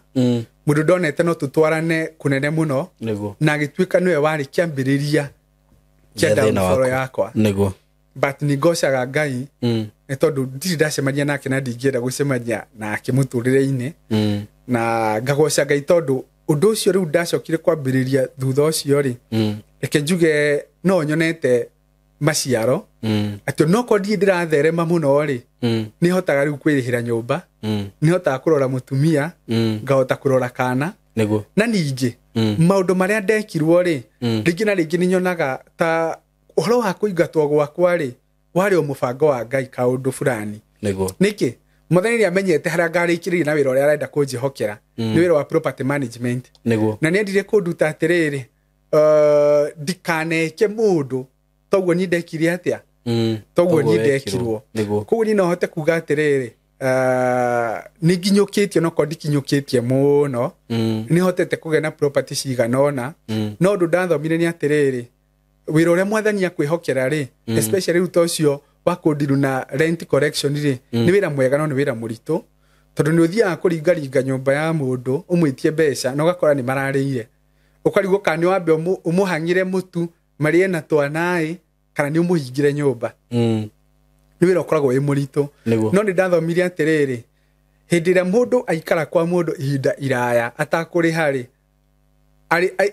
mũndũ ndonete no tũtwarane kũnene mũno, na agĩtuĩka nĩwe warĩ kĩambĩrĩria kĩa downfall yakwa. But nĩ ngocaga Ngai nĩ tondũ ndirĩ ndacemania nake na ndingĩenda gũcemania nake mũtũrĩre-inĩ. Na ngagoca Ngai tondũ ũndũ ũcio rĩu ndacokire kwambĩrĩria thutha ũcio rĩ, reke njuge no nyonete maciaro, atĩ onokorwo ndirĩ ndĩratherema mũno rĩ, nĩ hotaga rĩu kwĩrĩhĩra nyũmba, nĩ hotaga kũrora mũtumia, ngahota kũrora kana. Na ningĩ maũndũ marĩa ndekirwo rĩ, rĩngĩ na rĩngĩ nĩ nyonaga ta ũhoro wa kũingatwo gwakwa rĩ, warĩ o mũbango wa Ngai kaũndũ fulani. Nĩkĩ? Mwathani nĩ amenyete harĩa ngarĩkĩrĩria na wĩra ũrĩa arenda kũnjĩhokera, nĩ wĩra wa property management. Na nĩ endire kũnduta atĩrĩrĩ, ndikaneke mũndũ toguo niĩ ndekire atĩa, toguo niĩ ndekirwo. Koguo niĩ no hote kuga atĩrĩrĩ, nĩ nginyũkĩtie no korwo ndikinyũkĩtie mũno, nĩ hotete kũgĩa na property cigana ũna. No ũndũ ndathomire nĩ atĩrĩrĩ, wĩra ũrĩa mwathani akwĩhokera rĩ, especially rĩu ta ũcio wa kũndiru na rent collection rĩ, nĩ wĩra mwega no nĩ wĩra mũritũ, tondũ nĩ ũthiaga kũringaringa nyũmba ya mũndũ ũmwĩtie mbeca na ũgakora nĩ mararĩire, ũkarigwo kana nĩ wambe ũmũhang'ĩre mũtu marĩe na twanaĩ kana nĩ ũmũhingĩre nyũmba. Nĩ wĩra ũkoragwo wĩ mũritũ. No nĩ ndathomire atĩrĩrĩ, hĩndĩ ĩrĩa mũndũ aikara kwa mũndũ ihinda iraya atakũrĩha rĩ,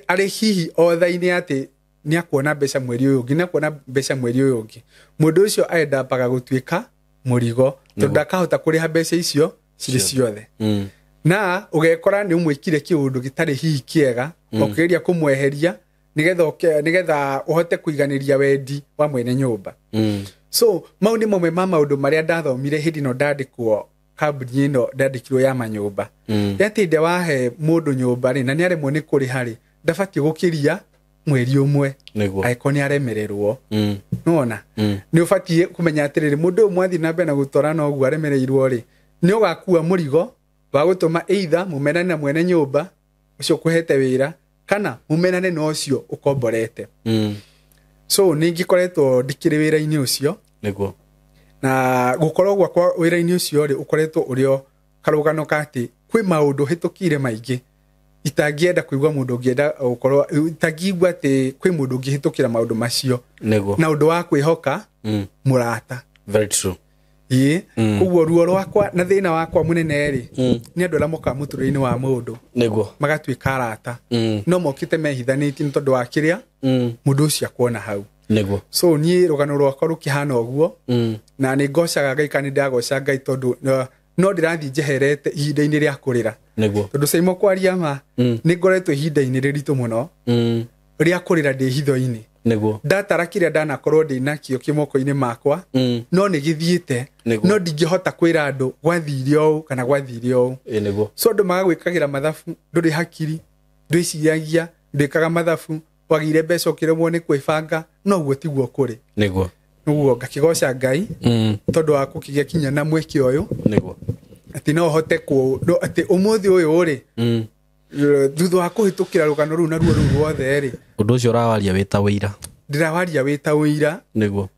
arĩ hihi otha-inĩ atĩ nĩ akuona mbeca mweri ũyũ ũngĩ, nĩ akuona mbeca mweri ũyũ ũngĩ, mũndũ ũcio aendapaga gũtuĩka mũrigo, tondũ ndakahota kũrĩha mbeca icio cirĩ ciothe. Na ũgekora nĩ ũmwĩkire kĩũndũ gĩtarĩ hihi kĩega, ũkĩgeria kũmweheria nĩgetha ũhote kũiganĩria wendi wa mwene nyũmba. So mau nĩ mamwe ma maũndũ marĩa ndathomire hĩndĩ ĩno ndandĩkwo kambuni ĩno ndandĩkirwo ya manyũmba. Atĩ hĩndĩ wahe mũndũ nyũmba rĩ, na nĩ aremwo nĩ kũrĩha rĩ, ndabatiĩ gũkĩria mweri ũmwe, angĩkorwo nĩ aremererwo. Nĩwona? Nĩ ũbatiĩ kũmenya atĩrĩrĩ, mũndũ ũyũ mwathiĩ na mbere na gũtwarana ũguo aremereirwo rĩ, nĩ ũgakua mũrigo wa gũtũma either mũmenane na mwene nyũmba ũcio ũkũhete wĩra, kana mũmenane na ũcio ũkomborete. So nĩ ngĩkoretwo ndikĩrĩ wĩra-inĩ ũcio. Na gũkorwo gwakwa wĩra-inĩ ũcio rĩ, ũkoretwo ũrĩ o karũgano ka atĩ kwĩ maũndũ hĩtũkire maingĩ itangĩenda kũigua mũndũ ũngĩenda gũkorwo, itangĩigua atĩ kwĩ mũndũ ũngĩhĩtũkĩra maũndũ macio. Na ũndũ wa kwĩhoka mũrata. Very true. Ĩĩ. Koguo ruo rwakwa na thĩna wakwa mũnene rĩ, nĩ andũ arĩa mokaga mũtũrĩre-inĩ wa mũndũ. Magatuĩka arata. No mokĩte mehithanĩtie nĩ tondũ wa kĩrĩa mũndũ ũcio akuona hau. So niĩ rũgano rwakwa rũkĩhana ũguo, na nĩ ngocaga Ngai kana nĩ ndagoca Ngai tondũ no ndĩrathiĩ njeherete ihinda-inĩ rĩa kũrĩra. Tondũ Saimo kwaria ma, nĩ ngoretwo ihinda-inĩ rĩritũ mũno, rĩa kũrĩra ndĩ hitho-inĩ. Ndatara kĩrĩa ndanakorwo ndĩ nakĩo kĩmoko-inĩ makwa, no nĩ gĩthiĩte, no ndingĩhota kwĩra andũ gwathire ũũ kana gwathire ũũ. So andũ magagwĩkagĩra mathabu, ndũrĩ hakiri, ndwĩciragia, ndwĩkaga mathabu, wagĩire mbeca ũkĩremwo nĩ kwĩbanga, no ũguo tiguo kũrĩ. Nĩguo ngakĩgoca Ngai, tondũ wa gũkĩgĩa kinya na mweke ũyũ. Atĩ no hote kũ no atĩ ũmũthĩ ũyũ rĩ, thutha wa kũhĩtũkĩra rũgano rũu na ruo rũu ruothe rĩ, Ũndũ ũcio ũrawaria wĩ ta wĩira. Ndĩrawaria wĩ ta ũira. Nĩguo.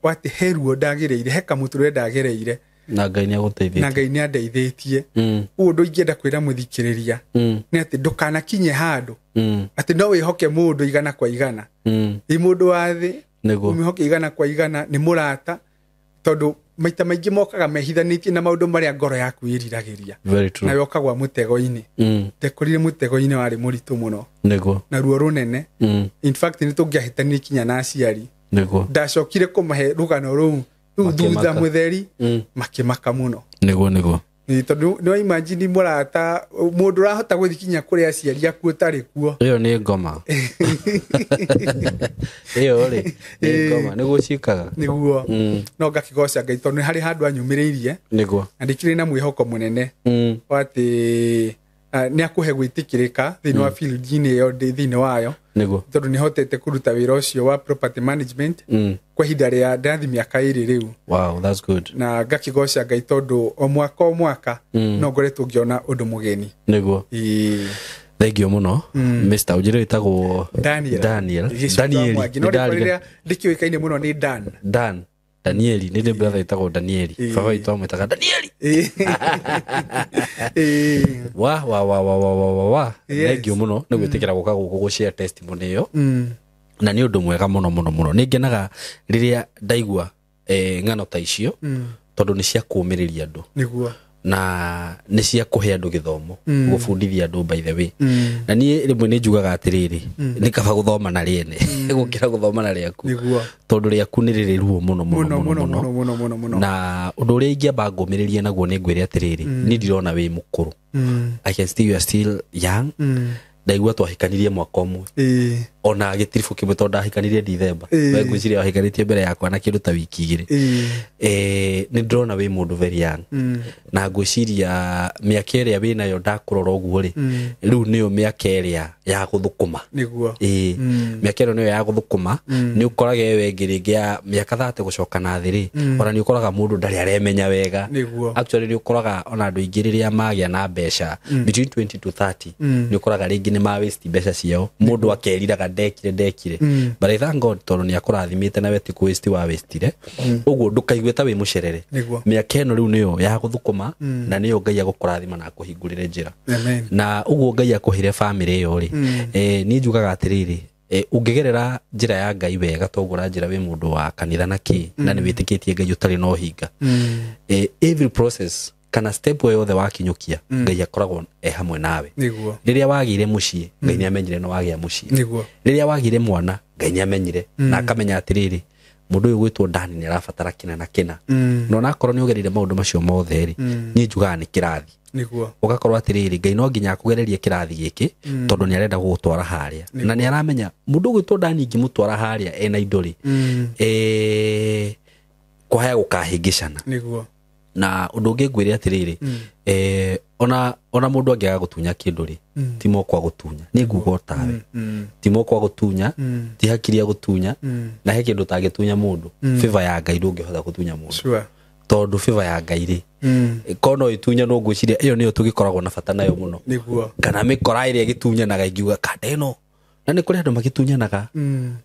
Watĩ he ruo ndagereire, he kamũtũrĩre ndagereire. Na Ngai nĩ agũteithĩtie. Na Ngai nĩ andeithĩtie. Ũguo ũndũ ingĩenda kwĩra mũthikĩrĩria nĩ atĩ ndũkanakinye handũ atĩ no wĩhoke mũndũ igana kwa igana. Ĩ mũndũ wa thĩ, ũmĩhoke igana kwa igana, nĩ mũrata, tondũ maita maingĩ mokaga mehithanĩtie na maũndũ marĩa ngoro yaku ĩriragĩria. Very true. Na yokagwa mũtego-inĩ. Ndekorire mũtego-inĩ warĩ mũritũ mũno. Nĩguo. Na ruo rũnene. In fact nĩ tũngĩahĩtanire kinya na aciari. Nĩguo. Ndacokire kũmahe rũgano rũu rĩu thutha mũtheri, makĩmaka mũno. Nĩguo nĩguo. Tondũ nĩ imagine mũrata mũndũ ũrahota gũthiĩ kinya kũrĩ aciari aku ũtarĩ kuo. Ĩyo nĩ ngoma. Ĩyo rĩ nĩ ngoma, nĩguo ciĩkaga. Nĩguo. No ngakĩgoca Ngai tondũ nĩ harĩ handũ anyumĩrĩirie. Nĩguo. Na ndĩkĩrĩ na mwĩhoko mũnene wa atĩ nĩ akũhe gwĩtĩkĩrĩka thĩinĩ wa field-inĩ ĩyo ndĩ thĩinĩ wayo. Nĩguo. Tondũ nĩ hotete kũruta wĩra ũcio wa property management kwa ihinda rĩa ndathi mĩaka 2 rĩu. Wow, that's good. Na ngakĩgoca Ngai tondũ o mwaka o mwaka no ngoretwo ngĩona ũndũ mũgeni. Nĩguo. Thank you mũno. Mr. Ũnjĩre wĩtagwo Daniel. Daniel. Daniel. No rĩrĩa ndĩkĩũĩkaine mũno nĩ Dan. Dan. Danieli, nĩ ndĩ brother wĩtagwo Danieli. Baba witũ amwĩtaga Danieli. Wa wa wa wa wa wa wa. Thank you mũno nĩ gwĩtĩkĩra gũka gũkũ gũ share testimony ĩyo. Na nĩ ũndũ mwega mũno mũno mũno. Nĩ ngenaga rĩrĩa ndaigua ng'ano ta icio, tondũ nĩ cia kũũmĩrĩria andũ. Nĩguo. Na nĩ cia kũhe andũ gĩthomo, gũbundithia andũ by the way. Na niĩ rĩmwe nĩ njugaga atĩrĩrĩ, nĩ kaba gũthoma na rĩene gũkĩra gũthoma na rĩaku. Nĩguo. Tondũ rĩaku nĩ rĩrĩ ruo mũno mũno mũno mũno mũno. Na ũndũ ũrĩa ingĩamba ngũmĩrĩrie naguo nĩ ngwĩre atĩrĩrĩ, niĩ ndirona wĩ mũkũrũ. I can see you are still young. Ndaigua twahikanirie mwaka ũmwe. Ona gĩtiribũ kĩmwe tondũ ndahikanirie Dithemba. We ngwĩciria wahikanĩtie mbere yakwa na kĩndũ ta wiki 2. Nĩ ndĩrona wĩ mũndũ very young. Na ngwĩciria mĩaka ĩrĩa wĩ nayo ndakũrora ũguo rĩ, rĩu nĩyo mĩaka ĩrĩa ya gũthũkũma. Nĩguo. Mĩaka ĩno nĩyo ya gũthũkũma. Nĩ ũkoraga ĩyo ĩngĩ rĩngĩ ya mĩaka 30 gũcoka na thĩ rĩ, ona nĩ ũkoraga mũndũ ndarĩ aremenya wega. Nĩguo. Actually nĩ ũkoraga ona andũ aingĩ rĩrĩa magĩa na mbeca between 20 to 30, nĩ ũkoraga rĩngĩ nĩ ma waste mbeca ciao. Mũndũ akeriraga ndekire. But I thank God tondũ nĩ akũrathimĩte nawe ti kũ-waste wa wastire. Ũguo ndũkaigue ta wĩ mũcerere. Mĩaka ĩno rĩu nĩyo ya gũthũkũma, na nĩyo Ngai agũkũrathima na akũhingũrĩre njĩra. Na ũguo Ngai akũhire family ĩyo rĩ, niĩ njugaga atĩrĩrĩ, ũngĩgerera njĩra ya Ngai wega toguo ũranjĩra wĩ mũndũ wa kanitha na kĩ, na nĩ wĩtĩkĩtie Ngai ũtarĩ na ũhinga. Every process kana step yothe wakinyũkia, Ngai akoragwo e hamwe nawe. Nĩguo. Rĩrĩa wagĩire mũciĩ, Ngai nĩ amenyire no wagĩa mũciĩ. Nĩguo. Rĩrĩa wagĩire mwana, Ngai nĩ amenyire na akamenya atĩrĩrĩ, mũndũ ũyũ gwĩtwo Dani nĩ arabatara kĩna na kĩna. Na onakorwo nĩ ũgereire maũndũ macio mothe rĩ, niĩ njugaga nĩ kĩrathi. Nĩguo. Ũgakorwo atĩrĩrĩ, Ngai no nginya akũgererie kĩrathi gĩkĩ, tondũ nĩ arenda gũgũtwara harĩa. Na nĩ aramenya mũndũ ũgwĩtwo Dani ingĩmũtwara harĩa ena indo rĩ, kwahaya gũkahĩngĩcana. Nĩguo. Na ũndũ ũngĩ ngwĩre atĩrĩrĩ, ona mũndũ angĩaga gũtunya kĩndũ rĩ, ti moko agũtunya, nĩ nguga o tawe. Ti moko agũtunya, ti hakiri agũtunya, na he kĩndũ ũtangĩtunya mũndũ. Favor ya Ngai ndũngĩhota gũtunya mũndũ. Sure. Tondũ favor ya Ngai rĩ, korwo no ĩtunya no ngwĩciria ĩyo nĩyo tũgĩkoragwo na bata nayo mũno. Nĩguo. Kana mĩkora ĩrĩa ĩgĩtunyanaga ingiuga kanda ĩno. Na nĩ kũrĩ andũ magĩtunyanaga,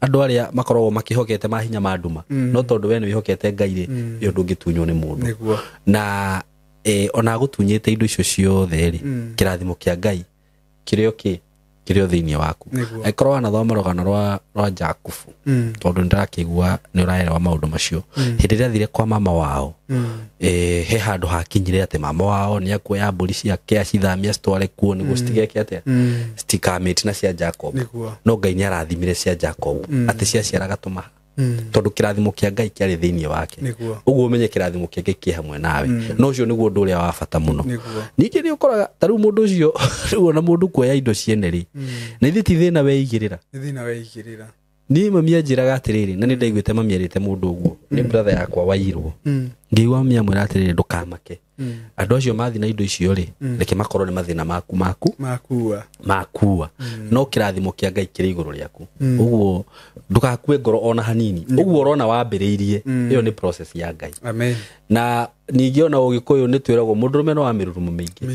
andũ arĩa makoragwo makĩhokete mahinya ma nduma, no tondũ we nĩ wĩhokete Ngai rĩ, ĩyo ndũngĩtunywo nĩ mũndũ. Nĩguo. Na ona gũtunyĩte indo icio ciothe rĩ, kĩrathimo kĩa Ngai kĩrĩ o kĩ, kĩrĩ o thĩinĩ waku. Angĩkorwo wanathoma rũgano rwa Jakubu, tondũ nĩndĩrakĩigua nĩ ũraelewa maũndũ macio. Hĩndĩ ĩrĩa athire kwa mama wao, he handũ hakinyire atĩ mama wao nĩ akuoya mbũri ciake acithamie acitware kuo nĩguo citigeke atĩa, citikamĩte na cia Jacob. No Ngai nĩ arathimire cia Jacob atĩ ciaciaraga tũmaha, tondũ kĩrathimo kĩa Ngai kĩarĩ thĩinĩ wake. Ũguo ũmenye kĩrathimo kĩa Ngai kĩ hamwe nawe. No ũcio nĩguo ũndũ ũrĩa wa bata mũno. Ningĩ nĩ ũkoraga ta rĩu mũndũ ũcio, rĩu ona mũndũ kuoya indo ciene rĩ, na ithuĩ ti thĩna weigĩrĩra. Nĩ thĩna weigĩrĩra. Niĩ mami anjĩraga atĩrĩrĩ, na nĩ ndaiguĩte mami erĩte mũndũ ũguo, nĩ brother yakwa wairwo. Ngĩigua mami amwĩra atĩrĩrĩ, ndũkamake, andũ acio mathiĩ na indo icio rĩ, reke makorwo nĩ mathĩna maku makua, no kĩrathimo kĩa Ngai kĩrĩ igũrũ rĩaku. Ũguo ndũgakue ngoro ona hanini. Ũguo ũrona wambĩrĩirie, ĩyo nĩ process ya Ngai. Amen. Na ningĩ ona Ũgĩkũyũ nĩ twĩragwo mũndũrũme no wa mĩrurumo mĩingĩ.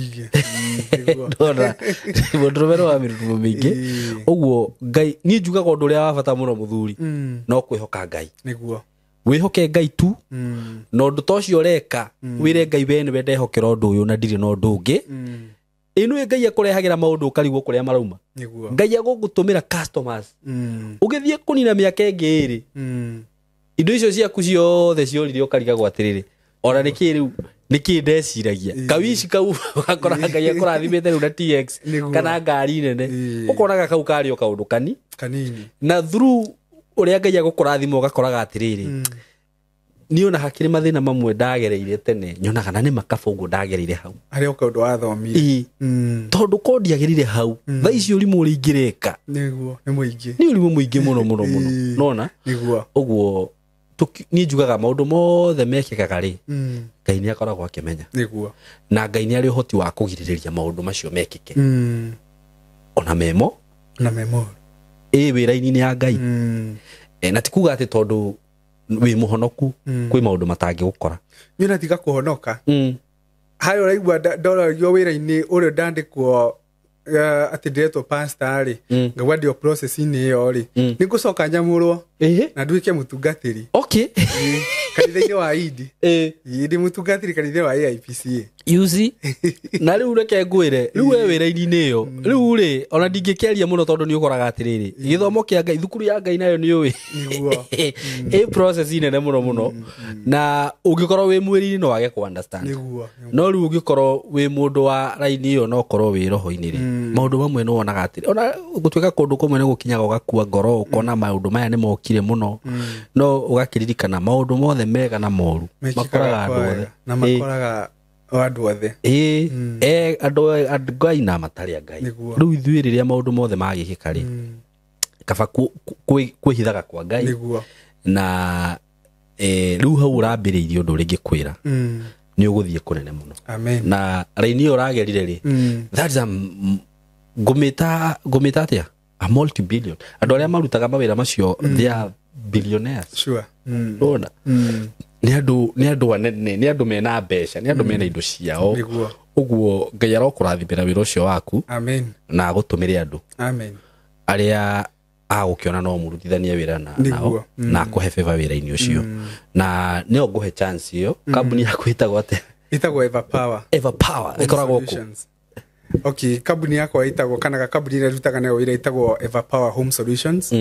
Ndona mũndũrũme no wa mĩrurumo mĩingĩ. Ũguo Ngai, niĩ njugaga ũndũ ũrĩa wa bata mũno mũthuri no kwĩhoka Ngai. Nĩguo. Wĩhoke Ngai tu, na ũndũ ta ũcio ũreka wĩre Ngai we nĩwe ndehokera ũndũ ũyũ na ndirĩ na ũndũ ũngĩ. Ĩno Ngai akũrehagĩra maũndũ ũkarigwo kũrĩa marauma. Nĩguo. Ngai agũgũtũmĩra customers. Ũgĩthiĩ kũnina mĩaka ĩngĩ ĩrĩ, indo icio ciaku ciothe ciorire, ũkarigagwo atĩrĩrĩ, ona nĩkĩ rĩu, nĩkĩ ndeciragia kawici kau, ũgakora Ngai akũrathimĩte rĩu na TX kana ngari nene, ũkonaga kau karĩ o kaũndũ kanini. Na through ũrĩa Ngai agũkũrathima ũgakoraga atĩrĩrĩ, niĩ ona hakĩrĩ mathĩna mamwe ndagereire tene, nyonaga na nĩ makaba ũguo ndagereire hau harĩ o kaũndũ wathomire. Tondũ ko ndiagĩrire hau, thaa ici ũrimũ ũrĩa ingĩreka Nĩguo, nĩ mũingĩ. Nĩ ũrimũ mũingĩ mũno mũno mũno, nona. Nĩguo. Ũguo niĩ njugaga maũndũ mothe mekĩkaga rĩ, Ngai nĩ akoragwo akĩmenya. Nĩguo. Na Ngai nĩ arĩ ũhoti wa kũgirĩrĩria maũndũ macio mekĩke, ona memo na memo ĩ wĩra-inĩ ya Ngai. Na ti kuga atĩ tondũ wĩ mũhonoku kwĩ maũndũ matangĩgũkora. Niĩ ona tiga kũhonoka, harĩa ũraigua ndoragio wĩra-inĩ ũrĩa ndandĩkwo, atĩ ndĩretwo pastor rĩ, ngaigua ndĩ o process-inĩ ĩyo rĩ, nĩ ngũcoka nyamũrwo na nduĩke mũtungatĩri kanitha-inĩ wa Indi. Ĩĩ, ndĩ mũtungatĩri kanitha wa AIPCA. You see? Na rĩu reke ngwĩre, rĩu we wĩra-inĩ ĩyo rĩu rĩ, ona ndingĩkĩaria mũno tondũ nĩ ũkoraga atĩrĩrĩ, gĩthomo kĩa Ngai, thukuru ya Ngai nayo nĩ ũĩ Nĩguo. Ĩ process nene mũno mũno, na ũngĩkorwo wĩ mwĩrĩ-inĩ no wage kũ understand. Nĩguo. No rĩu ũngĩkorwo wĩ mũndũ wa raini ĩyo na ũkorwo wĩ roho-inĩ rĩ, maũndũ mamwe nĩ wonaga atĩrĩ, ona gũtuĩka kũndũ kũmwe nĩ gũkinyaga ũgakua ngoro, ũkona maũndũ maya nĩ mokire mũno, no ũgakĩririkana maũndũ mothe mega na moru Mekĩkaga makoraga kwa andũ wega, othe. Na makoraga o andũ othe. Ĩĩ, andũ andũ Ngai na matarĩ a Ngai. Nĩguo. Rĩu ithuĩ rĩrĩa maũndũ mothe magĩkĩka rĩ, kaba kwĩhithaga kwa Ngai. Nĩguo. Na rĩu hau ũrambĩrĩirie ũndũ ũrĩa ingĩkwĩra, nĩ ũgũthiĩ kũnene mũno. Amen. Na raini ĩyo ũragerire rĩ, that is a ngũmĩta atĩa, a multi billion. Andũ arĩa marutaga mawĩra macio, they are billionaires. Sure. Ũrona, nĩ andũ anene, nĩ andũ mena mbeca, nĩ andũ mena indo ciao. Nĩguo. Ũguo Ngai arokũrathimĩra wĩra ũcio waku Amen. na agũtũmĩre andũ Amen. arĩa agũkĩona no mũrutithanie wĩra na Nĩguo. nao na akũhe favor wĩra-inĩ ũcio, na nĩyo ngũhe chance ĩyo. Kambuni yaku ĩtagwo atĩa? Ĩtagwo Eva Power. Eva Power ĩkoragwo kũ? Solutions. Okay, kambuni yakwa ĩtagwo, kana kambuni ĩrĩa rutaga nayo wĩra ĩtagwo Eva Power Home Solutions,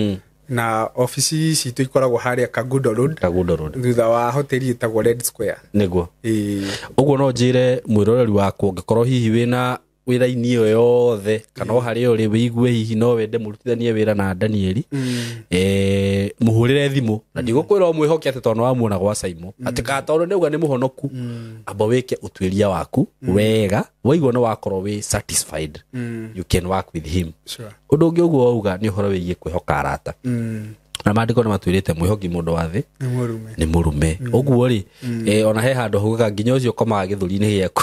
na obici citũ ikoragwo harĩa Kangundo Road. Kagundo Road. Thutha wa hoteli ĩtagwo Red Square. Nĩguo. Ĩĩ. Ũguo no njĩre mwĩroreri wakwa, ũngĩkorwo hihi wĩna wĩra-inĩ ĩyo yothe kana o harĩa ũrĩ wĩigue hihi no wende mũrutithanie wĩra na Danieli, mũhũrĩre thimũ, na ndigũkwĩra ũmwĩhoke atĩ tondũ nĩwamuona gwa Saimo, atĩ ka tondũ nĩauga nĩ mũhonoku. Amba wĩke ũtuĩria waku wega, waigua nĩ wakorwo wĩ satisfied, you can work with him. Sure. Ũndũ ũngĩ ũguo wauga nĩ ũhoro wĩgiĩ kwĩhoka arata, na maandĩko nĩ matwĩrĩte mwĩhoki mũndũ wa thĩ Nĩ mũrume. Nĩ mũrume. Ũguo rĩ, ona he handũ haugaga nginya ũcio ũkomaga gĩthũri-inĩ gĩaku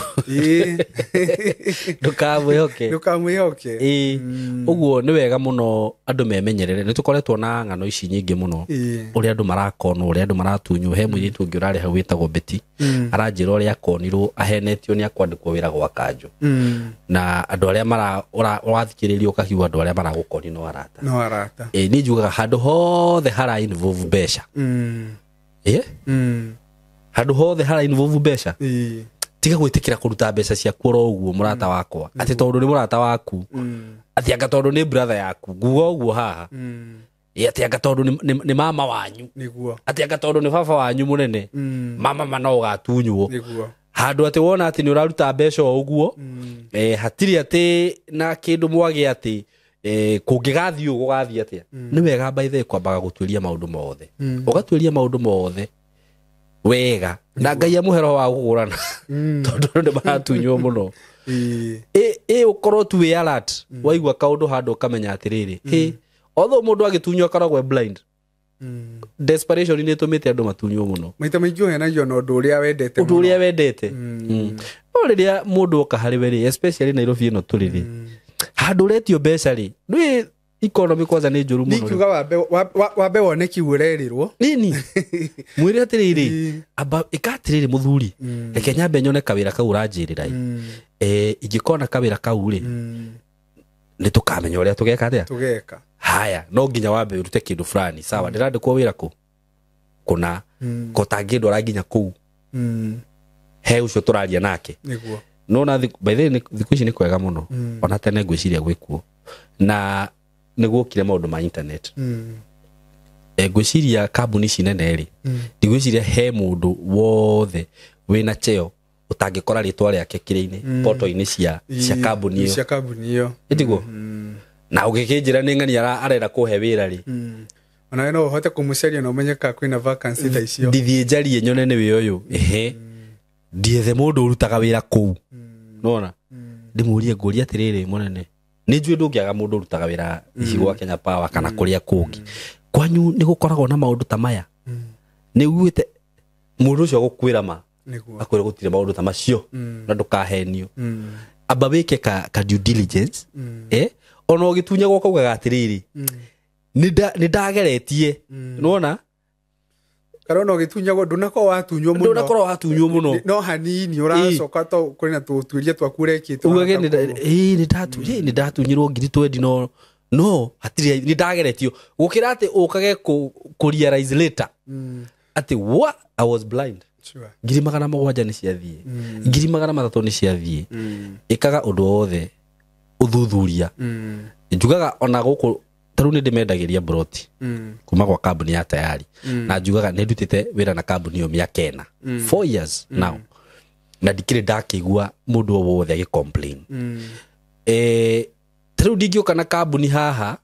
ndũkamwĩhoke. Ndũkamwĩhoke. Ĩĩ, ũguo nĩ wega mũno andũ memenyerere. Nĩ tũkoretwo na ng'ano ici nyingĩ mũno, ũrĩa andũ marakonwo, ũrĩa andũ maratunywo. He mũirĩtu ũngĩ ũrarĩ hau wĩtagwo Betty, aranjĩra ũrĩa akonirwo ahenetio nĩ akwandĩkwo wĩra gwa kanjũ, na andũ arĩa ũrathikĩrĩria ũkahiu andũ arĩa maragũkoni no arata. No arata. Ĩĩ, niĩ njugaga handũ hothe hara involve mbeca, ĩ handũ hothe hara involve mbeca, tiga gwĩtĩkĩra kũruta mbeca ciaku oro ũguo, mũrata wakwa, atĩ tondũ nĩ mũrata waku, atĩ anga tondũ nĩ brother yaku, nguga ũguo haha, ĩ atĩ anga tondũ nĩ mama wanyu, Nĩguo. atĩ anga tondũ nĩ baba wanyu mũnene, mama ma no ũgatunywo. Nĩguo. Handũ atĩ wona atĩ nĩ ũraruta mbeca o ũguo, hatirĩ atĩ na kĩndũ mwage atĩ, kũngĩgathiĩ ũũ gũgathiĩ atĩa, nĩ wega by the way kwambaga gũtuĩria maũndũ mothe, ũgatuĩria maũndũ mothe wega, na Ngai amũhe roho wa kũgũrana, tondũ andũ nĩ maratunywo mũno. Ĩ ũkorwo tu wĩ alert, waigua kaũndũ handũ ũkamenya atĩrĩrĩ, hĩ, although mũndũ agĩtunywo akoragwo e blind. Desperation nĩ ĩtũmĩte andũ matunywo mũno. Maita maingĩ ũhenagio na ũndũ ũrĩa wendete. Ũndũ ũrĩa wendete. No rĩrĩa mũndũ oka harĩ we rĩ, especially Nairobi ĩno tũrĩ rĩ, handũ ũretio mbeca rĩ, ndũĩ economy kwanza nĩ njũru mũno. Nikiuga wambe wone kiu ũrerĩrwo. Nini mwĩre atĩrĩrĩ, amba ĩka atĩrĩrĩ mũthuri, reke nyambe nyone kawĩra kau ũranjĩrĩra ĩ, ingĩkona kawĩra kau rĩ, nĩ tũkamenya ũrĩa tũgeka atĩa. Tũgeka. Haya, no nginya wambe ũrute kĩndũ fulani. Sawa, ndĩrandĩkwo wĩra kũ kũna ko tangĩndwara nginya kũu he ũcio tũraria nake. Nĩguo. No na by the way, thikũ ici nĩ kwega mũno. Ona tene ngwĩciria gwĩkuo na nĩguokire maũndũ ma internet. Ngwĩciria kambuni ici nene rĩ, ndigwĩciria he mũndũ wothe wĩna cheo ũtangĩkora rĩtwa rĩake kĩrĩa-inĩ portal-inĩ cia kambuni ĩyo. Cia kambuni ĩyo. Ĩtiguo? Na ũgĩkĩnjĩra nĩ ng'ania arenda kũhe wĩra rĩ, Ona we no ũhote kũmũcaria na ũmenye kana kwĩna vacancy tha icio. Ndithiĩ njarie nyone nĩ wĩ ũyũ. Ehe, ndiethe mũndũ ũrutaga wĩra kũu. Nona ndĩmũrie, ngũrie atĩrĩrĩ, mũnene, nĩ njũĩ ndũngĩaga mũndũ ũrutaga wĩra ici gwa Kenya Power kana kũrĩa kũngĩ kwanyu nĩ gũkoragwo na maũndũ ta maya. Nĩ uguĩte mũndũ ũcio agũkwĩra ma. Nĩguo. Akwĩra gũtirĩ maũndũ ta macio na ndũkahenio. Amba wĩke ka due diligence. Ona ũgĩtunyagwo ũkaugaga atĩrĩrĩ, nĩ ndageretie. Nĩwona? Kana ona ũgĩtunyagwo ndũnakorwo watunywo mũno. Ndũnakorwo watunywo mũno. No hanini ũracoka to kũrĩ na tũtuĩria twaku ũrekĩte. Ugage nĩ ndatunyirwo ngiri 20 no hatirĩ nĩ ndageretio gũkĩra atĩ ũkage kũ realize later atĩ what I was blind. Sure. 700 nĩ ciathiĩ, 300 nĩ ciathiĩ. Ĩkaga ũndũ wothe ũthuthuria. Njugaga ona gũkũ tarĩu nĩ ndĩmendagĩria broti kuma gwa kambuni ya Tayari, na njugaga nĩ ndutĩte wĩra na kambuni ĩyo mĩaka ĩna, 4 years now, na ndikĩrĩ ndakĩigua mũndũ o wothe agĩ complain. Tarĩu ndingĩũka na kambuni haha,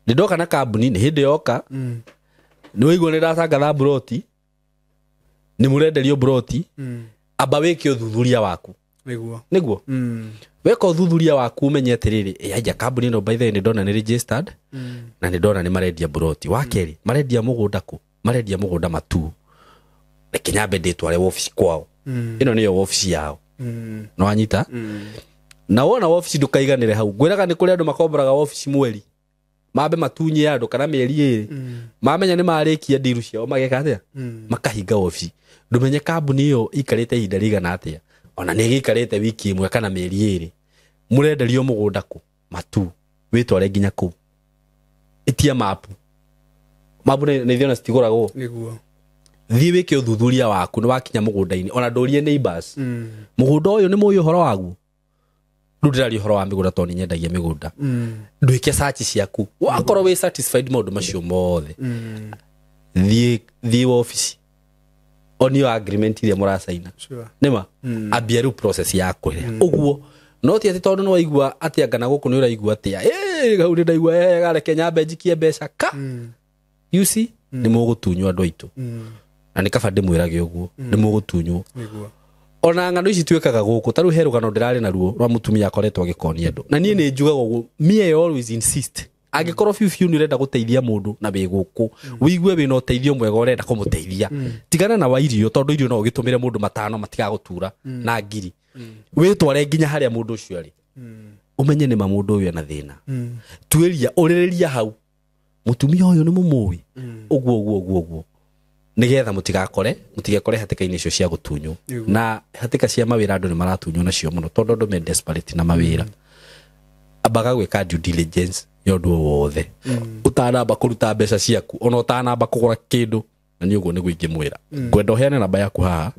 nĩ ndoka na kambuni nĩ hĩndĩ yoka, nĩ waigua nĩ ndatangatha broti, nĩ mũrenderio broti, amba wĩke ũthuthuria waku. Nĩguo. Nĩguo. Weka ũthuthuria waku ũmenye atĩrĩrĩ, aja kambuni ĩno by the way nĩ ndona nĩ registered, na nĩ ndona nĩ marendia broti. Wa kerĩ, marendia mũgũnda kũ? Marendia mũgũnda Matuu. Reke nyambe ndĩtware wobici kwao. Ĩno nĩyo wobici yao. Nĩ wanyita? Na wona wobici ndũkaiganĩre hau. Ngwĩraga nĩ kũrĩ andũ makomboraga wobici mweri. Mambe matunye andũ kana mĩeri ĩrĩ. Mamenya nĩ marĩkia ndiru ciao mageka atĩa? Makahinga wobici. Ndũmenye kambuni ĩyo ĩikarĩte ihinda rĩigana atĩa. Ona nĩ ĩgĩikarĩte wiki ĩmwe kana mĩeri ĩrĩ. Mũrenderio mũgũnda kũ? Matuu. Wĩtware nginya kũu. Ĩtia mapu. Mapu nĩ ithiona citigũragwo. Nĩguo. Thiĩ wĩke ũthuthuria waku nĩ wakinya mũgũnda-inĩ. Ona ndũrie neighbors. Mũgũnda ũyũ nĩ mũĩ ũhoro waguo? Rĩu ndĩraria ũhoro wa mĩgũnda tondũ nĩ nyendagia mĩgũnda. Ndwĩke search ciaku. Wakorwo wĩ satisfied maũndũ macio mothe. Thiĩ wobici. Onio agreement iria mũracaina. Sure. Nĩma? Ambia rĩu process ya kũrĩha. Ũguo no ti atĩ tondũ nĩ waigua atĩ anga na gũkũ nĩ ũraigua atĩa. Hau nĩ ndaigua reke nyambe njikie mbeca ka. You see? Nĩ mũgũtunywo andũ aitũ. Na nĩ kaba ndĩmwĩrage ũguo, nĩ mũgũtunywo. Nĩguo. Ona ng'ano ici twĩkaga gũkũ, ta rĩu he rũgano ndĩrarĩ naruo rwa mũtumia akoretwo agĩkonia andũ. Na niĩ nĩ njugaga ũguo, me I always insist. Angĩkorwo biũ biũ nĩ ũrenda gũteithia mũndũ na wĩ gũkũ, wĩigue wĩna ũteithio mwega ũrenda kũmũteithia. Tigana na wa irio, tondũ irio no ũgĩtũmĩre mũndũ 5 matigagũtura na ngiri. Wĩtware nginya harĩa mũndũ ũcio arĩ. Ũmenye nĩ ma mũndũ ũyũ ena thĩna. Tuĩria, ũrĩrĩria hau. Mũtumia ũyũ nĩ mũmũĩ. Ũguo ũguo ũguo ũguo. Nĩgetha mũtigakore hatĩka-inĩ icio cia gũtunywo. Na hatĩka cia mawĩra andũ nĩ maratunywo nacio mũno tondũ andũ me desperate na mawĩra. Ambaga gwĩka due diligence ya ũndũ o wothe. Ũtanamba kũruta mbeca ciaku, ona ũtanamba kũgũra kĩndũ, na niĩ ũguo nĩguo ingĩmwĩra. Ngwenda ũheane namba yaku haha,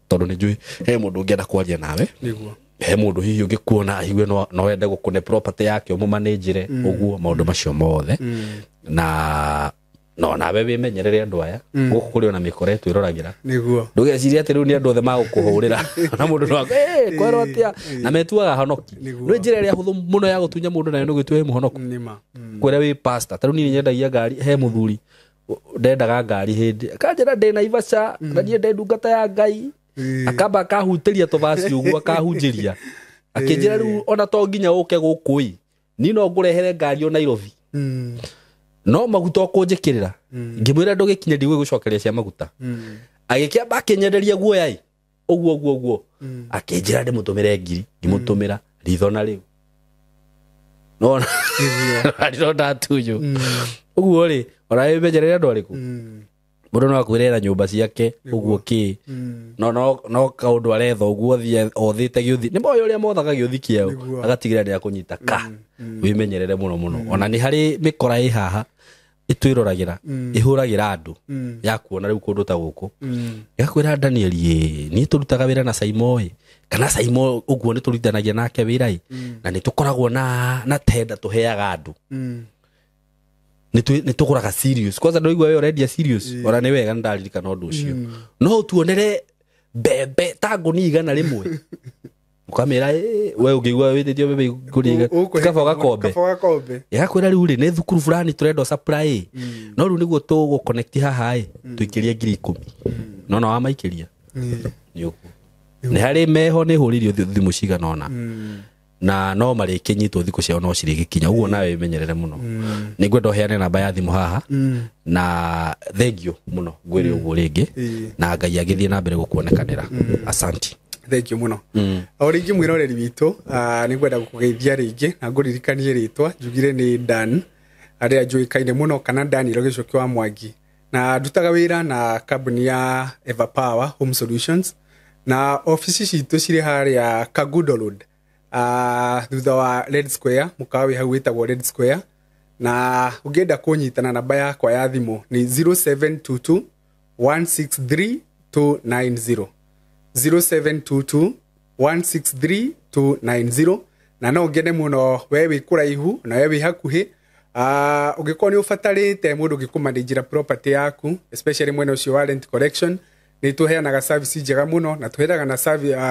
tondũ nĩ njũĩ he mũndũ ũngĩenda kwaria nawe. Nĩguo. He mũndũ hihi ũngĩkuona aigue no wende gũkũne property yake ũmũmanĩnjĩre, ũguo maũndũ macio mothe. Na no nawe wĩmenyerere andũ aya. Gũkũ kũrĩ ona mĩkora ĩtwĩroragĩra. Nĩguo. Ndũgecirie atĩ rĩu nĩ andũ othe magũkũhũrĩra. Na mũndũ no kwerwo atĩa? Na metuaga honoki. Nĩ njĩra ĩrĩa hũthũ mũno ya gũtunya mũndũ nayo nĩ gwĩtua wĩ mũhonoku. Nĩma. Kwĩra wĩ pastor. Ta rĩu niĩ nyendagia ngari, he mũthuri ndendaga ngari hĩndĩ. Akanjĩra ndĩ Naivasha, na niĩ ndĩ ndungata ya Ngai. Akamba akahutĩria tũbaci ũguo, akahunjĩria. Akĩnjĩra rĩu ona to nginya ũke gũkũ ĩ, niĩ no ngũrehere ngari o Nairobi. No maguta ũkũnjĩkĩrĩra. Ngĩmwĩra ndũgĩkinye ndigũgũcokeria cia maguta. Agĩkĩamba akĩnyenderia guoya ĩ. Ũguo ũguo ũguo. Akĩnjĩra ndĩmũtũmĩre ngiri, ngĩmũtũmĩra ritho na rĩu. No ndĩrona tunyũ. Ũguo rĩ, ona wĩmenyerere andũ arĩkũ? Mũndũ no akwĩre na nyũmba ciake ũguo kĩ. No no no kaũndũ aretha ũguo thiĩ othĩte gĩũthi. Nĩ moĩ ũrĩa mothaga gĩũthi kĩao. Agatigĩrĩra nĩ akũnyita ka. Wĩmenyerere mũno mũno. Ona nĩ harĩ mĩkora ĩ haha ĩtwĩroragĩra, ĩhũragĩra andũ ya kuona rĩu kũndũ ta gũkũ. Ĩgakwĩra Daniel ĩ, niĩ tũrutaga wĩra na Saimo ĩ, kana Saimo ũguo nĩ tũrutithanagia nake wĩra ĩ, na nĩ tũkoragwo na tenda tũheaga andũ. Nĩ tũgũraga serious. Kwanza ndũigua we ũrendia serious, ona nĩ wega nĩndaririkana ũndũ ũcio. No ũtuonere mbembe ta ngũnia 100. Ũkamĩra we ũngĩigua wĩtĩtio mbembe ngũnia 100, kaba gakombe. Kaba gakombe. Ĩgakwĩra rĩu rĩ, nĩ thukuru fulani tũrenda supply. No rĩu nĩguo tũgũ-connect haha ĩ, tũikĩrie 10,000. No na wamaikĩria. Nĩ ũguo. Nĩ harĩ meho nĩ hũrĩirio thimũ cigana ũna. Na no marĩkĩnyitwo thikũ ciao no cirĩgĩkinya. Ũguo nawe wĩmenyerere mũno. Nĩ ngwenda ũheane namba ya thimũ haha. Na thengio mũno ngwĩre ũguo rĩngĩ. Na Ngai agĩthiĩ na mbere gũkuonekanĩra. Asanti. Thank you mũno. O rĩngĩ mwĩroreri witũ, nĩ ngwenda gũkũgeithia rĩngĩ na ngũririkanie rĩtwa, njugire nĩ Dan, arĩa njũĩkaine mũno kana Daniel Gĩcoki wa Mwangi. Na ndutaga wĩra na kambuni ya Everpower Home Solutions, na ofici citũ cirĩ harĩa Kangundo Road, thutha wa Red Square, mũkawa wĩ hau wĩtagwo Red Square. Na ũngĩenda kũnyitana namba yakwa ya thimũ nĩ 0722 163 290. 0722 163 290. Na no ngene mũno we wĩ kũraihu na we wĩ hakuhĩ. Ũngĩkorwo nĩ ũbatarĩte mũndũ ũngĩkũmanĩnjĩra property yaku, especially mwena ũcio wa rent collection, nĩ tũheanaga service njega mũno, na tũheanaga na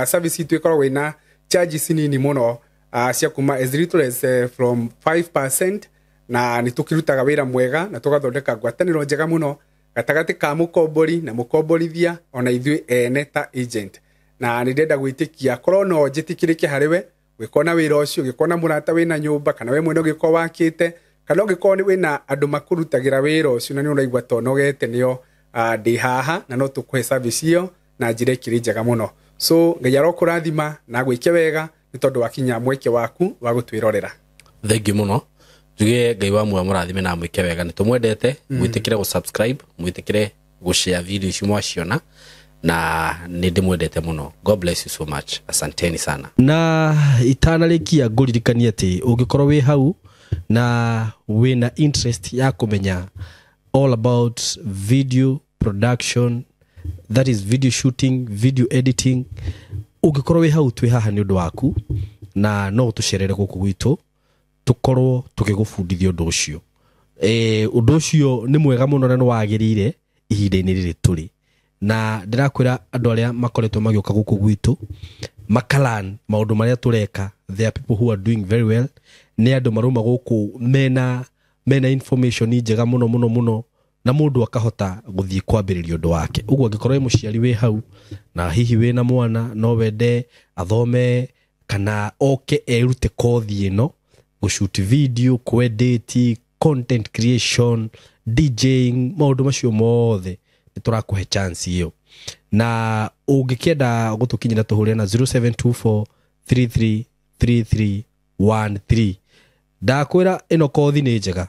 service itũ ĩkoragwo ĩna charges nini mũno, cia kuma as little as from 5%, na nĩ tũkĩrutaga wĩra mwega na tũgathondeka ngwatanĩro njega mũno gatagatĩ ka mũkombori na mũkomborithia ona ithuĩ ene ta agent. Na nĩ ndĩrenda gwĩtĩkia korwo no njĩtĩkĩrĩke harĩ we, ũngĩkorwo na wĩra ũcio, ũngĩkorwo na mũrata wĩna nyũmba, kana we mwene ũngĩkorwo wakĩte, kana ũngĩkorwo nĩ wĩna andũ makũrutagĩra wĩra ũcio na nĩ ũraigua ta ũnogete nĩo, ndĩ haha na no tũkũhe service ĩyo na njĩra ĩkĩrĩ njega mũno. So Ngai arokũrathima na agwĩke wega nĩ tondũ wakinya mweke waku wa gũtwĩrorera. Thank you mũno. Njuge Ngai wa muoyo mũrathime na amwĩke wega. Nĩ tũmwendete, mwĩtĩkĩre gũ-subscribe, mwĩtĩkĩre gũ-share video ici mwaciona, na nĩ ndĩmwendete mũno. God bless you so much. Asanteni sana. Na itanarĩkia ngũririkanie atĩ ũngĩkorwo wĩ hau na wĩna interest ya kũmenya all about video production, that is video shooting, video editing, ũngĩkorwo wĩ hau twĩ haha nĩ ũndũ waku, na no ũtũcerere gũkũ gwitũ tũkorwo tũgĩgũbundithia ũndũ ũcio. Ũndũ ũcio nĩ mwega mũno na nĩ wagĩrĩire ihinda-inĩ rĩrĩ tũrĩ. Na ndĩrakwĩra andũ arĩa makoretwo magĩũka gũkũ gwitũ makalan maũndũ marĩa tũreka, there are people who are doing very well. Nĩ andũ marauma gũkũ mena information njega mũno mũno mũno, na mũndũ akahota gũthiĩ kwambĩrĩria ũndũ wake. Ũguo angĩkorwo wĩ mũciari wĩ hau na hihi wĩna mwana no wende athome kana oke erute kothi ĩno, gũshoot video, kwedit, content creation, DJing, maũndũ macio mothe nĩ tũrakũhe chance ĩyo. Na ũngĩkĩenda gũtũkinyĩra tũhũrĩre na 0724 33 3313. Ndakwĩra ĩno kothi nĩ njega.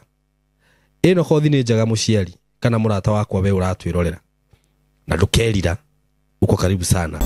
Ĩno kothi nĩ njega mũciari kana mũrata wakwa we ũratwĩrorera. Na ndũkerira, uko karibu sana.